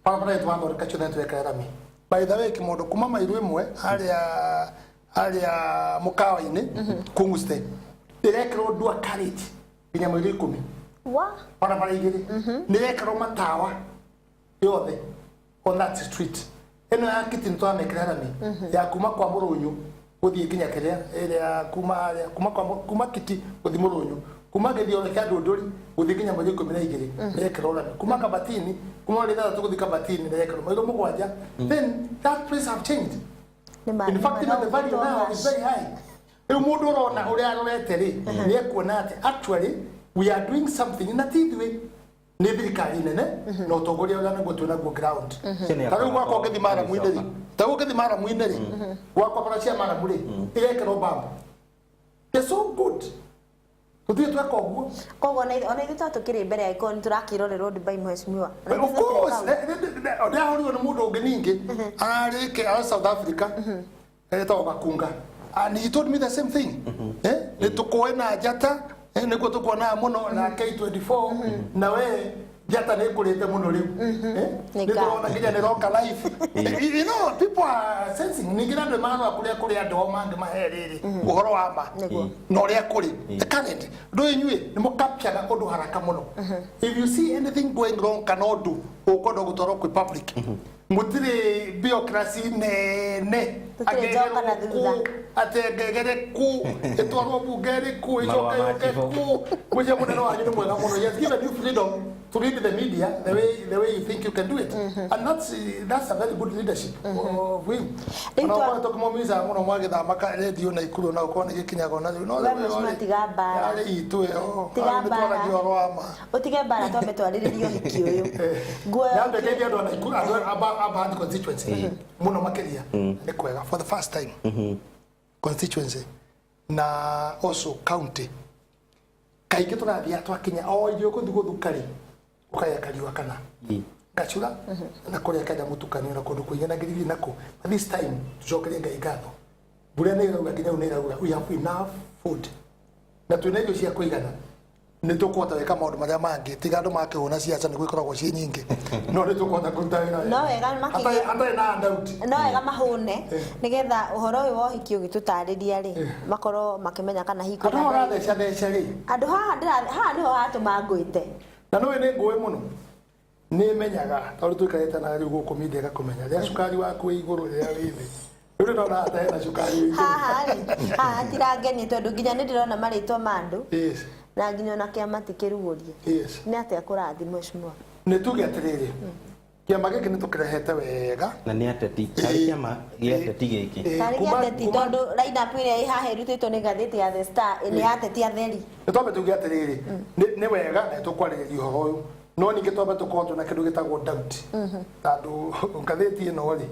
Barabara ĩtũ wathondeka ciothe twekĩra rami. By the way, kĩmondo, kuma mairu ĩmwe harĩa mũkawa-inĩ Kung'uste ĩrekĩrwo dual carriage nginya mairu 10. Wa Barabara igĩrĩ nĩ ĩrekĩrwo matawa yothe on that street. Ĩno ya kiti nĩ twamĩkĩra rami ya kuma kwa Mũrũnyũ gũthiĩ nginya kĩrĩa ĩrĩa kuma harĩa kuma kwa kuma kiti gũthiĩ Mũrũnyũ, kuma gĩthioro kĩa Ndũndũri gũthiĩ nginya mweri 12 nĩ ĩrekĩrwo rami, kuma Kabatini, kuma mweri 6 gũthiĩ Kabatini nĩ ĩrekĩrwo mairo 7. Then that place have changed. In fact, even the value now is very high. Rĩu mũndũ ũrona ũrĩa arorete rĩ, nĩ ekuona atĩ actually we are doing something, na ti ithuĩ, nĩ thirikari nene na ũtongoria ũrĩa nĩguo twĩnaguo ground. Ta rĩu gwakwa ũngĩthiĩ maramu-inĩ rĩ, ta rĩu ũngĩthiĩ maramu-inĩ rĩ, gwakwa bara cia maramu rĩ irekĩrwo bambo. They're so good, tũthiĩ tweka ũguo. Koguo ona ithuĩ to tũkĩrĩ mbere angĩkorwo nĩ tũrakĩrorerwo Dubai, mheshimiwa. Of course, ndĩrahorirwo nĩ mũndũ ũngĩ ningĩ ararĩ arĩ South Africa etagwo Gakunga, and he told me the same thing. Nĩ tũkũĩ na njata, nĩguo tũkuonaga mũno na K24, na we njata nĩ ĩkũrĩte mũno rĩu. Nĩ Nĩ tũrona nginya nĩ roka live. People are sensing. Ningĩ na andũ marora kũrĩa kũrĩ andũ ao mangĩmahe rĩrĩ ũhoro wa ma Nĩguo. Na ũrĩa kũrĩ the current ndũ, inyuĩ nĩ mũkapchaga ũndũ haraka mũno. If you see anything going wrong kana ũndũ ũkwenda gũtwarwo kwĩ public, Gũtirĩ bureaucracy nene. Gũtirĩ njoka na thutha. Atĩ ngegere kũ, ĩtwarwo bunge ĩrĩkũ, ĩcoke Marũa ma yũke cibũ. kũ. Gwĩcia mũnene wanyu nĩ mwega mũno. He has given you freedom to lead the media the way you think you can do it, and that's a very good leadership of him. Rĩu Ona ũkorwo tũkĩmũmica mũno mwagĩthama radio na ikuru, na ũkorwo nĩ gĩkinyaga ona rĩu no We rĩu mheshimiwa, ĩyo rĩ, tiga mbara. yarĩ itũ ĩyo. Tiga Hau nĩ mbara. twaragia ũhoro wa ma. Ũtige mbara, twambe twarĩrĩrie ũhiki ũyũ. Nguo ya Nyambe ngeithie andũ a Nakuru, andũ a Bahati constituency mũno makĩria. Nĩ kwega, for the first time constituency na also county, kaingĩ tũrathiaga twakinya o irio gũthiĩ gũthuka rĩ, ũkagĩa kariũa kana ngacura na kũrĩa Kenya mũtukanio na kũndũ kũingĩ na ngirigi nako. But this time tucokerie Ngai ngatho, mbura nĩ ĩraura, nginya rĩu nĩ ĩraura. We have enough food na twĩna irio cia kũigana, nĩ tũkũhota gwĩka maũndũ marĩa mangĩ, tiga andũ makĩhũna ciaca nĩguo ikoragwo ciĩ nyingĩ, no nĩ tũkũhota kũruta wĩra wega. No wega Hatarĩ na handout. No wega mahũne nĩgetha ũhoro ũyũ wa ũhiki ũgĩtũtarĩria rĩ, makorwo makĩmenya kana hihi Andũ kwĩna aya ũratheca theca rĩ. Andũ haha haha nĩho hatũma ngwĩte. Na nĩũĩ nĩ ngũĩ mũno, nĩ menyaga tondũ tũikarĩte na rĩu gũkũ media ĩgakũmenya rĩrĩa cukari waku wĩ igũrũ, rĩrĩa wĩ thĩ. Rĩu ndĩrona hata hena cukari wĩ igũrũ. Haha rĩ, haha hatirangenia tondũ nginya nĩ ndĩrona marĩtwa ma andũ na nginya ona kĩama ti kĩrugũrie. Nĩ atĩa kũrathiĩ, mheshimiwa? Nĩ tuge atĩrĩrĩ, kĩama gĩkĩ nĩ tũkĩrehete wega. Na nĩ ateti tarĩ kĩama gĩa ateti gĩkĩ. Tarĩ gĩa ateti, tondũ line-up ĩrĩa ĩ haha ĩrutĩtwo nĩ ngathĩti ya The Star nĩ ya ateti atheri. Nĩ twambe tuge atĩrĩrĩ, nĩ wega na nĩ tũkwarĩrĩria ũhoro ũyũ, no ningĩ twambe tũkorwo twĩna kĩndũ gĩtagwo doubt, tondũ ngathĩti ĩno rĩ,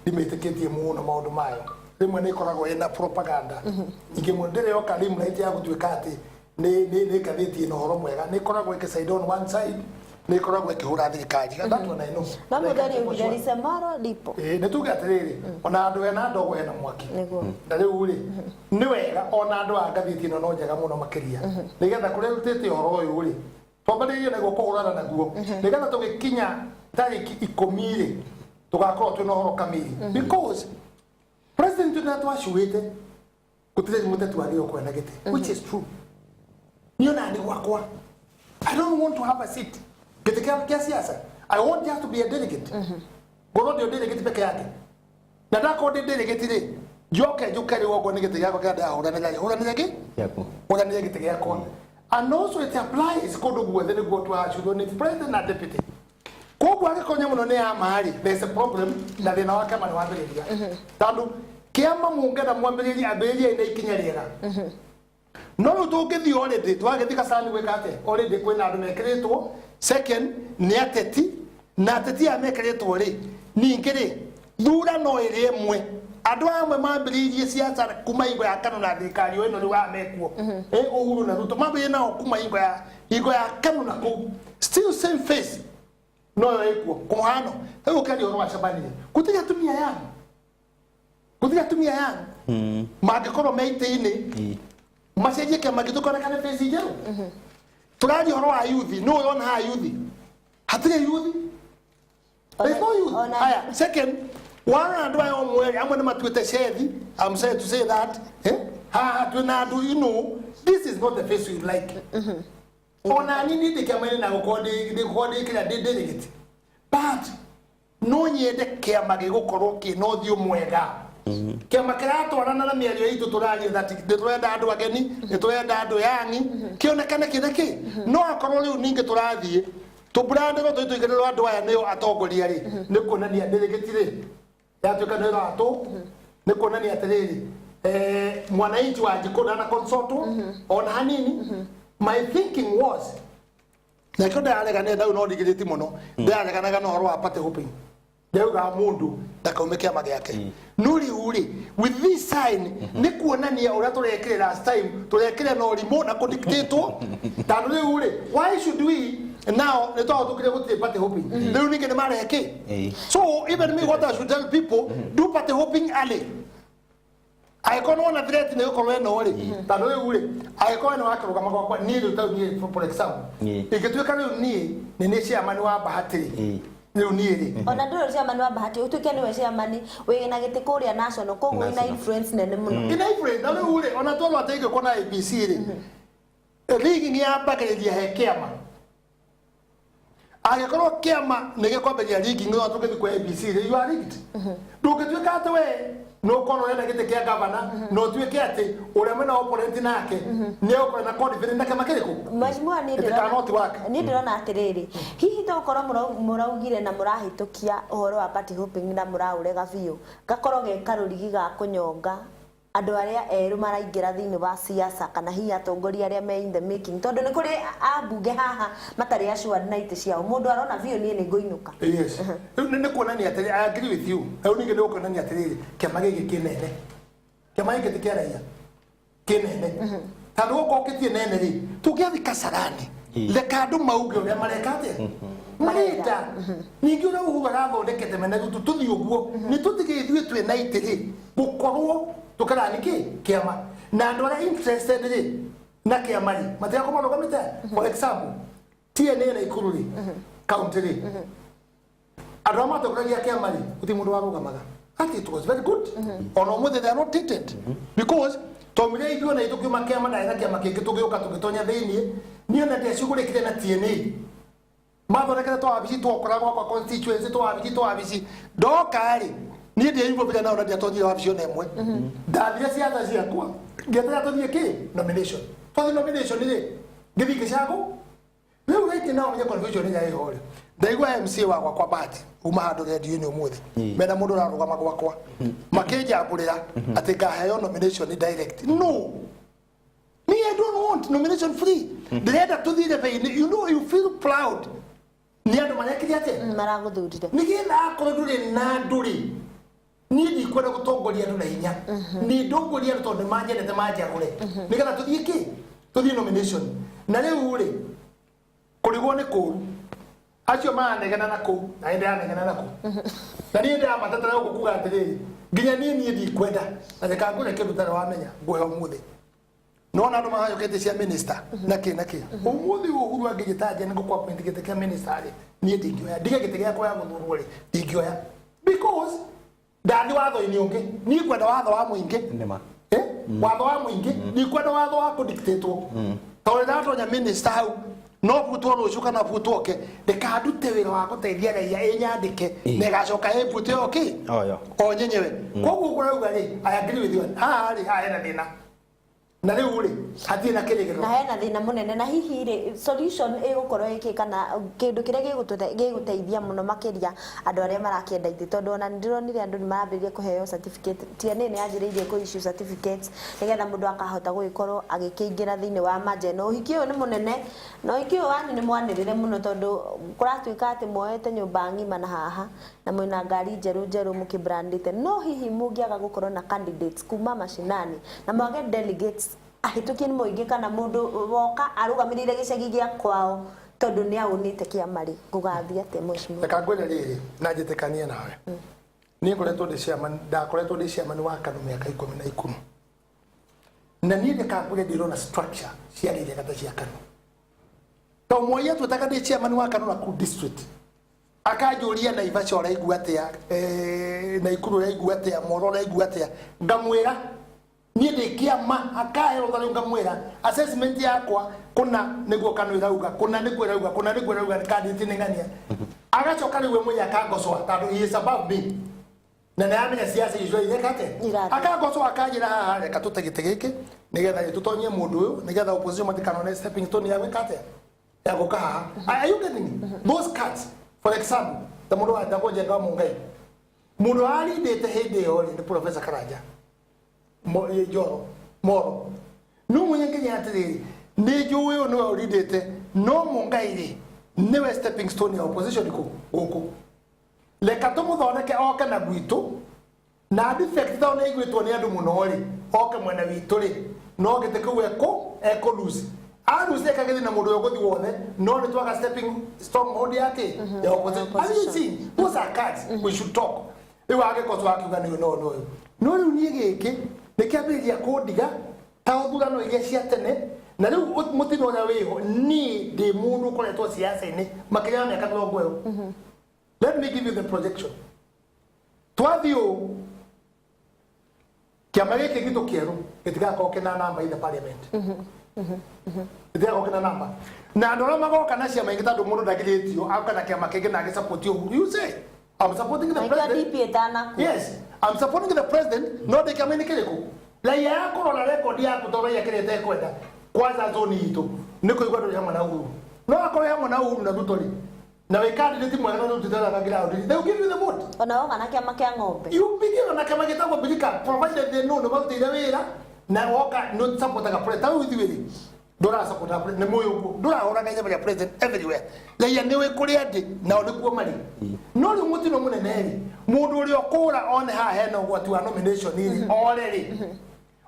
ndimĩtĩkĩtie mũno maũndũ mayo. Rĩmwe nĩ ĩkoragwo ĩna propaganda nyingĩ mũno, ndĩrĩ yoka limelight ya gũtuĩka atĩ nĩ ngathĩti ĩna ũhoro mwega. Nĩ ĩkoragwo ĩkĩ on one side, nĩ ĩkoragwo ĩkĩhũra thirikari. That one I know. No mũtheri augire lisemwalo lipo. Ĩĩ, nĩ tuge atĩrĩrĩ, ona andũ ena ndogo hena mwaki. Na rĩu rĩ, nĩ wega ona andũ a ngathĩti ĩno no njega mũno makĩria, nĩgetha kũrĩa rutĩte ũhoro ũyũ rĩ, twambĩrĩrie naguo kũhũrana naguo, nĩgetha tũgĩkinya tarĩki 10 rĩ, tũgakorwo twĩna ũhoro kamiri, because president ũrĩa twacuĩte gũtirĩ mũteti wagĩrĩirwo kuoya na gĩtĩ, which is true. Niĩ ona nĩ gwakwa, I don't want to have a seat, gĩtĩ kĩa siasa. I want just to be a delegate, ngorwo ndio delegate peke yake, na ndakorwo ndĩ delegate rĩ, njoke njũke rĩu okorwo nĩ gĩtĩ gĩakwa kĩrĩa ndĩrahũranĩra rĩ, hũranĩre kĩ Gĩaku. Hũranĩre gĩtĩ gĩakwa. And also it applies kũndũ guothe nĩguo twacurwo nĩ president na deputy. Koguo angĩkorwo nyamũ ĩno nĩ ya ma rĩ, there is a problem, na thĩna wa kĩama nĩ wambĩrĩria, tondũ kĩama mũngĩenda mwambĩrĩrie, ambĩrĩriai na ikinya rĩega. No rĩu tũngĩthiĩ already twagĩthiĩ kacani gwĩka atĩa? Already kwĩna andũ mekĩrĩtwo. Second, nĩ ateti, na ateti aya mekĩrĩtwo rĩ, ningĩ rĩ, thurano ĩrĩ ĩmwe, andũ amwe mambĩrĩirie siasa kuma hingo ya KANU na thirikari o ĩno rĩu aya mekuo, Uhuru na Ruto, mambĩrĩirie nao kuma hingo ya KANU na kũu, still same face noyo ĩkuo. Kwa mũhano, rĩu ũkĩaria ũhoro wa Shabani rĩ, gũtirĩ atumia yangu, gũtirĩ atumia yangu mangĩkorwo me itĩ-inĩ macenjie kĩama gitũ kĩonekane face njerũ. Tũraria ũhoro wa yuthi, nũ ũrona haha yuthi? Hatirĩ yuthi. There is no youth. Haya, second, wana andũ aya omwe amwe nĩ matuĩte cethi. I'm sorry to say that. Haha twĩna andũ, this is not the face you like. Ona nini ndĩ kĩama-inĩ na gũkorwo ndĩ gũkorwo ndĩ kĩrĩa ndĩ delegate, but no nyende kĩama gĩgũkorwo kĩna ũthiũ mwega, kĩama kĩratwarana na mĩario itũ tũraria that nĩ tũrenda andũ ageni, nĩ tũrenda andũ yangi kĩonekane kĩna kĩ. No akorwo rĩu ningĩ tũrathiĩ tũbrandĩrwo tũi tũigĩrĩrwo andũ aya nĩo atongoria rĩ, nĩ kuonania delegate rĩ yatuĩka nĩ ĩratũ, nĩ kuonania atĩrĩrĩ, mwananchi wa Njikũ ndana consultwo ona hanini. My thinking was, nakĩo ndĩraregana ndau, no ndigĩrĩti mũno ndĩrareganaga na ũhoro wa party hopping. Ndaugaga mũndũ ndakaume kĩama gĩake, no rĩu rĩ, with this sign nĩ kuonania ũrĩa tũrekire last time, tũrekire na ũrimũ na kũdictatwo, tondũ rĩu rĩ, why should we now nĩ twahũtũkire gũtirĩ party hopping, rĩu ningĩ nĩ marehe kĩ? So even me, what I should tell people, do party hopping early. Angĩkorwo nĩwona threat nĩ gũkorwo ĩno rĩ, tondũ rĩu rĩ, angĩkorwo ĩno wakĩrũgama gwakwa niĩ rĩu, tarĩu niĩ, for example, ingĩtuĩka rĩu niĩ nĩ niĩ chairman wa Bahati rĩ, rĩu niĩ rĩ, Ona ndũrĩ chairman wa Bahati, ũtuĩke nĩwe chairman wĩna gĩtĩ kũrĩa national, koguo wĩna National. influence nene mũno. Ina influence. Na rĩu rĩ, ona twarwo atĩ ingĩkorwo na ABC rĩ, rigging yambagĩrĩria he kĩama. Angĩkorwo kĩama nĩ gĩkwambĩrĩria rigging, no tũngĩthiĩ kwa ABC rĩ, you are rigged. Ndũngĩtuĩka atĩ we nĩ ũkorwo ũrenda gĩtĩ kĩa gavana na ũtuĩke atĩ ũrĩa mwena opponent nake nĩ egũkorwo na confidence na kĩama kĩrĩkũ. Mheshimiwa, niĩ It cannot work. Niĩ ndĩrona atĩrĩrĩ, hihi tokorwo mũraugire na mũrahĩtũkia ũhoro wa party hopping na mũraũrega biũ, gakorwo ge karũrigi ga kũnyonga andũ arĩa erũ maraingĩra thĩinĩ wa siasa, kana hihi atongoria arĩa me in the making, tondũ nĩ kũrĩ ambunge haha matarĩ assured na itĩ ciao, mũndũ arona biũ niĩ nĩ ngũinũka? Yes, rĩu nĩ kuonania atĩrĩ, I agree with you. Rĩu ningĩ nĩ kuonania atĩrĩrĩ, kĩama gĩkĩ kĩnene, kĩama gĩkĩ ti kĩa raia, kĩnene, tondũ gũkorwo kĩtie nene rĩ, tũngĩathiĩ Kasarani, reka andũ mauge ũrĩa mareka atĩa marenda. Ningĩ ũrĩa Uhuru arathondekete mena rĩu tũthiĩ ũguo, nĩ tũtige ithuĩ twĩ na itĩ rĩ, gũkorwo tũkarani kĩ kĩama na andũ arĩa interested rĩ na kĩama rĩ, matigakorwo marũgamĩte. For example, TNA Naikuru rĩ, county rĩ, andũ arĩa matongoragia kĩama rĩ, gũtirĩ mũndũ warũgamaga. That it was very good. Ona ũmũthĩ they are not tainted, because twaumire ithuĩ na tũkiuma kĩama na kĩama kĩngĩ, tũgĩũka tũgĩtonya thĩiniĩ. Niĩ ona ndiacugũrĩkire na TNA, mathondekete twawabici twokora gwakwa constituency, twawabici twawabici ndoka rĩ, niĩ ndiainvolvire nao na ndiatonyire wabici ona ĩmwe. Ndathire ciatha ciakwa, ngĩeterera tũthiĩ kĩ nomination. Twathiĩ nomination rĩ, ngĩthiĩ ngĩcagwo. Rĩu rĩngĩ nao menye confusion ĩrĩa ĩho rĩ, ndaigua MC wakwa kwa bahati uma handũ redio-inĩ ũmũthĩ mena mũndũ ũrarũgama gwakwa, makĩnjambũrĩra atĩ ngaheo nomination direct. No, me, I don't want nomination free. Ndĩrenda tũthiĩ thĩinĩ. You know, you feel proud nĩ andũ marekire atĩa? Maragũthurire. Nĩgetha akorwo ndũrĩ na ndũrĩ, niĩ ndikwenda gũtongoria andũ na hinya, niĩ ndongoria andũ tondũ nĩmanyendete, manjagũre, nĩgetha tũthiĩ kĩ, tũthiĩ nomination. Na rĩu rĩ, kũrigwo nĩ kũru, acio maranegena na kũu na nĩ ndĩranegena na kũu, na niĩ ndĩramatetera gũkũ kuga atĩrĩrĩ, nginya niĩ ndikwenda. Na reka ngwĩre kĩndũ ũtarĩ wamenya, ngũhe ũmũthĩ nona andũ mahayũkĩte cia minister na kĩ na kĩ. Ũmũthĩ Uhuru angĩnjĩta nja nĩ ngũkũ appoint gĩtĩ kĩa minister rĩ, niĩ ndingĩoya. Ndige gĩtĩ gĩakwa ya gũthurwo rĩ, ndingĩoya, because ndathi watho-inĩ ũngĩ. Niĩ ngwenda watho wa mũingĩ. Nĩma. Eh? Watho wa mũingĩ, ndikwenda watho wa kũdictatwo, tondũ ndatonya minister hau no butwo rũciũ kana butwo ke. Ndikandute wĩra wa gũteithia raia ĩnyandĩke na ĩgacoka ĩmbute o kĩ? Oyo. O nyenyewe. Koguo kũrauga rĩ, I agree with you. Haha rĩ, haha hena thĩna, na rĩu rĩ, hatirĩ na kĩrĩgĩrĩro. Na hena thĩna mũnene. Na hihi rĩ, solution ĩgũkorwo ĩkĩ, kana kĩndũ kĩrĩa gĩgũteithia mũno makĩria andũ arĩa marakĩenda itĩ? Tondũ ona nĩndĩronire andũ nĩ marambĩrĩria kũheo certificate, TNA nĩ yanjĩrĩirie kũ issue certificates nĩgetha mũndũ akahota gũgĩkorwo agĩkĩingĩra thĩinĩ wa manja ĩno. Ũhiki ũyũ nĩ mũnene, na ũhiki ũyũ wanyu nĩ mwanĩrĩre mũno, tondũ kũratuĩka atĩ muoete nyũmba ng'ima na haha na mwĩna ngari njerũ njerũ mũkĩbrandĩte. No hihi mũngĩaga gũkorwo na candidates kuma mashinani na mwage delegates ahĩtũkie nĩ mũingĩ, kana mũndũ woka arũgamĩrĩire gĩcagi gĩa kwao tondũ nĩ aũnĩte kĩama rĩ, gũgathiĩ atĩa, mheshimiwa? Reka ngwĩre rĩrĩ na njĩtĩkanie nawe. Niĩ ngoretwo ndĩ chairman, ndakoretwo ndĩ chairman wa KANU mĩaka 10, na niĩ ndĩkangwĩre ndĩrona structure ciarĩ njega ta cia KANU. To Moi atwĩtaga ndĩ chairman wa KANU Nakuru district, akanjũria, "Naivasha ũraigua atĩa? Naikuru ũraigua atĩa? Moro ũraigua atĩa?" Ngamwĩra niĩ ndĩ kĩama, akahe rũtha. Rĩu ngamwĩra assessment yakwa kũna nĩguo KANU ĩrauga, kũna nĩguo ĩrauga, kũna nĩguo ĩrauga, candidate nĩ ng'ania. Agacoka rĩu we mwenye akangocoa, tondũ he is above me na nĩ aramenya ciaca icio ireka atĩa. Irathiĩ. Akangocoa, akanjĩra, "Haha reka tũte gĩtĩ gĩkĩ nĩgetha tũtonyie mũndũ ũyũ, nĩgetha opposition matikanone stepping stone ya gwĩka atĩa, ya gũka haha." Are you getting me? Those cards, for example, ta mũndũ wetagwo Njenga wa Mũngai, mũndũ warindĩte hĩndĩ ĩyo rĩ, nĩ Professor Karanja Njoro Moro. No mwenye nginya atĩrĩrĩ, nĩ njũĩ ũyũ nĩwe ũrindĩte, no Mũngai rĩ, nĩwe stepping stone ya opposition kũ gũkũ, reka tũmũthondeke oke na gwitũ na defect, tondũ nĩ aiguĩtwo nĩ andũ mũno rĩ, oke mwena witũ rĩ, no gĩtĩ kĩu ekũ lose, a lose ekagĩthi na mũndũ ũyũ ũgũthi wothe, no nĩ twaga stepping stronghold yake ya opposition. Have you seen? Those are cards we should talk. Rĩu agĩkoco akiuga nĩ no no no rĩu niĩ gĩkĩ nĩ kĩambĩrĩria kũndiga ta ũthurano iria cia tene. Na rĩu mũtino ũrĩa wĩho, niĩ ndĩ mũndũ ũkoretwo siasa-inĩ makĩria ya mĩaka 20. Let me give you the projection. Twathiĩ ũũ, kĩama gĩkĩ gitũ kĩerũ gĩtigakorwo kĩna namba in the parliament. Gĩtigakorwo kĩna namba na andũ arĩa magoka na ciama ingĩ, tondũ mũndũ ndagirĩtio agoka na kĩama kĩngĩ na agĩsupport Uhuru. You say, "I'm supporting the Na ikĩo president." DP ĩtanakua. Yes, "I'm supporting the president," no ndĩ kĩama-inĩ kĩrĩkũ. Raia yakũrora rekondi yaku, tondũ raia kĩrĩa ĩtekwenda kwanza zoni itũ nĩ kũigua ndũrĩ hamwe na Uhuru. No akorwo hamwe na Uhuru na Ruto rĩ, na wĩ candidate mwega na rutĩte ground, they will give you the vote. Ona woka na kĩama kĩa ng'ombe. You begin na kĩama gĩtagwo Mbirika, provided they know nĩ marutĩire wĩra na woka nĩ supportaga president. Ta rĩu ithuĩ rĩ, ndũra supportaga president nĩ mũĩ ũguo, ndũrahũraga ithembe rĩa president everywhere. Raia nĩ wĩ kũrĩa ndĩ nao nĩkuo marĩ. No rĩu mũtino mũnene rĩ, mũndũ ũrĩa ũkũra one haha hena ũgwati wa nomination rĩ, ore rĩ,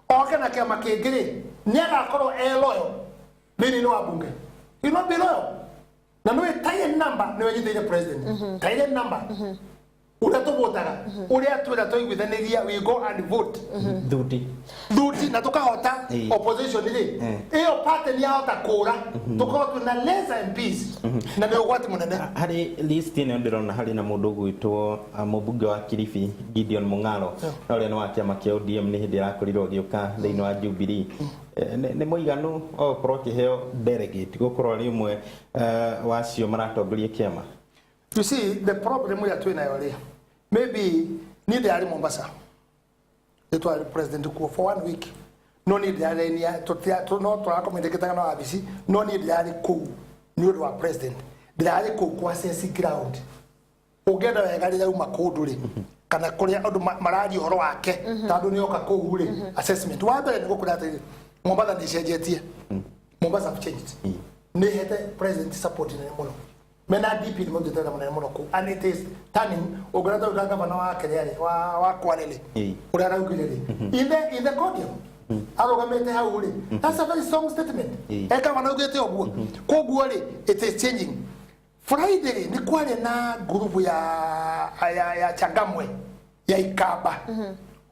oke na kĩama kĩngĩ rĩ, nĩ agakorwo e loyal thĩinĩ wa bunge? You not be loyal. Na nĩ tie number nĩ wenyitĩire president tie number ũrĩa tũvotaga, ũrĩa twĩra twaiguithanĩria, we go and vote. Thuti. Thuti na tukahota. Opposition rĩ, ĩyo party nĩ yahota kũra, tũkorwo twĩna less MPs na nĩ ũgwati mũnene. Harĩ list ĩno ndĩrona harĩ na mũndũ ũgwĩtwo mũmbunge wa Kilifi Gideon Mung'aro, na ũrĩa nĩ wa kĩama kĩa ODM, nĩ hĩndĩ arakorirwo agĩũka thĩinĩ wa Jubilee. Nĩ mũiganu o gũkorwo akĩheo delegate gũkorwo arĩ ũmwe wacio maratongoria kĩama? You see, the problem ũrĩa twĩ nayo rĩ, maybe niĩ ndĩrarĩ Mombasa, nĩ president kuo for one week, no niĩ ndĩrarenia no tũrakomunicataga na wabici, no niĩ ndĩrarĩ kũu nĩ ũndũ wa president, ndĩrarĩ kũu kwa assess ground. Ũngĩenda wega rĩrĩa uma kũndũ rĩ, kana kũrĩa andũ mararia ũhoro wake, tondũ nĩ oka kũu rĩ, assessment wa mbere nĩ gũkwĩra atĩrĩrĩ, Mombasa nĩ ĩcenjetie. Mombasa have changed, nĩ hete president support nene mũno. Mena DP nĩ marutĩte wĩra mũnene mũno kũu, and it is turning. Ũngĩona ta gavana wa Kenya rĩ, wa Kwale rĩ, ũrĩa araugire rĩ in the podium arũgamĩte hau rĩ, that's a very strong statement. E gavana augĩte ũguo, koguo rĩ, it is changing. Friday rĩ, nĩ kwarĩ na ngurubu ya Changamwe ya Ikamba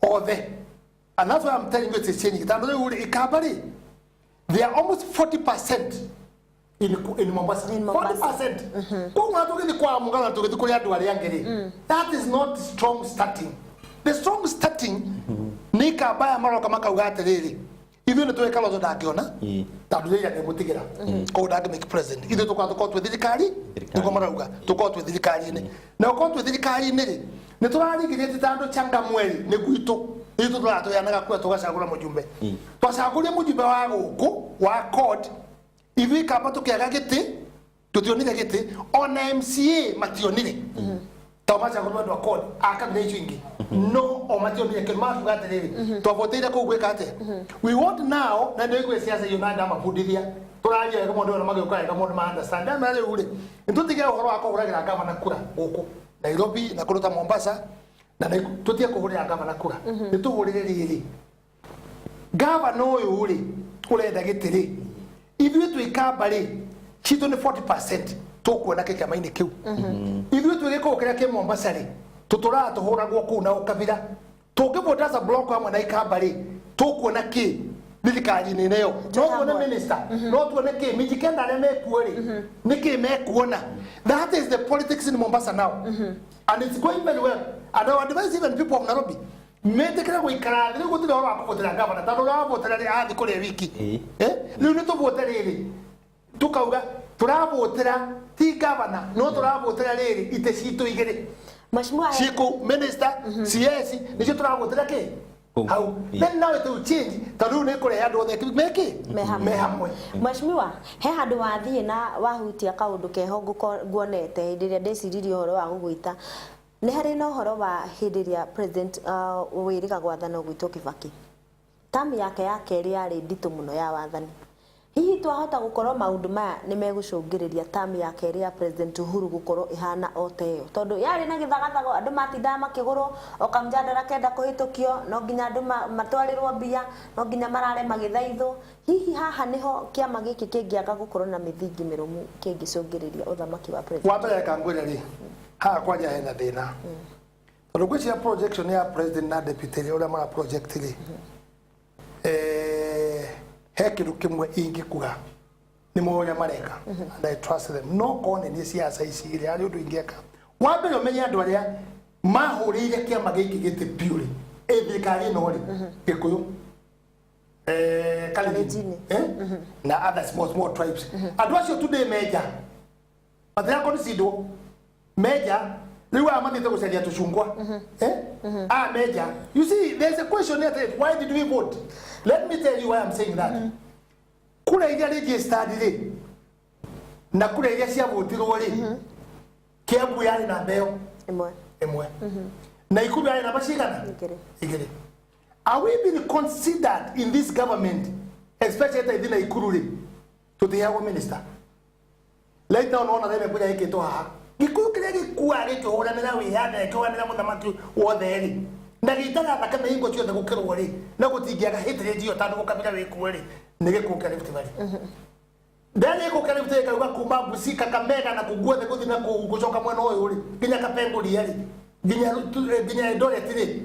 othe, and that's why I'm telling you it is changing, tondũ rĩu rĩ, Ikamba rĩ, they are almost 40% in Mombasa. In Mombasa. 40%. Koguo na tũgĩthiĩ kwa Mũgana, tũgĩthiĩ kũrĩ andũ arĩa angĩ rĩ, that is not strong starting. The strong starting nĩ Ikamba aya maroka makauga atĩrĩrĩ, ithuĩ nĩ tũĩ Kalonzo ndangĩona, tondũ rĩrĩa nĩ mũtigĩra koguo ndangĩ make president. Ithuĩ tũkorwo twĩ thirikari. Thirikari. Nĩguo marauga tũkorwo twĩ thirikari-inĩ, na ũkorwo twĩ thirikari-inĩ rĩ, nĩ tũrarigĩrĩtie ta andũ Changamwe rĩ, nĩ gwitũ ithuĩ tũratũheanaga kura, tũgacagũra mũjumbe. Twacagũria mũjumbe wa gũkũ wa CORD, ithuĩ Ikamba tũkĩaga gĩtĩ, tũtionire gĩtĩ, ona MCA mationire, tondũ macagũrirwo andũ a CORD a kabira icio ingĩ, no o mationire kĩndũ. Makuga atĩrĩrĩ, twavotĩire kũu gwĩka atĩa? We want now. Na nĩ gwĩ ciaca iyo na ndamabundithia, tũraria wega mũndũ ona magĩũka wega mũndũ ma understand. Ndamera rĩu rĩ, nĩtũtige ũhoro wa kũhũragĩra gavana kura gũkũ Nairobi na kũndũ ta Mombasa, na tũtige kũhũrĩra gavana kura, nĩ tũhũrĩre rĩrĩ gavana ũyũ rĩ ũrenda gĩtĩ rĩ, ithuĩ twĩ Ikamba rĩ, citũ nĩ 40% tũkuona kĩama-inĩ kĩu. Ithuĩ twĩ gĩkũyũ kĩrĩa kĩ Mombasa rĩ, tũtũraga tũhũragwo kũu na ũkabira. Tũngĩvota as a block hamwe na Ikamba rĩ, tũkuona kĩ thirikari-inĩ ĩyo? No tuone minister, no tuone kĩ Mijikenda arĩa mekuo rĩ, nĩ kĩ mekuona? That is the politics in Mombasa now, and it's going very well, and I advise even people of Nairobi metĩkĩre gũikara thĩ. Rĩu gũtirĩ ũhoro wa kũvotera gavana, tondũ ũrĩa wavotera rĩ, athiĩ kũrĩa wiki. Rĩu nĩ tũvote rĩrĩ, tukauga tũravotera ti gavana, no tũravotera rĩrĩ itĩ citũ igĩrĩ Mheshimiwa ciku minister, CS, nĩcio tũravotera kĩ Kũu. hau. Then now it will change, tondũ rĩu nĩ kũrehe andũ othe meki Me hamwe. Me hamwe. Mheshimiwa, he handũ wathiĩ na wahutia kaũndũ keho nguonete hĩndĩ ĩrĩa ndeciririe ũhoro wa gũgwĩta. Nĩ harĩ na ũhoro wa hĩndĩ ĩrĩa president wĩrĩga gwathana ũgwĩtwo Kibaki, tamu yake ya kerĩ yarĩ nditũ mũno ya wathani. Hihi twahota gũkorwo maũndũ maya nĩ megũcũngĩrĩria tamu ya kerĩ ya President Uhuru gũkorwo ĩhana o ta ĩyo, tondũ yarĩ na gĩthagathago, andũ matindaga makĩgũrwo, o kamjadara kenda kũhĩtũkio no nginya andũ matwarĩrwo mbia, no nginya marare magĩthaithwo? Hihi haha nĩho kĩama gĩkĩ kĩngĩaga gũkorwo na mĩthingi mĩrũmu kĩngĩcũngĩrĩria ũthamaki wa president? Wa mbere kangwĩre rĩ, haha kwanja hena thĩna, tondũ ngwĩciria projection ya president na deputy rĩ, ũrĩa mara project rĩ, he kĩndũ kĩmwe ingĩkuga nĩ moĩ ũrĩa mareka, and I trust them. No korwo nĩ niĩ ciaca ici rĩ, harĩ ũndũ ingĩeka. Wa mbere, ũmenye andũ arĩa mahũrĩire kĩama gĩkĩ gĩtĩ biũ rĩ, ĩ thirikari ĩno rĩ, Gĩkũyũ. Kalenjin Kalenjin. eh? Na other small small tribes. Andũ acio today meja matirakonsidwo meja rĩu aya mathiĩte gũcaria tũcungwa, eh? Ah, meja, you see, there's a question here: why did we vote? Let me tell you why I'm saying that. Kura iria registered rĩ na kura iria ciavotirwo rĩ, Kiambu yarĩ namba ĩyo Ĩmwe. Ĩmwe, na Ikuru yarĩ namba cigana? Igĩrĩ. Igĩrĩ. Are we being considered in this government? Especially ta ithi na Ikuru rĩ, tũtiheagwo minister. Right now nona thene kuria ĩkĩtwo haha gĩkuũ kĩrĩa gĩkuaga gĩkĩhũranĩra wĩyathi, gĩkĩhũranĩra mũthamaki wothe rĩ, na gĩitaga thakame hingo ciothe gũkĩrwo rĩ, na gũtingĩaga hatred ĩyo tondũ gũkabira wĩkuo rĩ, nĩ gĩkuũ kĩa Rift Valley. Ndani gĩkũ kĩa Rift Valley kauga kuma Busia, Kakamega na kũu guothe gũthiĩ na kũu gũcoka mwena ũyũ rĩ, nginya Kapenguria rĩ, nginya Eldoret rĩ.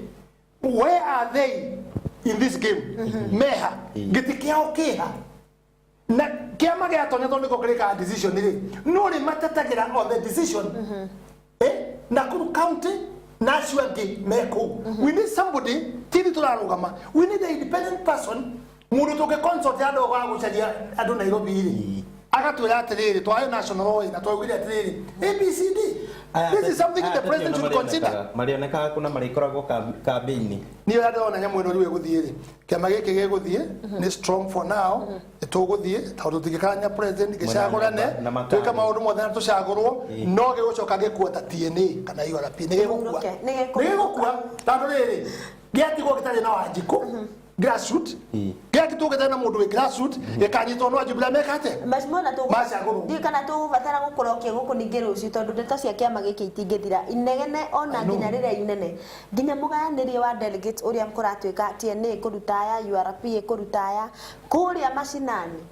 Where are they in this game? Meha gĩtĩ kĩao kĩha na kĩama gĩatonya tondũ nĩko kĩrĩkaga decision rĩ, no rĩ matetagĩra on the decision, eh? Nakuru County na acio angĩ me kũu, we need somebody tithi tũrarũgama. We need an independent person, mũndũ tũngĩ consult andũ wa gũcaria andũ Nairobi rĩ, agatwĩra atĩrĩrĩ, twahe national oil na twaugire atĩrĩrĩ ABCD. This is something the president should consider. Marionekaga kuna marĩkoragwo kambĩ-inĩ. Niĩ ũrĩa ndĩrona nyamũ ĩno rĩu ĩgũthiĩ rĩ, kĩama gĩkĩ gĩgũthiĩ nĩ strong for now. Nĩ tũgũthiĩ tondũ tũtingĩkarania president gĩcagũrane Na makambi. twĩke maũndũ mothe na tũcagũrwo, no gĩgũcoka gĩkua ta TNA kana URP nĩ gĩgũkua. Kĩhurũke, nĩ gĩkũhurũka. Nĩ gĩgũkua tondũ rĩrĩ gĩatigwo gĩtarĩ na Wanjikũ grassroot, gĩatigwo gĩtarĩ na mũndũ wĩ grassroot, gĩkanyitwo no Jubilee meka atĩa? Mheshimiwa, na Macagũrwo. Ndiũĩ kana tũgũbatara gũkũrokia gũkũ ningĩ rũciũ tondũ ndeto cia kĩama gĩkĩ itingĩthira inegene ona nginya rĩrĩa inene nginya mũgayanĩrie wa delegates ũrĩa kũratuĩka TNA kũruta aya, URP kũruta aya kũrĩa macinani.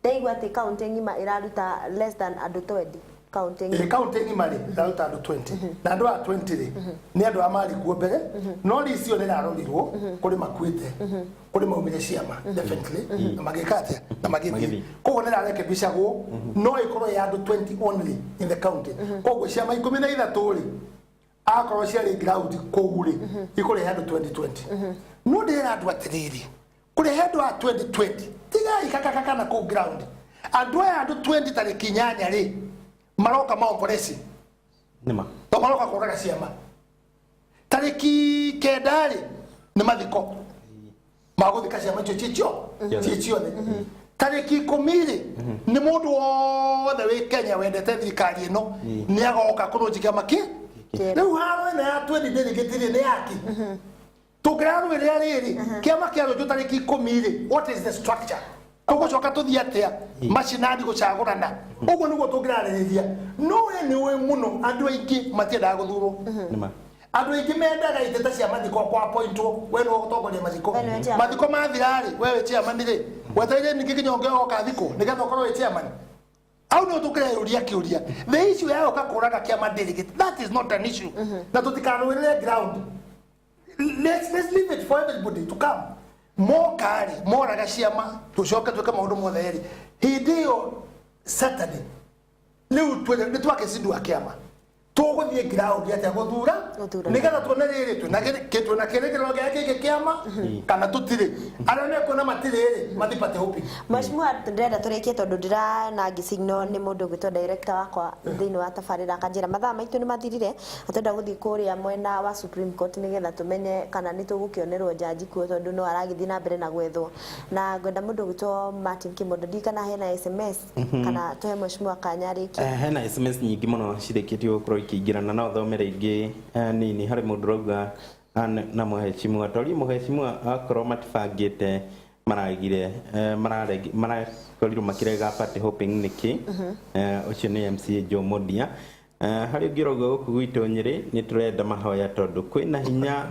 Ndaigua atĩ kaunti ng'ima ĩraruta less than andũ 20 kaunti Ĩ ng'ima. Kaunti ng'ima rĩ ĩraruta andũ 20, na andũ aya 20 rĩ nĩ andũ a marĩ kuo mbere, no list ĩyo nĩ ĩrarorirwo. Kũrĩ makuĩte, kũrĩ maumire ciama definitely na magĩka atĩa na magĩthiĩ. Magĩthiĩ. Koguo nĩ ĩrarekebicagwo, no ĩkorwo ya andũ 20 only in the county. Koguo ciama 13 rĩ, akorwo ciarĩ ground kũu rĩ, ikũrehe andũ 2020. No ndĩrera andũ atĩrĩrĩ, kũrehe andũ a 2020 tigai kakakaka na kũu ground. Andũ aya andũ 20 tarĩki 8 rĩ, maroka maomboreci nĩma to maroka kũraga ciama. Tarĩki 9 rĩ, nĩ mathiko magũthika ciama icio cicio ciĩ ciothe. Tarĩki 10 rĩ, nĩ mũndũ wothe wĩ Kenya wendete thirikari ĩno nĩ agoka kũrũnji kĩama kĩ. Kĩerũ. Rĩu haro ĩno ya 20 delegate rĩ, nĩ yaki tũngĩrarũĩrĩra rĩrĩ kĩama kĩa rũnjũ tarĩki 10 rĩ, what is the structure? Tũgũcoka tũthiĩ atĩa macinani gũcagũrana? Ũguo nĩguo tũngĩrarĩrĩria. No we nĩ ũĩ mũno andũ aingĩ matiendaga gũthurwo. Nĩma Andũ aingĩ mendaga iteta cia mathiko kwa appointwo, we nĩwe ũgũtongoria mathiko. We nĩwe chairman. Mathiko mathira rĩ, we wĩ chairman rĩ, wetereire ningĩ nginya ũngĩ oka thikũ nĩgetha ũkorwo wĩ chairman au? No tũkĩreyũria kĩũria, the issue ya gũka kũraga kĩama delegate, that is not an issue, na tũtikarũĩrĩre ground. Let's leave it for everybody to come. Moka rĩ, moraga ciama, tũcoke twĩke maũndũ mothe rĩ, hĩndĩ ĩyo Saturday rĩu nĩ twakĩcindua kĩama, tũgũthiĩ ground atĩa gũthura? Gũthura. Nĩgetha tuone rĩrĩ twĩna kĩrĩgĩrĩro gĩa gĩkĩ kĩama kana tũtirĩ. Arĩa mekuona matirĩ rĩ, mathiĩ party hopping. Mheshimiwa, ndĩrenda tũrĩkie tondũ ndĩrana ngĩsignal nĩ mũndũ ũgwĩtwo director wakwa thĩinĩ wa tabarĩra akanjĩra mathaa maitũ nĩ mathirire, na twenda gũthiĩ kũrĩa mwena wa Supreme Court nĩgetha tũmenye kana nĩ tũgũkĩonerwo jaji kuo tondũ no aragĩthiĩ na mbere na gwethwo. Na ngwenda mũndũ ũgwĩtwo Martin Kimondo, ndiũĩ kana hena SMS kana tũhe mheshimiwa kanya rĩkie. Hena SMS nyingĩ mũno cirĩkĩtie gũkorwo ikĩingĩra na no thome rĩngĩ nini. Harĩ mũndũ ũrauga na mũhecimua tori mũhecimua akorwo matibangĩte maragire marakorirwo makĩrega party hopping nĩkĩ? Ũcio nĩ MCA Joe Modia. Harĩ ũngĩ ũrauga gũkũ gwitũ Nyĩrĩ nĩ tũrenda mahoya tondũ kwĩna hinya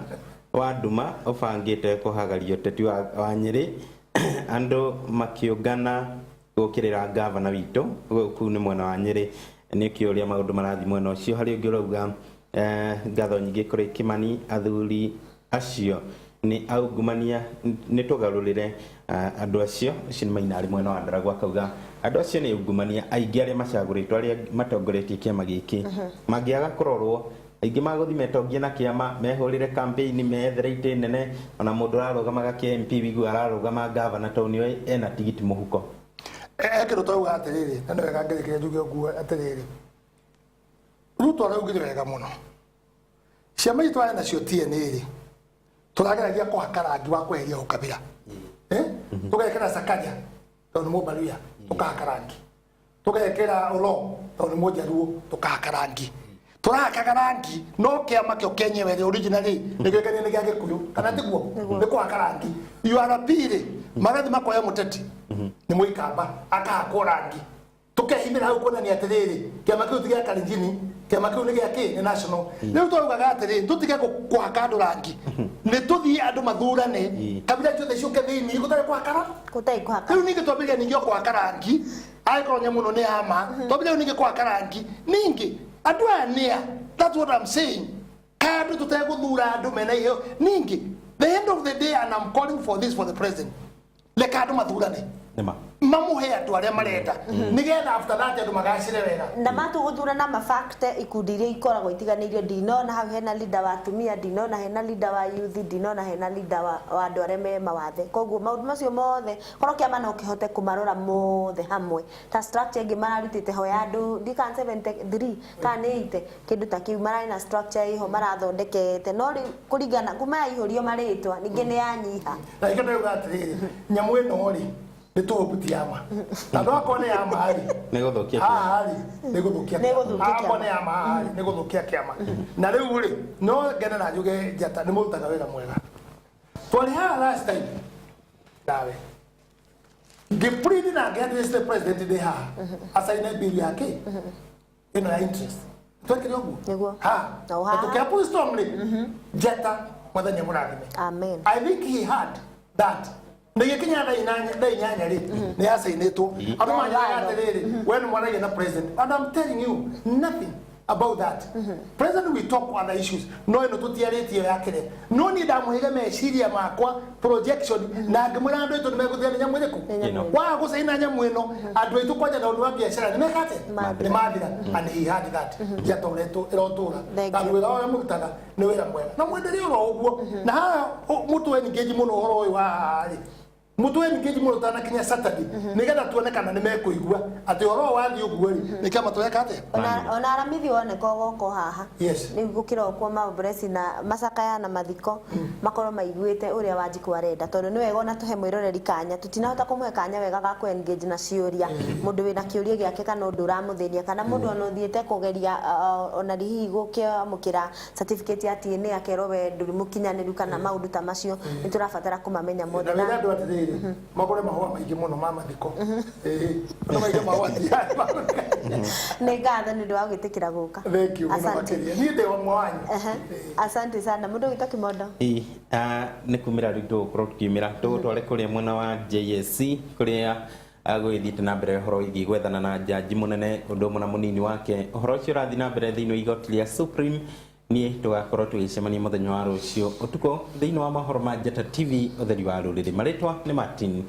wa nduma ũbangĩte kũhagaria ũteti wa Nyĩrĩ, andũ makĩũngana gũkĩrĩra gavana witũ. Kũu nĩ mwena wa Nyĩrĩ, nĩ kĩũria maũndũ marathiĩ mwena ũcio. Harĩ ũngĩ ũrauga ngatho nyingĩ kũrĩ Kimani, athuri acio nĩ aungumania, nĩ tũgarũrĩre andũ acio. Ũcio nĩ Maina arĩ mwena wa Ndaragwa, akauga andũ acio nĩ aungumania aingĩ arĩa macagũrĩtwo, arĩa matongoretie kĩama gĩkĩ mangĩaga kũrorwo. Aingĩ magũthi metongie na kĩama, mehũrĩre campaign, methere itĩ nene, ona mũndũ ũrarũgamaga kĩa MP wigua ararũgama gavana tondũ nĩoĩ ena tigiti mũhuko. Ekĩrwo twauga atĩrĩrĩ, na nĩ wega ngĩrĩkĩria njuge ũguo atĩrĩrĩ, Ruto araugire wega mũno, ciama ici twarĩ nacio TNA rĩ, tũrageragia kũhaka rangi wa kweheria ũkabira, eh, tũgekĩra Sakaja tondũ nĩ Mũbaluya, tũkahaka rangi, tũgekĩra Olo tondũ nĩ Mũjaruo, tũkahaka rangi, tũrahakaga rangi, no kĩama kĩo kĩenyewe rĩ, original rĩ, nĩgĩũĩkaine nĩ gĩa Gĩkũyũ kana tiguo? Nĩ kũhaka rangi. URP rĩ, magathiĩ makoya mũteti nĩ Mũikamba, akahakwo rangi, tukehithĩra hau kuonania atĩrĩrĩ, kĩama kĩu ti gĩa Kalenjini, kĩama kĩu nĩ gĩa kĩ, nĩ national. Rĩu twaugaga atĩrĩrĩ, tũtige kũhaka andũ rangi, nĩ tũthiĩ andũ mathurane, kabira ciothe ciũke thĩinĩ, gũtarĩ kũhaka Gũtarĩ kũhaka. Rĩu ningĩ twambĩrĩria ningĩ o kũhaka rangi, angĩkorwo nyamũ ĩno nĩ ya ma, twambĩrĩria rĩu ningĩ kũhaka rangi ningĩ andũ aya nĩa. That's what I'm saying, kaĩ andũ tũtegũthura andũ mena iheo ningĩ. The end of the day, and I'm calling for this for the president, reka andũ mathurane, Nĩma. Mamũhe andũ arĩa marenda, nĩgetha after that andũ magacĩre wega. Na matũgũthurana mabakte ikundi iria ikoragwo itiganĩirio, ndinona hau hena leader wa atumia, ndinona hena leader wa youth, ndinona hena leader wa andũ arĩa me mawathe. Koguo maũndũ macio mothe, korwo kĩama no kĩhote kũmarora mothe hamwe ta structure ĩngĩ mararutĩte ho ya andũ ndikana 73 kana nĩ 80, kĩndũ ta kĩu, mararĩ na structure ĩho marathondekete, no rĩu kũringana kuma yaihũrio marĩtwa ningĩ nĩ yanyiha. Na ikĩo ndauga atĩrĩrĩ, nyamũ ĩno rĩ, nĩ tũhũbuti ya ma, na akorwo nĩ ya ma rĩ, Nĩ gũthũkia kĩama. Haha rĩ, nĩ gũthũkia. Nĩ gũthũkia. Akorwo nĩ ya ma haha rĩ, nĩ gũthũkia kĩama. Na rĩu rĩ, no ngene na njuge njata nĩ mũrutaga wĩra mwega. Twarĩ haha last time nawe, ngĩplead na ngĩaddress the president ndĩ haha acaine bill yake ĩno ya interest, twekire ũguo. Nĩguo. Ha. Na ũhaha. Na tũkĩapull strongly njata, Mwathani amũrathime. Amen. I think he had that nĩgĩkinya thaa 8 rĩ, nĩ yacainĩtwo. Andũ manjĩraga atĩrĩrĩ, we nĩ mwaragia na president, and I'm telling you nothing about that president. We talk other issues, no ĩno tũtiarĩtie ya kĩrĩa, no niĩ ndamũheire meciria makwa, projection, na ngĩmwĩra andũ aitũ nĩmegũthira nĩ nyamũ ĩrĩkũ. Ĩno. Waga gũcaina nyamũ ĩno, andũ aitũ kwanja na ũndũ wa biacara nĩ meka atĩa? Mathira. Nĩ mathira. And he had that. Njata ũretwo ĩrotũra. Thank Na you. wĩra ũrĩa mũrutaga nĩ wĩra mwega, na mwendelee oro ũguo. Na haha mũtũ engage mũno ũhoro ũyũ wa haha rĩ, mũtũ engage mũno tanakinya Saturday, nĩgetha tuone kana nĩ mekũigua atĩ ũhoro ũyũ wathiĩ ũguo rĩ, nĩ kĩama tũreka atĩa. Ona aramithi woneka ũgoka haha. Yes. Rĩu gũkĩrokwo maũmbreci na macakaya na mathiko, makorwo maiguĩte ũrĩa Wanjikũ arenda, tondũ nĩ wega ona tũhe mwĩroreri kanya. Tũtinahota kũmũhe kanya wega ga kũ engage na ciũria, mũndũ wĩna kĩũria gĩake kana ũndũ ũramũthĩnia, kana mũndũ ona ũthiĩte kũgeria ona hihi gũkĩamũkĩra certificate ya TNA akerwo we ndũrĩ mũkinyanĩru, kana maũndũ ta macio, nĩ tũrabatara kũmamenya mothe. Na wĩra andũ atĩrĩrĩ, magũre mahũa maingĩ mũno ma mathiko. Ĩĩ, andũ maige mahũa. Nĩ ngatho nĩ ũndũ wa gwĩtĩkĩra gũka. Thank you mũno. Asante. Makĩria niĩ ndĩ ũmwe wanyu. Ehe. Asante sana, mũndũ ũgwĩtwo Kimondo. Ĩ, nĩ kumĩra rĩu tũgũkorwo tũkiumĩra tũgũtware kũrĩa mwena wa JSC, kũrĩa gũgĩthiĩte na mbere ũhoro wĩgiĩ gwethana na jaji mũnene ũndũ ũmwe na mũnini wake. Ũhoro ũcio ũrathiĩ na mbere thĩinĩ wa igoti rĩa Supreme. Niĩ tũgakorwo tũgĩcemania mũthenya wa rũciũ ũtukũ thĩinĩ wa mohoro ma Njata TV, ũtheri wa rũrĩrĩ. Marĩtwa nĩ Martin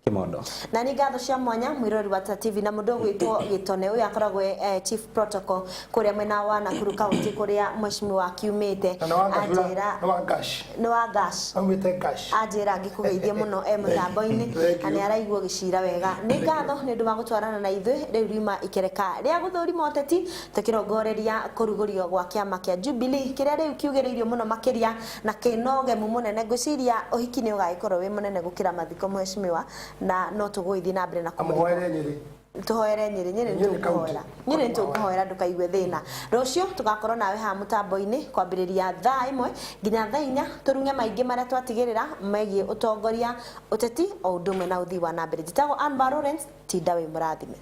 Kimondo. Na nĩ ngatho cia mwanya mwĩrori wa Njata TV na mũndũ ũgwĩtwo Gĩtone, ũyũ akoragwo chief protocol kũrĩa mwena wa Nakuru County, kũrĩa mheshimiwa akiumĩte. Na nĩ wa Ngashura. Anjĩra Nĩ wa Ngash. Nĩ wa Ngash. Aumĩte Ngash. Anjĩra ngĩkũgeithie mũno e mũtambo-inĩ. Thank Na you. nĩ araigua gĩcira wega. Nĩ ngatho nĩ ũndũ wa gũtwarana na ithuĩ. Rĩu riuma ikereka rĩa gũthũrima ũteti, tũkĩrongoreria kũrugũrio gwa kĩama kĩa Jubilee, kĩrĩa rĩu kiugĩrĩirio mũno makĩria na kĩna ũgemu mũnene. Ngwĩciria ũhiki nĩ ũgagĩkorwo wĩ mũnene gũkĩra mathiko, mheshimiwa, na no tũgũgĩthiĩ na mbere na Amũhoere Nyĩrĩ. Tũhoere Nyĩrĩ. Nyĩrĩ nĩ Nyĩrĩ tũkũhoera. County. Nyĩrĩ nĩ tũkũhoera, ndũkaigue thĩna. Rũciũ tũgakorwo nawe haha mũtambo-inĩ kwambĩrĩria thaa 1 nginya thaa 4, tũrung'e maingĩ marĩa twatigĩrĩra megiĩ ũtongoria, ũteti, o ũndũ ũmwe na ũthii wa na mbere. Njĩtagwo Anbar Lawrence. Tinda wĩ mũrathime.